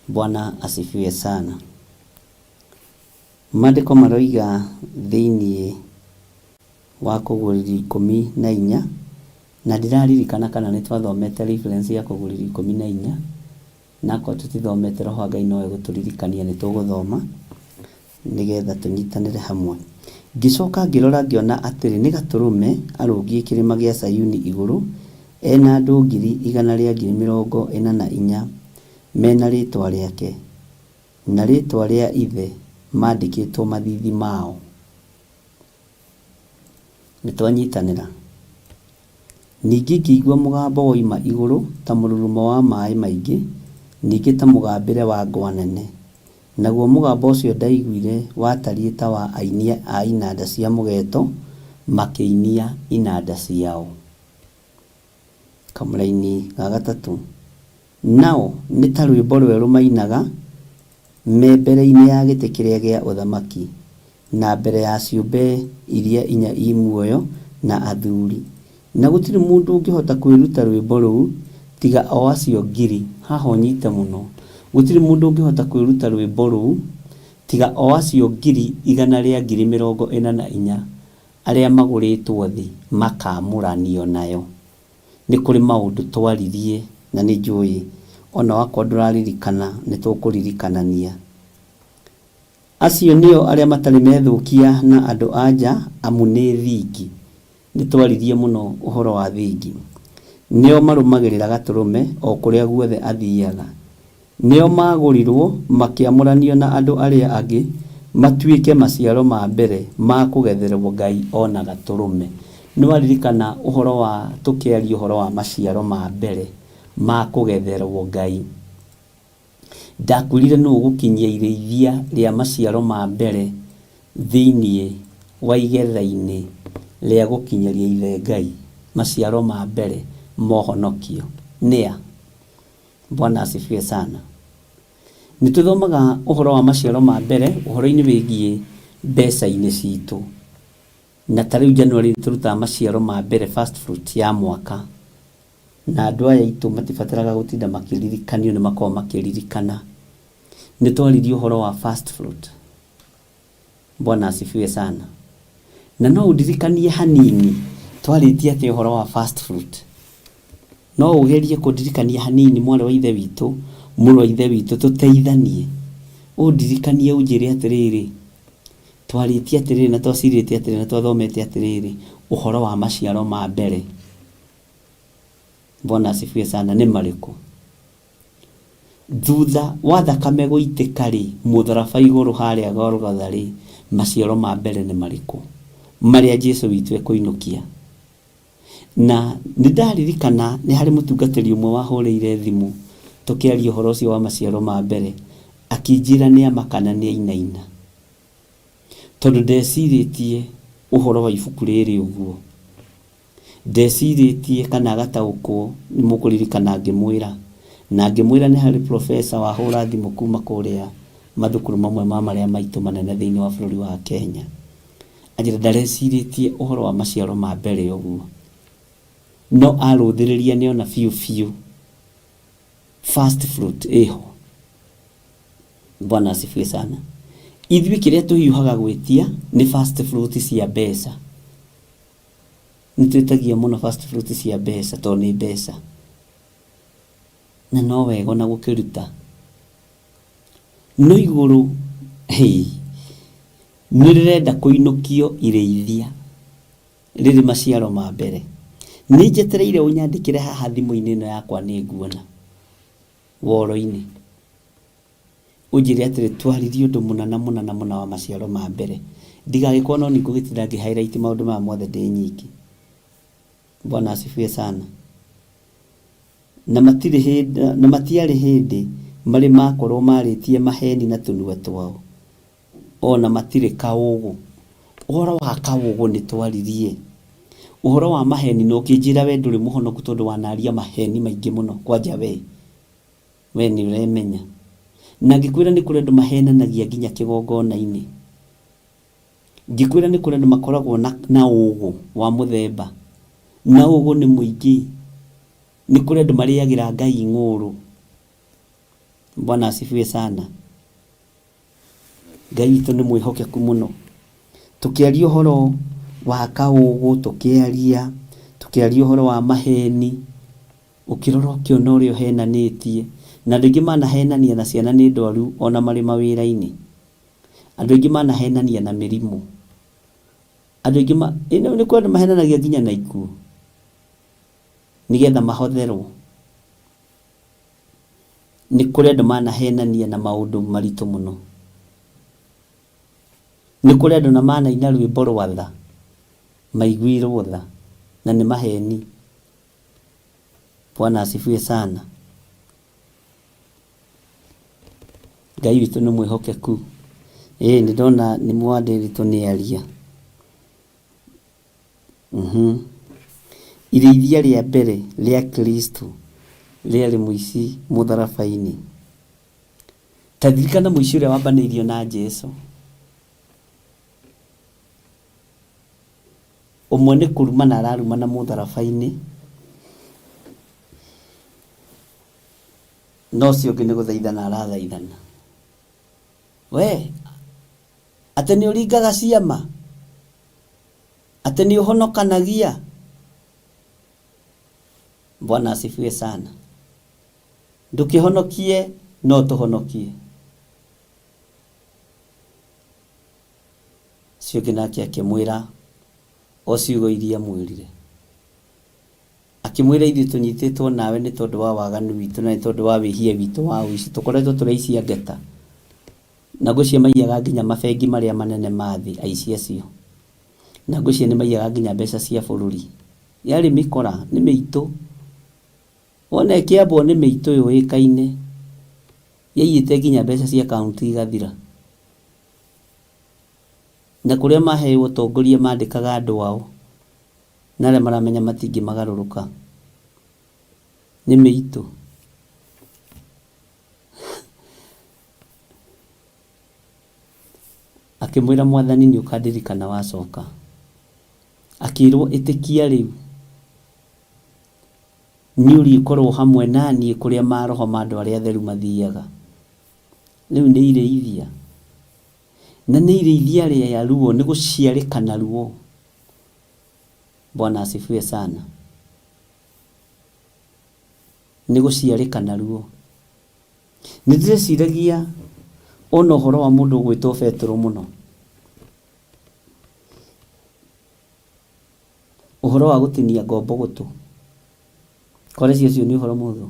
C: Bwana asifiwe sana. Maandĩko maroiga thĩinĩ wa Kũguũrĩrio 14, na ndiraririkana kana nĩ twathomete reference ya Kũguũrĩrio 14, na akorwo tũtithomete Roho wa Ngai no egũtũririkania nĩ tũgũthoma nĩgetha tũnyitanĩre hamwe. Ngĩcoka ngĩrora ngĩona atĩrĩ, nĩ Gatũrũme arũngiĩ kĩrĩma gĩa Sayuni igũrũ, ena andũ 144,000 mena rĩĩtwa rĩake na rĩĩtwa rĩa Ithe mandĩkĩtwo mathiithi mao. Nĩ twanyitanĩra. Ningĩ ngĩigua mũgambo woima igũrũ ta mũrurumo wa maĩ maingĩ, ningĩ ta mũgambĩre wa ngwa nene. Naguo mũgambo ũcio ndaiguire watariĩ ta wa aini a inanda cia mũgeeto makĩinia inanda ciao. Kamũraini ga gatatũ. Nao nĩ ta rwĩmbo rwerũ mainaga me mbere-inĩ ya gĩtĩ kĩrĩa gĩa ũthamaki, na mbere ya ciũmbe iria inya i muoyo na athuri. Na gũtirĩ mũndũ ũngĩhota kwĩruta rwĩmbo rũu tiga o acio ngiri, haha ũnyite mũno, gũtirĩ mũndũ ũngĩhota kwĩruta rwĩmbo rũu tiga o acio 144,000 arĩa magũrĩtwo thĩ makaamũranio nayo. Nĩ kũrĩ maũndũ twaririe na nĩ njũĩ ona wakorwo ndũraririkana nĩ tũkũririkanania. Acio nĩo arĩa matarĩ methũkia na andũ a nja amu nĩ thingi. Nĩ twaririe mũno ũhoro wa thingi. Nĩo marũmagĩrĩra Gatũrũme o kũrĩa guothe athiaga. Nĩo maagũrirwo makĩamũranio na andũ arĩa angĩ matuĩke maciaro ma mbere ma kũgetherwo Ngai o na Gatũrũme. Nĩ waririkana ũhoro wa tũkĩaria ũhoro wa maciaro ma mbere ma kũgetherwo Ngai? Ndakwĩrire nũũ ũgũkinyia irĩithia rĩa maciaro ma mbere thĩinĩ wa igetha-inĩ rĩa gũkinyĩria Ithe Ngai maciaro ma mbere ma ũhonokio? Nĩa? Bwana asifiwe sana. Nĩ tũthomaga ũhoro wa maciaro ma mbere ũhoro-inĩ wĩgiĩ mbeca-inĩ citũ. Na ta rĩu January nĩ tũrutaga maciaro ma mbere, first fruit ya mwaka. Na andũ aya aitũ matibataraga gũtinda makĩririkanio, nĩ makoragwo makĩririkana. Nĩ twaririe ũhoro wa first fruit. Bwana asifiwe sana. Na no ũndirikanie hanini twarĩtie atĩa ũhoro wa first fruit? No ũgerie kũndirikania hanini mwarĩ wa Ithe witũ, mũrũ wa Ithe witũ, tũteithanie. Ũndirikanie ũnjĩre atĩrĩrĩ, twarĩtie atĩrĩrĩ na twacirĩte atĩrĩrĩ na twathomete atĩrĩrĩ ũhoro wa maciaro ma mbere. Bwana asifiwe sana, nĩ marĩkũ? Thutha wa thakame gũitĩka-rĩ, mũtharaba igũrũ harĩa Golgotha-rĩ, maciaro ma mbere nĩ marĩkũ marĩa Jesu witũ ekũinũkia? Na nĩ ndaririkana nĩ harĩ mũtungatĩri ũmwe wahũrĩire thimũ tũkĩaria ũhoro ũcio wa maciaro ma mbere, akĩnjĩra nĩ amaka na nĩ ainaina, tondũ ndecirĩtie ũhoro wa ibuku rĩrĩ ũguo. Ndecirĩtie kana agataũkwo, nĩ mũkũririkana ngĩmwĩra. Na ngĩmwĩra nĩ harĩ professor wahũra thimũ kuma kũrĩa mathukuru mamwe ma marĩa maitũ manene thĩinĩ wa bũrũri wa Kenya. Anjĩra ndarecirĩtie ũhoro wa maciaro ma mbere ũguo. No arũthĩrĩria nĩ ona biũ biũ first fruit ĩho. Bwana asifiwe sana. Ithuĩ kĩrĩa tũhiũhaga gwĩtia nĩ first fruit cia mbeca. Nĩ twĩtagia mũno first fruit cia mbeca tondũ nĩ mbeca. Na no wega ona gũkĩruta. No igũrũ hĩ, nĩ rĩrenda kũinũkio irĩithia rĩrĩ maciaro ma mbere. Nĩ njetereire ũnyandĩkĩre haha thimũ-inĩ ĩno yakwa nĩ nguona woro-inĩ. Ũnjĩre atĩrĩ twaririe ũndũ mũna na mũna na mũna wa maciaro ma mbere. Ndigagĩkorwo no niĩ ngũgĩtinda ngĩ highlight maũndũ maya mothe ndĩ nyiki. Bwana asifiwe sana. Na matirĩ hĩndĩ, na matiarĩ hĩndĩ marĩ makorwo marĩtie maheni na tũnua twao, o na matirĩ kaũgũ. Ũhoro wa kaũgũ nĩ twaririe. Ũhoro wa maheni na ũkĩnjĩra we ndũrĩ mũhonoku tondũ wanaria maheni maingĩ mũno kwanja we. We nĩ ũremenya. Na ngĩkwĩra nĩ kũrĩ andũ mahenanagia nginya kĩgongona-inĩ. Ngĩkwĩra nĩ kũrĩ andũ makoragwo na, na ũgũ wa mũthemba. Na ũgũ nĩ mũingĩ. Nĩ kũrĩ andũ marĩagĩra Ngai ng'ũrũ. Bwana asifiwe sana. Ngai witũ nĩ mwĩhokeku mũno. Tũkĩaria ũhoro wa kaũgũ, tũkĩaria, tũkĩaria ũhoro wa maheni, ũkĩrora ũkĩona ũrĩa ũhenanĩtie. Na andũ aingĩ manahenania na ciana nĩ ndwaru ona marĩ mawĩra-inĩ. Andũ aingĩ manahenania na mĩrimũ. Andũ aingĩ ma, nĩ kũrĩ andũ mahenanagia nginya na ikuũ nĩgetha mahotherwo. Nĩ kũrĩ andũ manahenania na maũndũ maritũ mũno. Nĩ kũrĩ andũ na manaina rwĩmbo rwa tha, maiguirwo tha, na nĩ maheni. Bwana asifiwe sana. Ngai witũ nĩ mwĩhokeku. Ĩĩ nĩ ndona nĩ mwandĩrĩtwo nĩ aria. Irĩithia rĩa mbere rĩa Kristo rĩarĩ mũici mũtharaba-inĩ. Ta ririkana mũici ũrĩa wambanĩirio na Jesu. Ũmwe nĩ kũrumana ararumana mũtharaba-inĩ, na ũcio ũngĩ nĩ gũthaithana arathaithana. We, atĩ nĩ ũringaga ciama? Atĩ nĩ ũhonokanagia? Bwana asifiwe sana. Ndũkĩhonokie no tũhonokie. Ũcio ũngĩ nake akĩmwĩra o ciugo iria amwĩrire. Akĩmwĩra ithuĩ tũnyitĩtwo nawe nĩ tondũ wa waganu witũ na nĩ tondũ wa wĩhia witũ wa ũici. Tũkoretwo tũrĩ aici a ngeta. Na ngwĩciria maiyaga nginya mabengi marĩa manene ma thĩ, aici acio. Na ngwĩciria nĩ maiyaga nginya mbeca cia bũrũri. Yarĩ mĩkora, nĩ mĩitũ. Wona ĩkĩambwo nĩ mĩitũ yũĩkaine. Yaiyĩte nginya mbeca cia kaũntĩ igathira. Na kũrĩa maheo ũtongoria mandĩkaga andũ ao na arĩa maramenya matingĩmagarũrũka. Nĩ mĩitũ. Akĩmwĩra mwathani nĩ ũkandirikana wacoka. Akĩrwo ĩtĩkia rĩu nĩ ũrĩkorwo hamwe na niĩ kũrĩa maroho ma andũ arĩa atheru mathiaga. Rĩu nĩ irĩithia. Na nĩ irĩithia rĩa ruo, nĩ gũciarĩkana ruo. Bwana asifiwe sana. Nĩ gũciarĩkana ruo. Nĩ ndĩreciragia ona ũhoro wa mũndũ ũgwĩtwo Betũrũ mũno. Ũhoro wa gũtinia ngombo gũtũ. Koreci ũcio nĩ ũhoro mũhũthũ?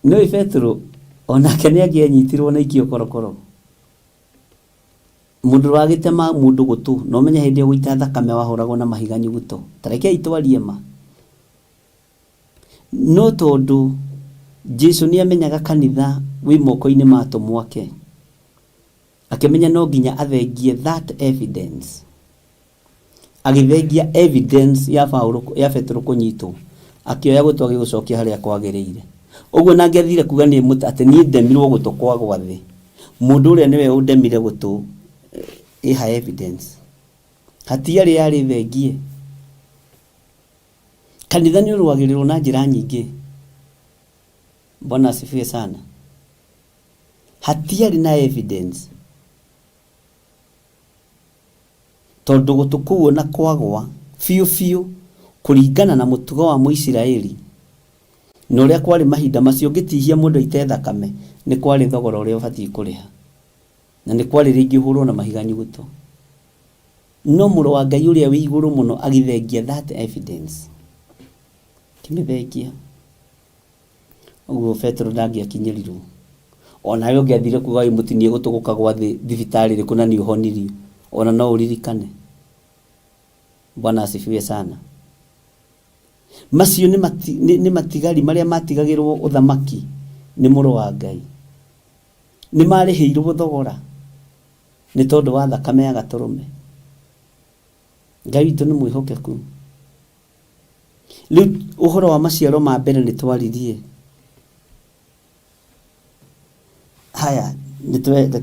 C: Nĩũĩ Betũrũ onake nĩ angĩanyitirwo na aikio korokoro. Mũndũ ũragĩtema mũndũ gũtũ na ũmenye hĩndĩ ĩyo gũita thakame wahũragwo na mahiga nyuguto. Ta rekei twarie ma. No tondũ Jesu nĩ amenyaga kanitha wĩ moko-inĩ ma atũmwo ake, akĩmenya no nginya athengie that evidence. Agĩthengia evidence ya Paulo, ya Petero kũnyitwo, akĩoya gũtũ agĩgũcokia harĩa kwagĩrĩire. Ũguo na angĩathire kuga nĩ atĩ niĩ ndemirwo gũtũ kwagwa thĩ, mũndũ ũrĩa nĩwe ũndemire gũtũ, ĩha evidence. Hatiarĩ yarĩ thengie. Kanitha nĩ ũrũagĩrĩrwo na njĩra nyingĩ. Bwana asifiwe sana. Hatiarĩ na evidence. Tondũ gũtũ kũu ona kwagwa biũ biũ kũringana na mũtugo wa Mũisiraeli na ũrĩa kwarĩ mahinda macio ũngĩtihia mũndũ aite thakame nĩ kwarĩ thogora ũrĩa ũbatiĩ kũrĩha. Na nĩ kwarĩ rĩngĩ ũhũrwo na mahiga nyuguto. No mũrũ wa Ngai ũrĩa wĩ igũrũ mũno agĩthengia that evidence. Akĩmĩthengia. Ũguo Petero ndangĩakinyĩrirwo. Onawe ũngĩathire kuga wĩ mũtinie gũtũ gũkagwa thĩ thibitarĩ ĩrĩkũ na nĩ ũhonirio, ona no ũririkane. Bwana asifiwe sana. Macio nĩ matigari marĩa matigagĩrwo ũthamaki nĩ mũrũ wa Ngai. Nĩ marĩhĩirwo thogora nĩ tondũ wa thakame ya gatũrũme. Ngai witũ nĩ mwĩhokeku. Rĩu ũhoro wa maciaro ma mbere nĩ twaririe. Haya,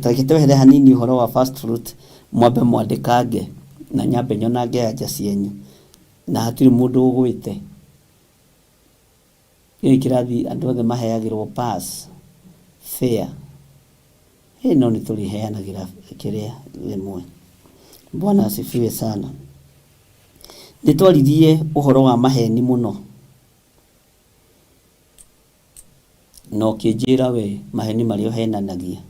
C: reke twehere hanini ũhoro wa first fruit, mwambe mwandĩkange na nyambe nyonange anja cianyu na hatirĩ mũndũ ũgwĩte. Gĩkĩ kĩrathi andũ othe maheagĩrwo pass fair. Ĩ no nĩ tũrĩheanagĩra kĩrĩa rĩmwe. Bwana asifiwe sana. Nĩ twaririe ũhoro wa maheni mũno. Na ũkĩnjĩra we maheni marĩa ũhenanagia.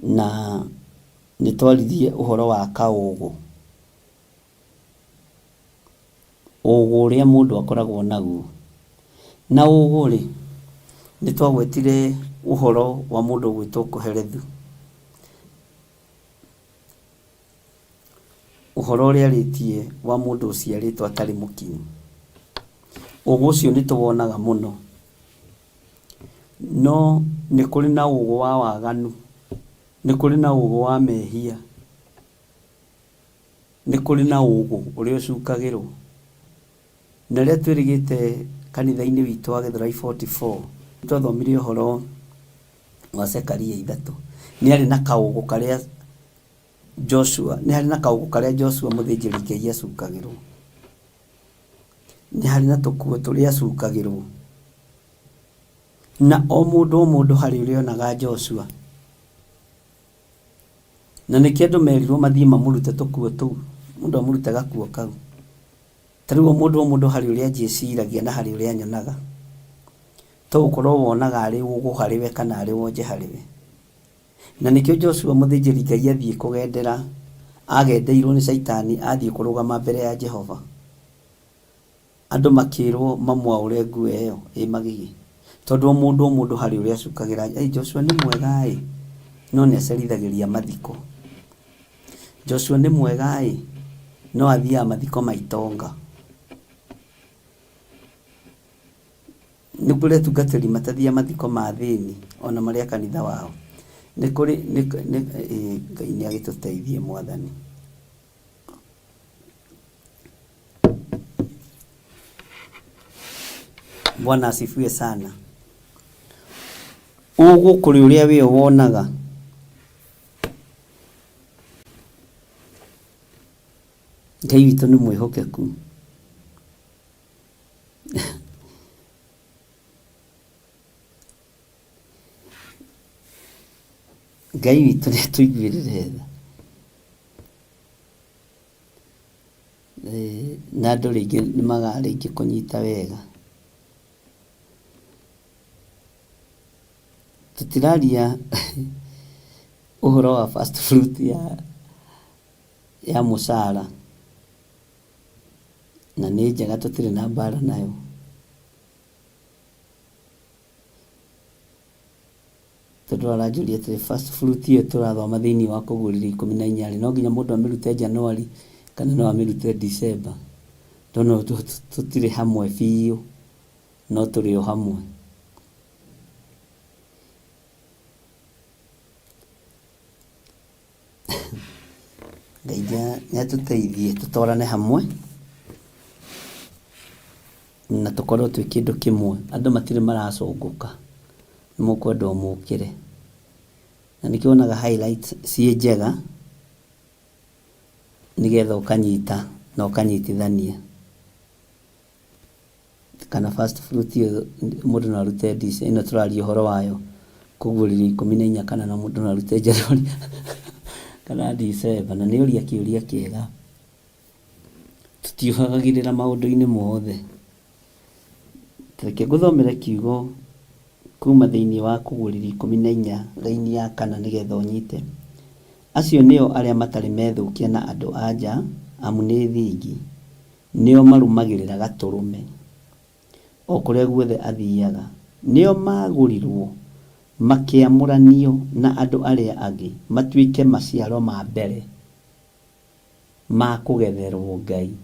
C: Na nĩ twaririe ũhoro wa kaũgũ. Ũgũ ũrĩa mũndũ akoragwo naguo. Na ũgũ rĩ, nĩ twagwetire ũhoro wa mũndũ ũgwĩtwo Kohelethu. Ũhoro ũrĩa arĩtie wa mũndũ ũciarĩtwo atarĩ mũkinyu. Ũgũ ũcio nĩ tũwonaga mũno. No nĩ kũrĩ na ũgũ wa waganu, nĩ kũrĩ na ũgũ wa mehia. Nĩ kũrĩ na ũgũ ũrĩa ũcukagĩrwo. Na rĩrĩa twĩrĩgĩte kanitha-inĩ witũ wa Gĩthũrai 44, nĩ twathomire ũhoro wa Zekaria ithatũ. Nĩ arĩ na kaũgũ karĩa Joshua, nĩ harĩ na kaũgũ karĩa Joshua mũthĩnjĩri Ngai acukagĩrwo. Nĩ harĩ na tũkuo tũrĩa acukagĩrwo. Na o mũndũ o mũndũ harĩ ũrĩa onaga Joshua. Na nĩkĩo andũ merirwo mathiĩ mamũrute tũkuo tũu, mũndũ amũrute gakuo kau. Ta rĩu o mũndũ o mũndũ harĩ ũrĩa anjĩciragia na harĩ ũrĩa anyonaga. To gũkorwo wonaga arĩ ũgũ harĩ we kana arĩ wonje harĩ we. Na nĩkĩo Joshua mũthĩnjĩri Ngai athiĩ kũgendera, agendeirwo nĩ Caitani athiĩ kũrũgama mbere ya Jehova. Andũ makĩrwo mamwaũre nguo ĩyo ĩ magigi. Tondũ o mũndũ o mũndũ harĩ ũrĩa acukagĩra, ĩ Joshua nĩ mwega ĩ, no nĩ acerithagĩria mathiko. Joshua nĩ mwega ĩ, no athiaga mathiko ma itonga. Nĩ kũrĩ atungatĩri matathiaga mathiko ma athĩni ona marĩ a kanitha wao. Nĩ kũrĩ, Ngai nĩ agĩtũteithie Mwathani. Bwana asifiwe sana. Ũgũ kũrĩ ũrĩa we wonaga. Ngai witũ nĩ mwĩhokeku. Ngai witũ nĩ atũiguĩrĩre tha. Na andũ rĩngĩ nĩ magaga rĩngĩ kũnyita wega. Tũtiraria ũhoro wa first fruit ya mũcara, na nĩ njega tũtirĩ na mbara nayo. Tondũ aranjũria atĩrĩ, first fruit ĩyo tũrathoma thĩinĩ wa Kũguũrĩrio 14 rĩ, no nginya mũndũ amĩrute January kana no amĩrute December? Ndona tũtirĩ hamwe biũ, no tũrĩ o hamwe. Ngai nĩ atũteithie tũtwarane hamwe na tũkorwo twĩ kĩndũ kĩmwe. Andũ matirĩ maracũngũka, nĩ mũkwendwo mũkĩre. Na nĩkĩo wonaga highlights ciĩ njega. Nĩgetha ũkanyita na ũkanyitithania. Kana first fruit ĩyo mũndũ no arute ĩno tũraria ũhoro wayo kũguũrĩrio 14 kana no mũndũ no arute January kana December. Na nĩ ũria kĩũria kĩega. Tũtiũhagagĩrĩra maũndũ-inĩ mothe. Reke ngũthomere kiugo kuma thĩinĩ wa Kũguũrĩrio 14 raini ya kana nĩgetha ũnyite. Acio nĩo arĩa matarĩ methũkia na andũ a nja, amu nĩ thingi. Nĩo marũmagĩrĩra Gatũrũme o kũrĩa guothe athiaga. Nĩo maagũrirwo makĩamũranio na andũ arĩa angĩ matuĩke maciaro ma mbere ma kũgetherwo Ngai.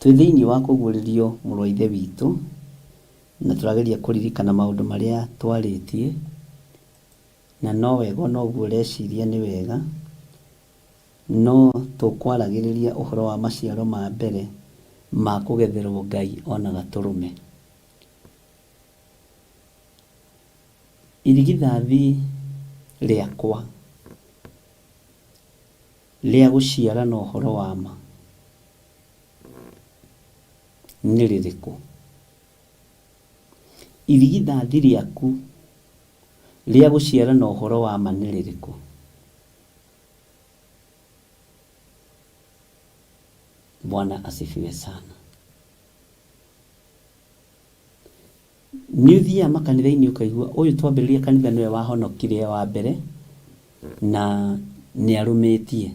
C: Twĩ thĩinĩ wa kũguũrĩrio mũrũ wa Ithe witũ, na tũrageria kũririkana maũndũ marĩa twarĩtie, na no wega ona ũguo ũreciria nĩ wega, no tũkwaragĩrĩria ũhoro wa maciaro ma mbere ma kũgetherwo Ngai ona Gatũrũme. Irigithathi rĩakwa rĩa gũciara na ũhoro wa ma nĩ rĩrĩkũ? Irigithathi rĩaku rĩa gũciara na ũhoro wa ma nĩ rĩrĩkũ? Bwana asifiwe sana. Nĩ ũthiaga makanitha-inĩ ũkaigua ũyũ twambĩrĩria kanitha nĩwe wahonokire wa mbere na nĩ arũmĩtie.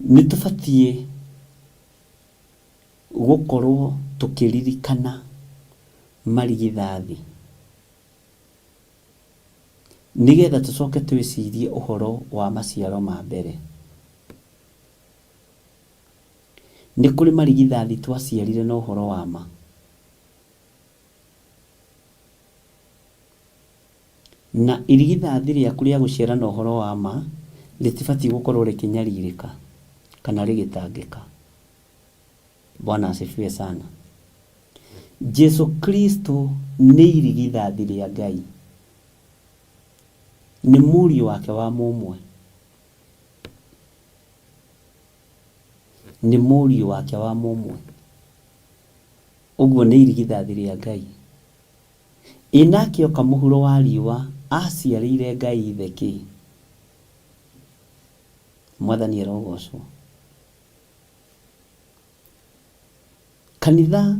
C: Nĩ tũbatiĩ gũkorwo tũkĩririkana marigithathi nĩgetha tũcoke twĩcirie ũhoro wa maciaro ma mbere. Nĩ kũrĩ marigithathi twaciarire na ũhoro wa ma. Na irigithathi rĩaku rĩa gũciara na ũhoro wa ma rĩtibatiĩ gũkorwo rĩkĩnyarirĩka kana rĩgĩtangĩka. Bwana asifiwe sana. Jesu Kristo nĩ irigithathi rĩa Ngai. Nĩ mũriũ wake wa mũmwe. Nĩ mũriũ wake wa mũmwe. Ũguo nĩ irigithathi rĩa Ngai. Ĩ nake oka mũhuro wa riũa aciarĩire Ngai ithe kĩ? Mwathani arogocwo. Kanitha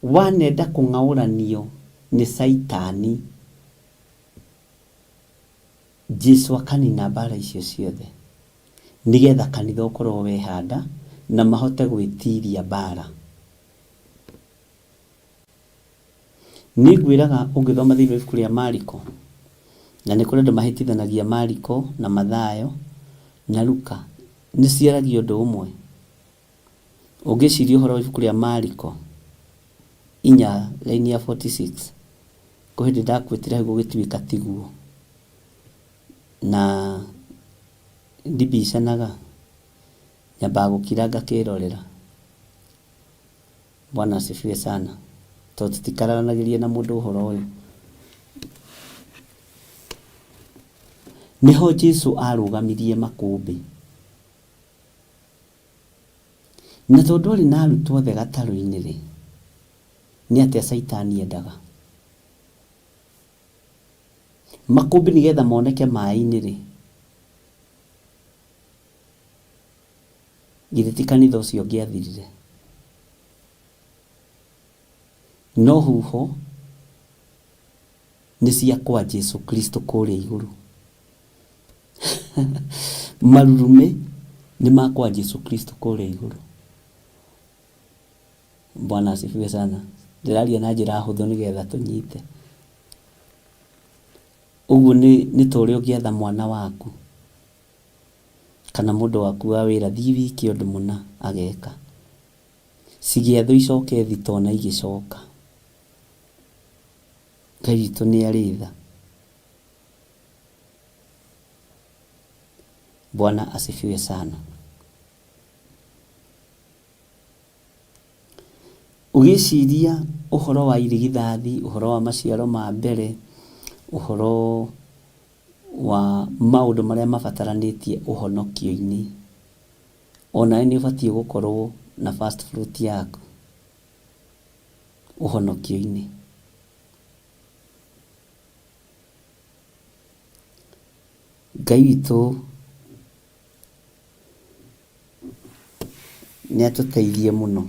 C: wanenda kũng'aũranio nĩ Caitani, Jesu akanina mbara icio ciothe nĩgetha kanitha ũkorwo wehanda na mahote gwĩtiria mbara. Nĩ ngwĩraga ũngĩthoma thĩinĩ wa ibuku rĩa Mariko, na nĩ kũrĩ andũ mahĩtithanagia Mariko na Mathayo na Luka, nĩ ciaragia ũndũ ũmwe. Ũngĩciria ũhoro wa ibuku rĩa Mariko 4 raini ya 46, kwĩ hĩndĩ ndakwĩtire hau gũgĩtuĩka tiguo. Na ndibicanaga, nyambaga gũkira ngakĩrorera. Bwana asifiwe sana. Tondũ tũtikararanagĩria na mũndũ ũhoro ũyũ. Nĩho Jesu arũgamirie makũmbĩ. Na tondũ arĩ na arutwo othe gatarũ-inĩ rĩ, nĩ atĩa Caitani endaga? Makũmbĩ nĩgetha moneke maĩ-inĩ rĩ, githĩ ti kanitha ũcio ũngĩathirire? No huho nĩ cia kwa Jesu Kristo kũrĩa igũrũ. Marurumĩ nĩ ma kwa Jesu Kristo kũrĩa igũrũ. Bwana asifiwe sana. Ndĩraria na njĩra hũthũ nĩgetha tũnyite. Ũguo nĩ ta ũrĩa ũngĩatha mwana waku kana mũndũ waku wa wĩra thiĩ wike ũndũ mũna ageka. Cigĩathwo icoke thitoo na igĩcoka. Ngai witũ nĩ arĩ tha. Bwana asifiwe sana. Ũgĩciria Ũhoro wa irigithathi, ũhoro wa maciaro ma mbere, ũhoro wa maũndũ marĩa mabataranĩtie ũhonokio-inĩ, onawe nĩ ũbatiĩ gũkorwo na first fruit yaku ũhonokio-inĩ. Ngai witũ nĩ atũteithie mũno.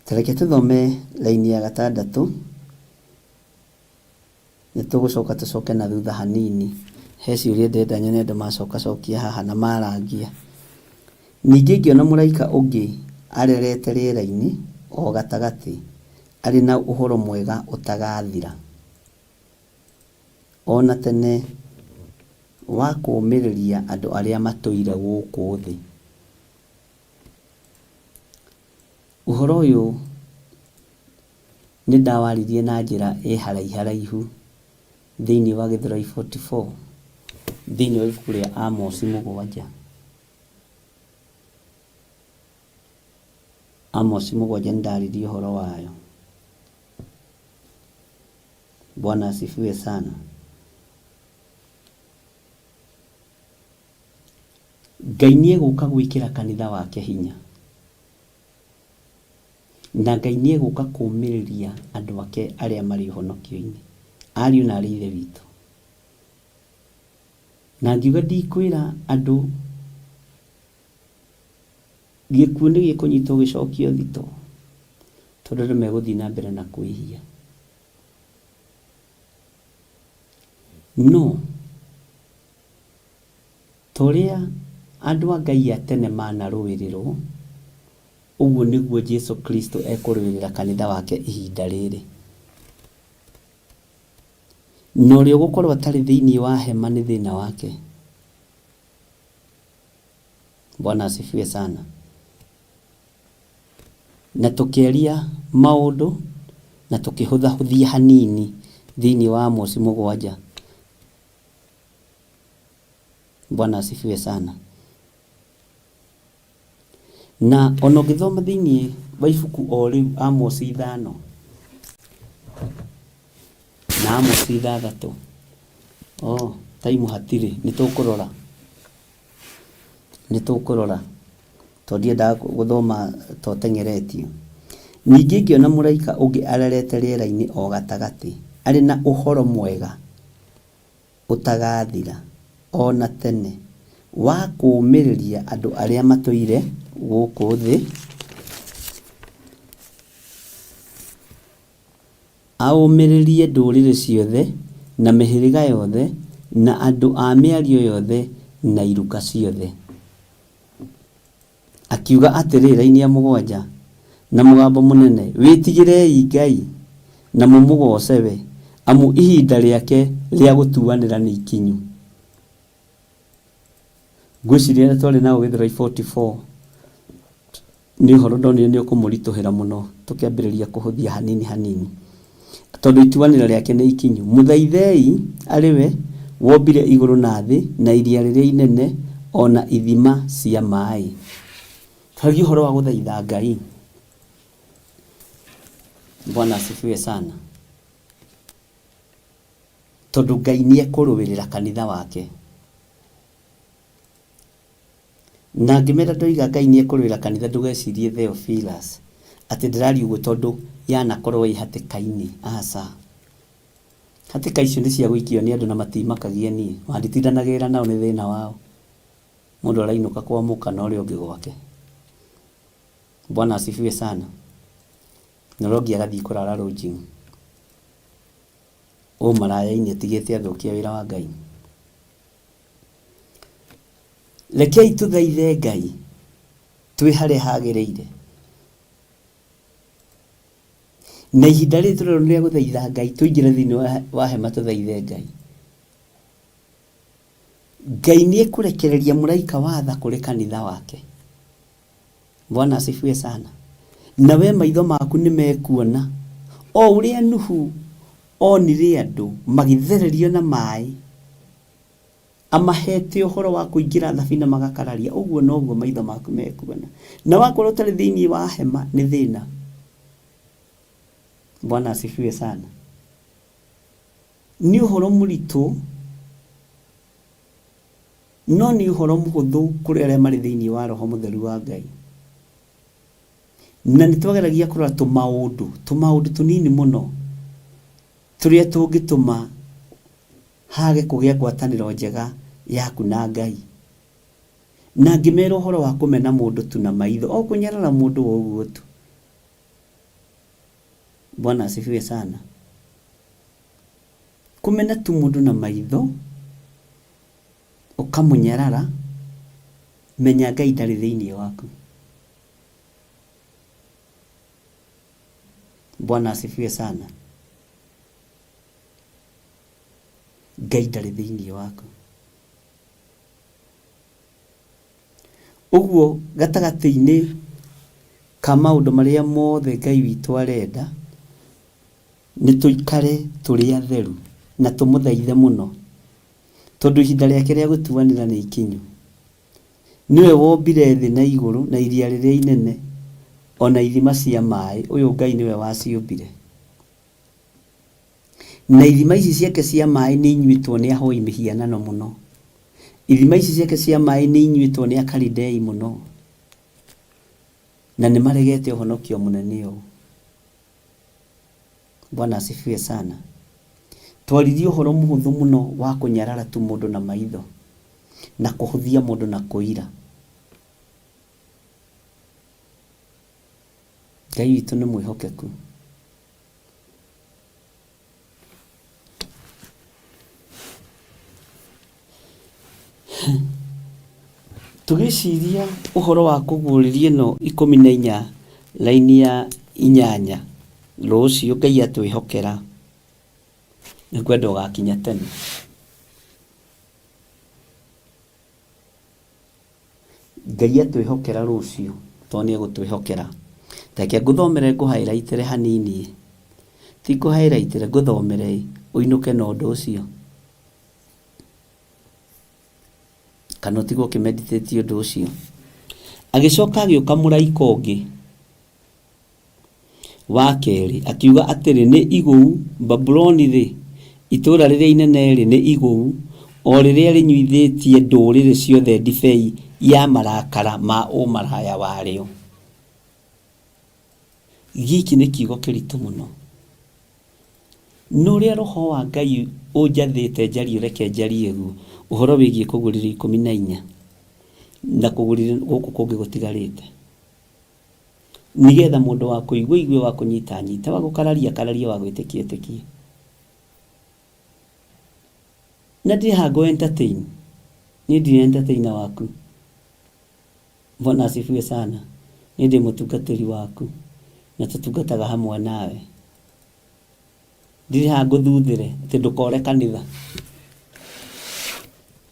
C: Ta reke tũthome raini ya gatandatũ, nĩ tũgũcoka tũcoke na thutha hanini. He ciũria ndĩrenda nyone andũ macokacokia haha na marangia. Ningĩ ngĩona mũraika ũngĩ arerete rĩera-inĩ o gatagatĩ, arĩ na ũhoro mwega ũtagathira, o na tene wa kũũmĩrĩria andũ arĩa matũire gũkũ thĩ. Ũhoro ũyũ nĩ ndawaririe na njĩra ĩ haraiharaihu thĩinĩ wa Gĩthũrai 44 thĩinĩ wa ibuku rĩa Amosi 7. Amosi 7 nĩ ndaririe ũhoro wayo. Bwana asifiwe sana. Ngai nĩ egũka gwĩkĩra kanitha wake hinya. Na Ngai nĩ egũka kũũmĩrĩria andũ ake arĩa marĩ ũhonokio-inĩ, ariũ na aarĩ a Ithe witũ. Na ngiuga ndikwĩra andũ gĩkuũ nĩ gĩkũnyitwo gĩcokio thito, tondũ andũ megũthiĩ na mbere na kwĩhia. No ta ũrĩa andũ a Ngai a tene manarũĩrĩrwo, ũguo nĩguo Jesu Kristo ekũrũĩrĩra kanitha wake ihinda rĩrĩ. Na ũrĩa ũgũkorwo atarĩ thĩinĩ wa hema nĩ thĩna wake. Bwana asifiwe sana. Na tũkĩaria maũndũ na tũkĩhũthahũthia hanini thĩinĩ wa Amosi 7. Bwana asifiwe sana. Na ona ũngĩthoma thĩinĩ wa ibuku o rĩu Amosi 5 na Amosi 6, oh, taimu hatirĩ, nĩ tũkũrora, nĩ tũkũrora tondũ ndiendaga gũthoma ta ũteng'eretio. Ningĩ ngĩona mũraika ũngĩ arerete rĩera-inĩ o gatagatĩ, arĩ na ũhoro mwega ũtagathira o na tene, wa kũũmĩrĩria andũ arĩa matũire gũkũ thĩ, aũmĩrĩrie ndũrĩrĩ ciothe, na mĩhĩrĩga yothe, na andũ a mĩario yothe, na iruka ciothe. Akiuga atĩrĩ, raini ya 7, na mũgambo mũnene, wĩtigĩrei Ngai, na mũmũgooce we, amu ihinda rĩake rĩa gũtuanĩra nĩ ikinyu. Ngwĩciria arĩa twarĩ nao Gĩthũrai 44 nĩ ũhoro ndonire nĩ ũkũmũritũhĩra mũno, tũkĩambĩrĩria kũhũthia hanini hanini, tondũ ituanĩra rĩake nĩ ikinyu. Mũthaithei arĩ we wombire igũrũ na thĩ na iria rĩrĩa inene o na ithima cia maĩ. Twaragia ũhoro wa gũthaitha Ngai. Bwana asifiwe sana. Tondũ Ngai nĩ ekũrũĩrĩra kanitha wake. Na ngĩmera ndoiga Ngai nĩ ekũrũĩra kanitha, ndũgecirie Theophilus atĩ ndĩraria ũguo tondũ yanakorwo ĩ hatĩka-inĩ. Aca. Hatĩka icio nĩ cia gũikio nĩ andũ na matimakagia niĩ. Ona nditindanagĩrĩra nao nĩ thĩna wao. Mũndũ arainũka kwa mũka na ũrĩa ũngĩ gwake. Bwana asifiwe sana. Na ũrĩa ũngĩ agathiĩ kũrara lodging. Ũmaraya-inĩ atigĩte athũkia wĩra wa Ngai. Rekei tũthaithe Ngai twĩ harĩa hagĩrĩire. Na ihinda rĩrĩ tũrerwo nĩ rĩa gũthaitha Ngai, tũingĩre thĩinĩ wa hema tũthaithe Ngai. Ngai nĩ ekũrekereria mũraika wa tha kũrĩ kanitha wake. Bwana asifiwe sana. Na we maitho maku nĩ mekuona o ũrĩa Nuhu onire andũ magĩthererio na maĩ. Amahete ũhoro wa kũingĩra thabina magakararia, ũguo noguo maitho maku mekuona. Na wakorwo ũtarĩ thĩinĩ wa hema nĩ thĩna. Bwana asifiwe sana. Nĩ ũhoro mũritũ no nĩ ũhoro mũhũthũ kũrĩ arĩa marĩ thĩinĩ wa Roho Mũtheru wa Ngai. Na nĩ twageragia kũrora tũmaũndũ, tũmaũndũ tũnini mũno tũrĩa tũngĩtũma hage kũgĩa ngwatanĩro njega yaku na Ngai. Na ngĩmera ũhoro wa kũmena mũndũ tu na maitho, o kũnyarara mũndũ o ũguo tu. Bwana asifiwe sana. Kũmena tu mũndũ na maitho, ũkamũnyarara, menya Ngai ndarĩ thĩinĩ waku. Bwana asifiwe sana. Ngai ndarĩ thĩinĩ waku. Ũguo gatagatĩ-inĩ ka maũndũ marĩa mothe Ngai witũ arenda, nĩ tũikare tũrĩ atheru na tũmũthaithe mũno, tondũ ihinda rĩake rĩa gũtuanĩra nĩ ikinyu. Nĩwe wombire thĩ na igũrũ na iria rĩrĩa inene, o na ithima cia maĩ, ũyũ Ngai nĩwe waciũmbire. Na ithima ici ciake cia maĩ nĩ inyuĩtwo nĩ ahoi mĩhianano mũno. Ithima ici ciake cia maĩ nĩ inyuĩtwo nĩ Akalidei mũno. Na nĩ maregete ũhonokio mũnene ũũ. Bwana asifiwe sana. Twaririe ũhoro mũhũthũ mũno wa kũnyarara tu mũndũ na maitho na kũhũthia mũndũ na kũira. Ngai witũ nĩ mwĩhokeku. Tũgĩciria ũhoro wa kũguũrĩria ĩno 14 raini ya 8 rũciũ Ngai atwĩhokera nĩ ngwenda ũgakinya tene. Ngai atwĩhokera rũciũ tondũ nĩ egũtwĩhokera. Reke ngũthomere ngũ highlight hanini. Ti ngũ highlight ngũthomere ũinũke na ũndũ ũcio. Kana ũtigwo ũkĩ meditate ũndũ ũcio. Agĩcoka agĩũka mũraika ũngĩ wa kerĩ akiuga atĩrĩ, nĩ igũu Babuloni-rĩ, itũũra rĩrĩa inene-rĩ, nĩ igũu, o rĩrĩa rĩnyuithĩtie ndũrĩrĩ ciothe ndibei ya marakara ma ũmaraya warĩo. Gĩkĩ nĩ kiugo kĩritũ mũno. Na ũrĩa Roho wa Ngai ũnjathĩte njarie reke njarie guo, ũhoro wĩgiĩ kũgũrĩrio 14 na kũgũrĩrio gũkũ kũngĩ gũtigarĩte. Nĩgetha mũndũ wa kũigua aigue, wa kũnyita anyite, wa gũkararia akararie, wa gwĩtĩkia etĩkie. Na ndirĩ haha ngũ entertain, niĩ ndirĩ entertainer waku. Bwana asifiwe sana. Niĩ ndĩ mũtungatĩri waku na tũtungataga hamwe nawe. Ndirĩ haha ngũthuthĩre atĩ ndũkore kanitha.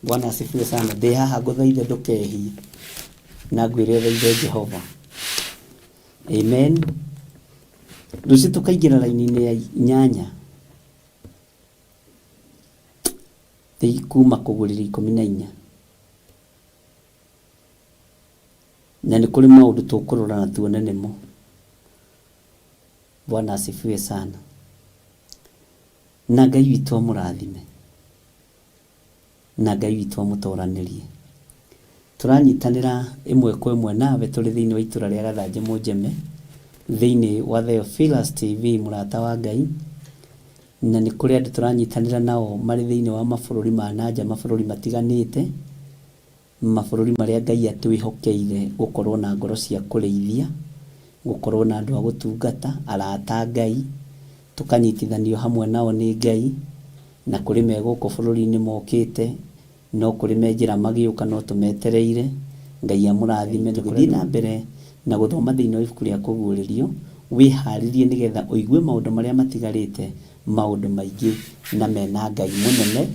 C: Bwana asifiwe sana. Ndĩ haha ngũthaithe ndũkehie na ngwĩre ũthaithe Jehova. Amen. Rũciũ tũkaingĩra raini-inĩ ya 8 kuma kũgũrĩra 14. Na nĩ kũrĩ maũndũ tũkũrora na tuone nĩmo. Bwana asifiwe sana. Na Ngai witũ amũrathime. Na Ngai witũ amũtoranĩrie. Tũranyitanĩra ĩmwe kwa ĩmwe nawe tũrĩ thĩinĩ wa itũra rĩa Gathanjĩ Mũnjeme, thĩinĩ wa Theophilus TV mũrata wa Ngai, na nĩ kũrĩ andũ tũranyitanĩra nao marĩ thĩinĩ wa mabũrũri ma nanja, mabũrũri matiganĩte, mabũrũri marĩa Ngai atwĩhokeire gũkorwo na ngoro cia kũrĩithia, gũkorwo na andũ a gũtungata, arata a Ngai, tũkanyitithanio hamwe nao nĩ Ngai, na kũrĩ me gũkũ bũrũri-inĩ mokĩte, no kũrĩ me njĩra magĩũka no tũmetereire. Ngai amũrathime. Tũgĩthiĩ na mbere na gũthoma thĩinĩ wa ibuku rĩa Kũguũrĩrio, wĩharĩrie nĩgetha ũigue maũndũ marĩa matigarĩte, maũndũ maingĩ na mena Ngai mũnene,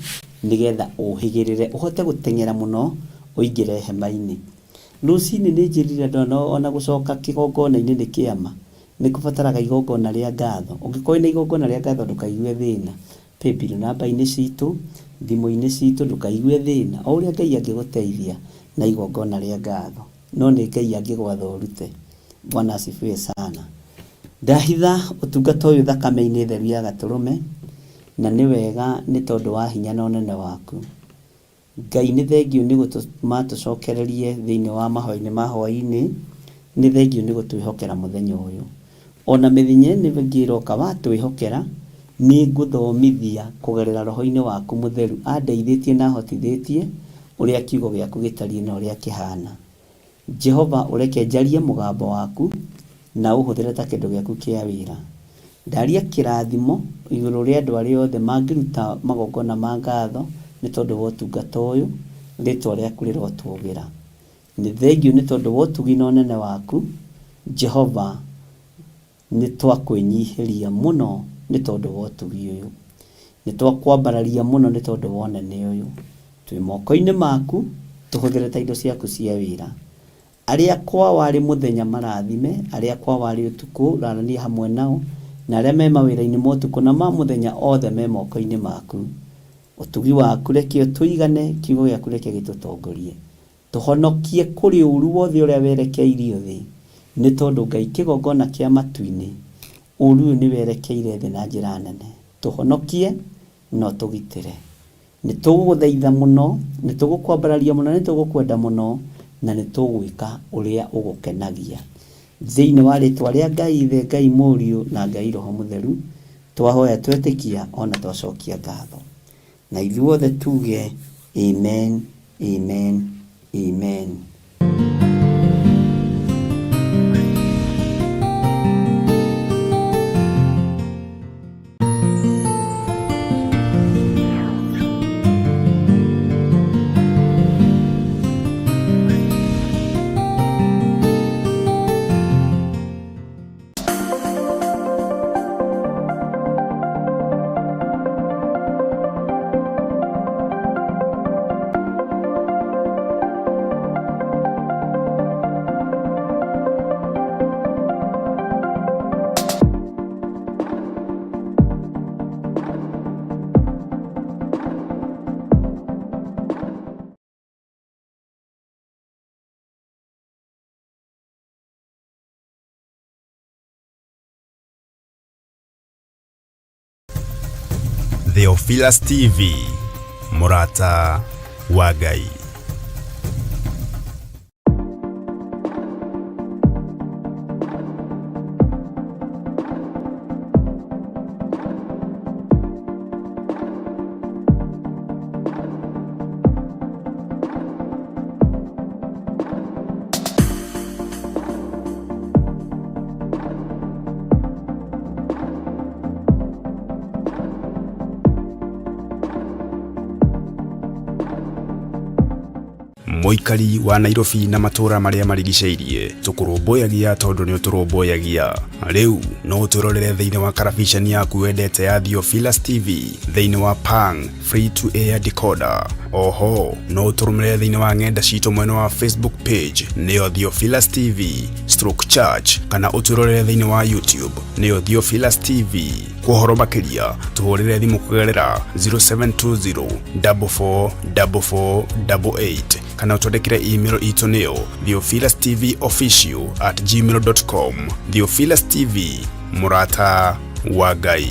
C: nĩgetha ũhĩgĩrĩre ũhote gũteng'era mũno ũingĩre hema-inĩ. Rũcinĩ nĩ njĩrire andũ ona gũcoka kĩgongona-inĩ nĩ kĩama, nĩ kũbataraga igongona rĩa ngatho. Ũngĩkorwo wĩna igongona rĩa ngatho ndũkaigue thĩna. Paybill namba-inĩ citũ Thimũ-inĩ citũ ndũkaigue thĩna o ũrĩa Ngai angĩgũteithia na igongona rĩa ngatho, no nĩ Ngai angĩgwatha ũrute. Bwana asifiwe sana. Ndahitha ũtungata ũyũ thakame-inĩ theru ya Gatũrũme, na nĩ wega nĩ tondũ wa hinya na ũnene waku. Ngai nĩ thengiũ nĩ gũtũma tũcokererie thĩinĩ wa mahoya-inĩ ma hwaĩ-inĩ, nĩ thengiũ nĩ gũtwĩhokera mũthenya ũyũ. Ona mĩthenya ĩno ĩngĩ ĩroka watwĩhokera, nĩ ngũthomithia kũgerera roho-inĩ waku mũtheru andeithĩtie na ahotithĩtie ũrĩa kiugo gĩaku gĩtariĩ na ũrĩa kĩhana. Jehova ũreke njarie mũgambo waku na ũhũthĩre ta kĩndũ gĩaku kĩa wĩra. Ndaria kĩrathimo igũrũ rĩa andũ arĩa othe mangĩruta magongona ma ngatho nĩ tondũ wa ũtungata ũyũ, rĩtwa rĩaku rĩrotũgĩra. Nĩ thengiũ nĩ tondũ wa ũtugi na ũnene waku, Jehova, nĩ twakwĩnyihĩria mũno nĩ tondũ wa ũtugi ũyũ. Nĩ twakwambararia mũno nĩ tondũ wa ũnene ũyũ. Twĩ moko-inĩ maku, tũhũthĩre ta indo ciaku cia wĩra. Arĩa kwao arĩ mũthenya marathime, arĩa kwao arĩ ũtukũ rarania hamwe nao, na arĩa me mawĩra-inĩ ma ũtukũ na ma mũthenya othe me moko-inĩ maku. Ũtugi waku reke ũtũigane, kiugo gĩaku reke gĩtũtongorie. Tũhonokie kũrĩ ũru wothe ũrĩa werekeirio thĩ, nĩ tondũ Ngai kĩgongona kĩa matu-inĩ, ũru ũyũ nĩ werekeire thĩ na njĩra nene. Tũhonokie na ũtũgitĩre. Nĩ tũgũgũthaitha mũno, nĩ tũgũkwambararia mũno, nĩ tũgũkwenda mũno, na nĩ tũgwĩka ũrĩa ũgũkenagia. Thĩinĩ wa rĩtwa rĩa Ngai Ithe, Ngai Mũriũ, na Ngai Roho Mũtheru, twahoya twetĩkia ona twacokia ngatho. Na ithuothe tuge amen, amen, amen.
A: Theophilus TV, mũrata wa Ngai. Mũikari wa Nairobi na matũũra marĩa marigicĩirie, tũkũrũmbũyagia tondũ nĩ ũtũrũmbũyagia. Rĩu no ũtwĩrorere thĩinĩ wa karabiceni yaku wendete ya Theophilus TV thĩinĩ wa Pang free to air decoder. Oho no ũtũrũmĩrĩre thĩinĩ wa ng'enda citũ mwena wa Facebook page nĩyo Theophilus TV stroke church, kana ũtwĩrorere thĩinĩ wa YouTube nĩyo Theophilus TV. Kwa ũhoro makĩria tũhũrĩre thimũ kũgerera 0720 44 44 88 kana ũtwandĩkĩre email itũ nĩyo theophilustvofficial@gmail.com. Theophilus TV, mũrata wa Ngai.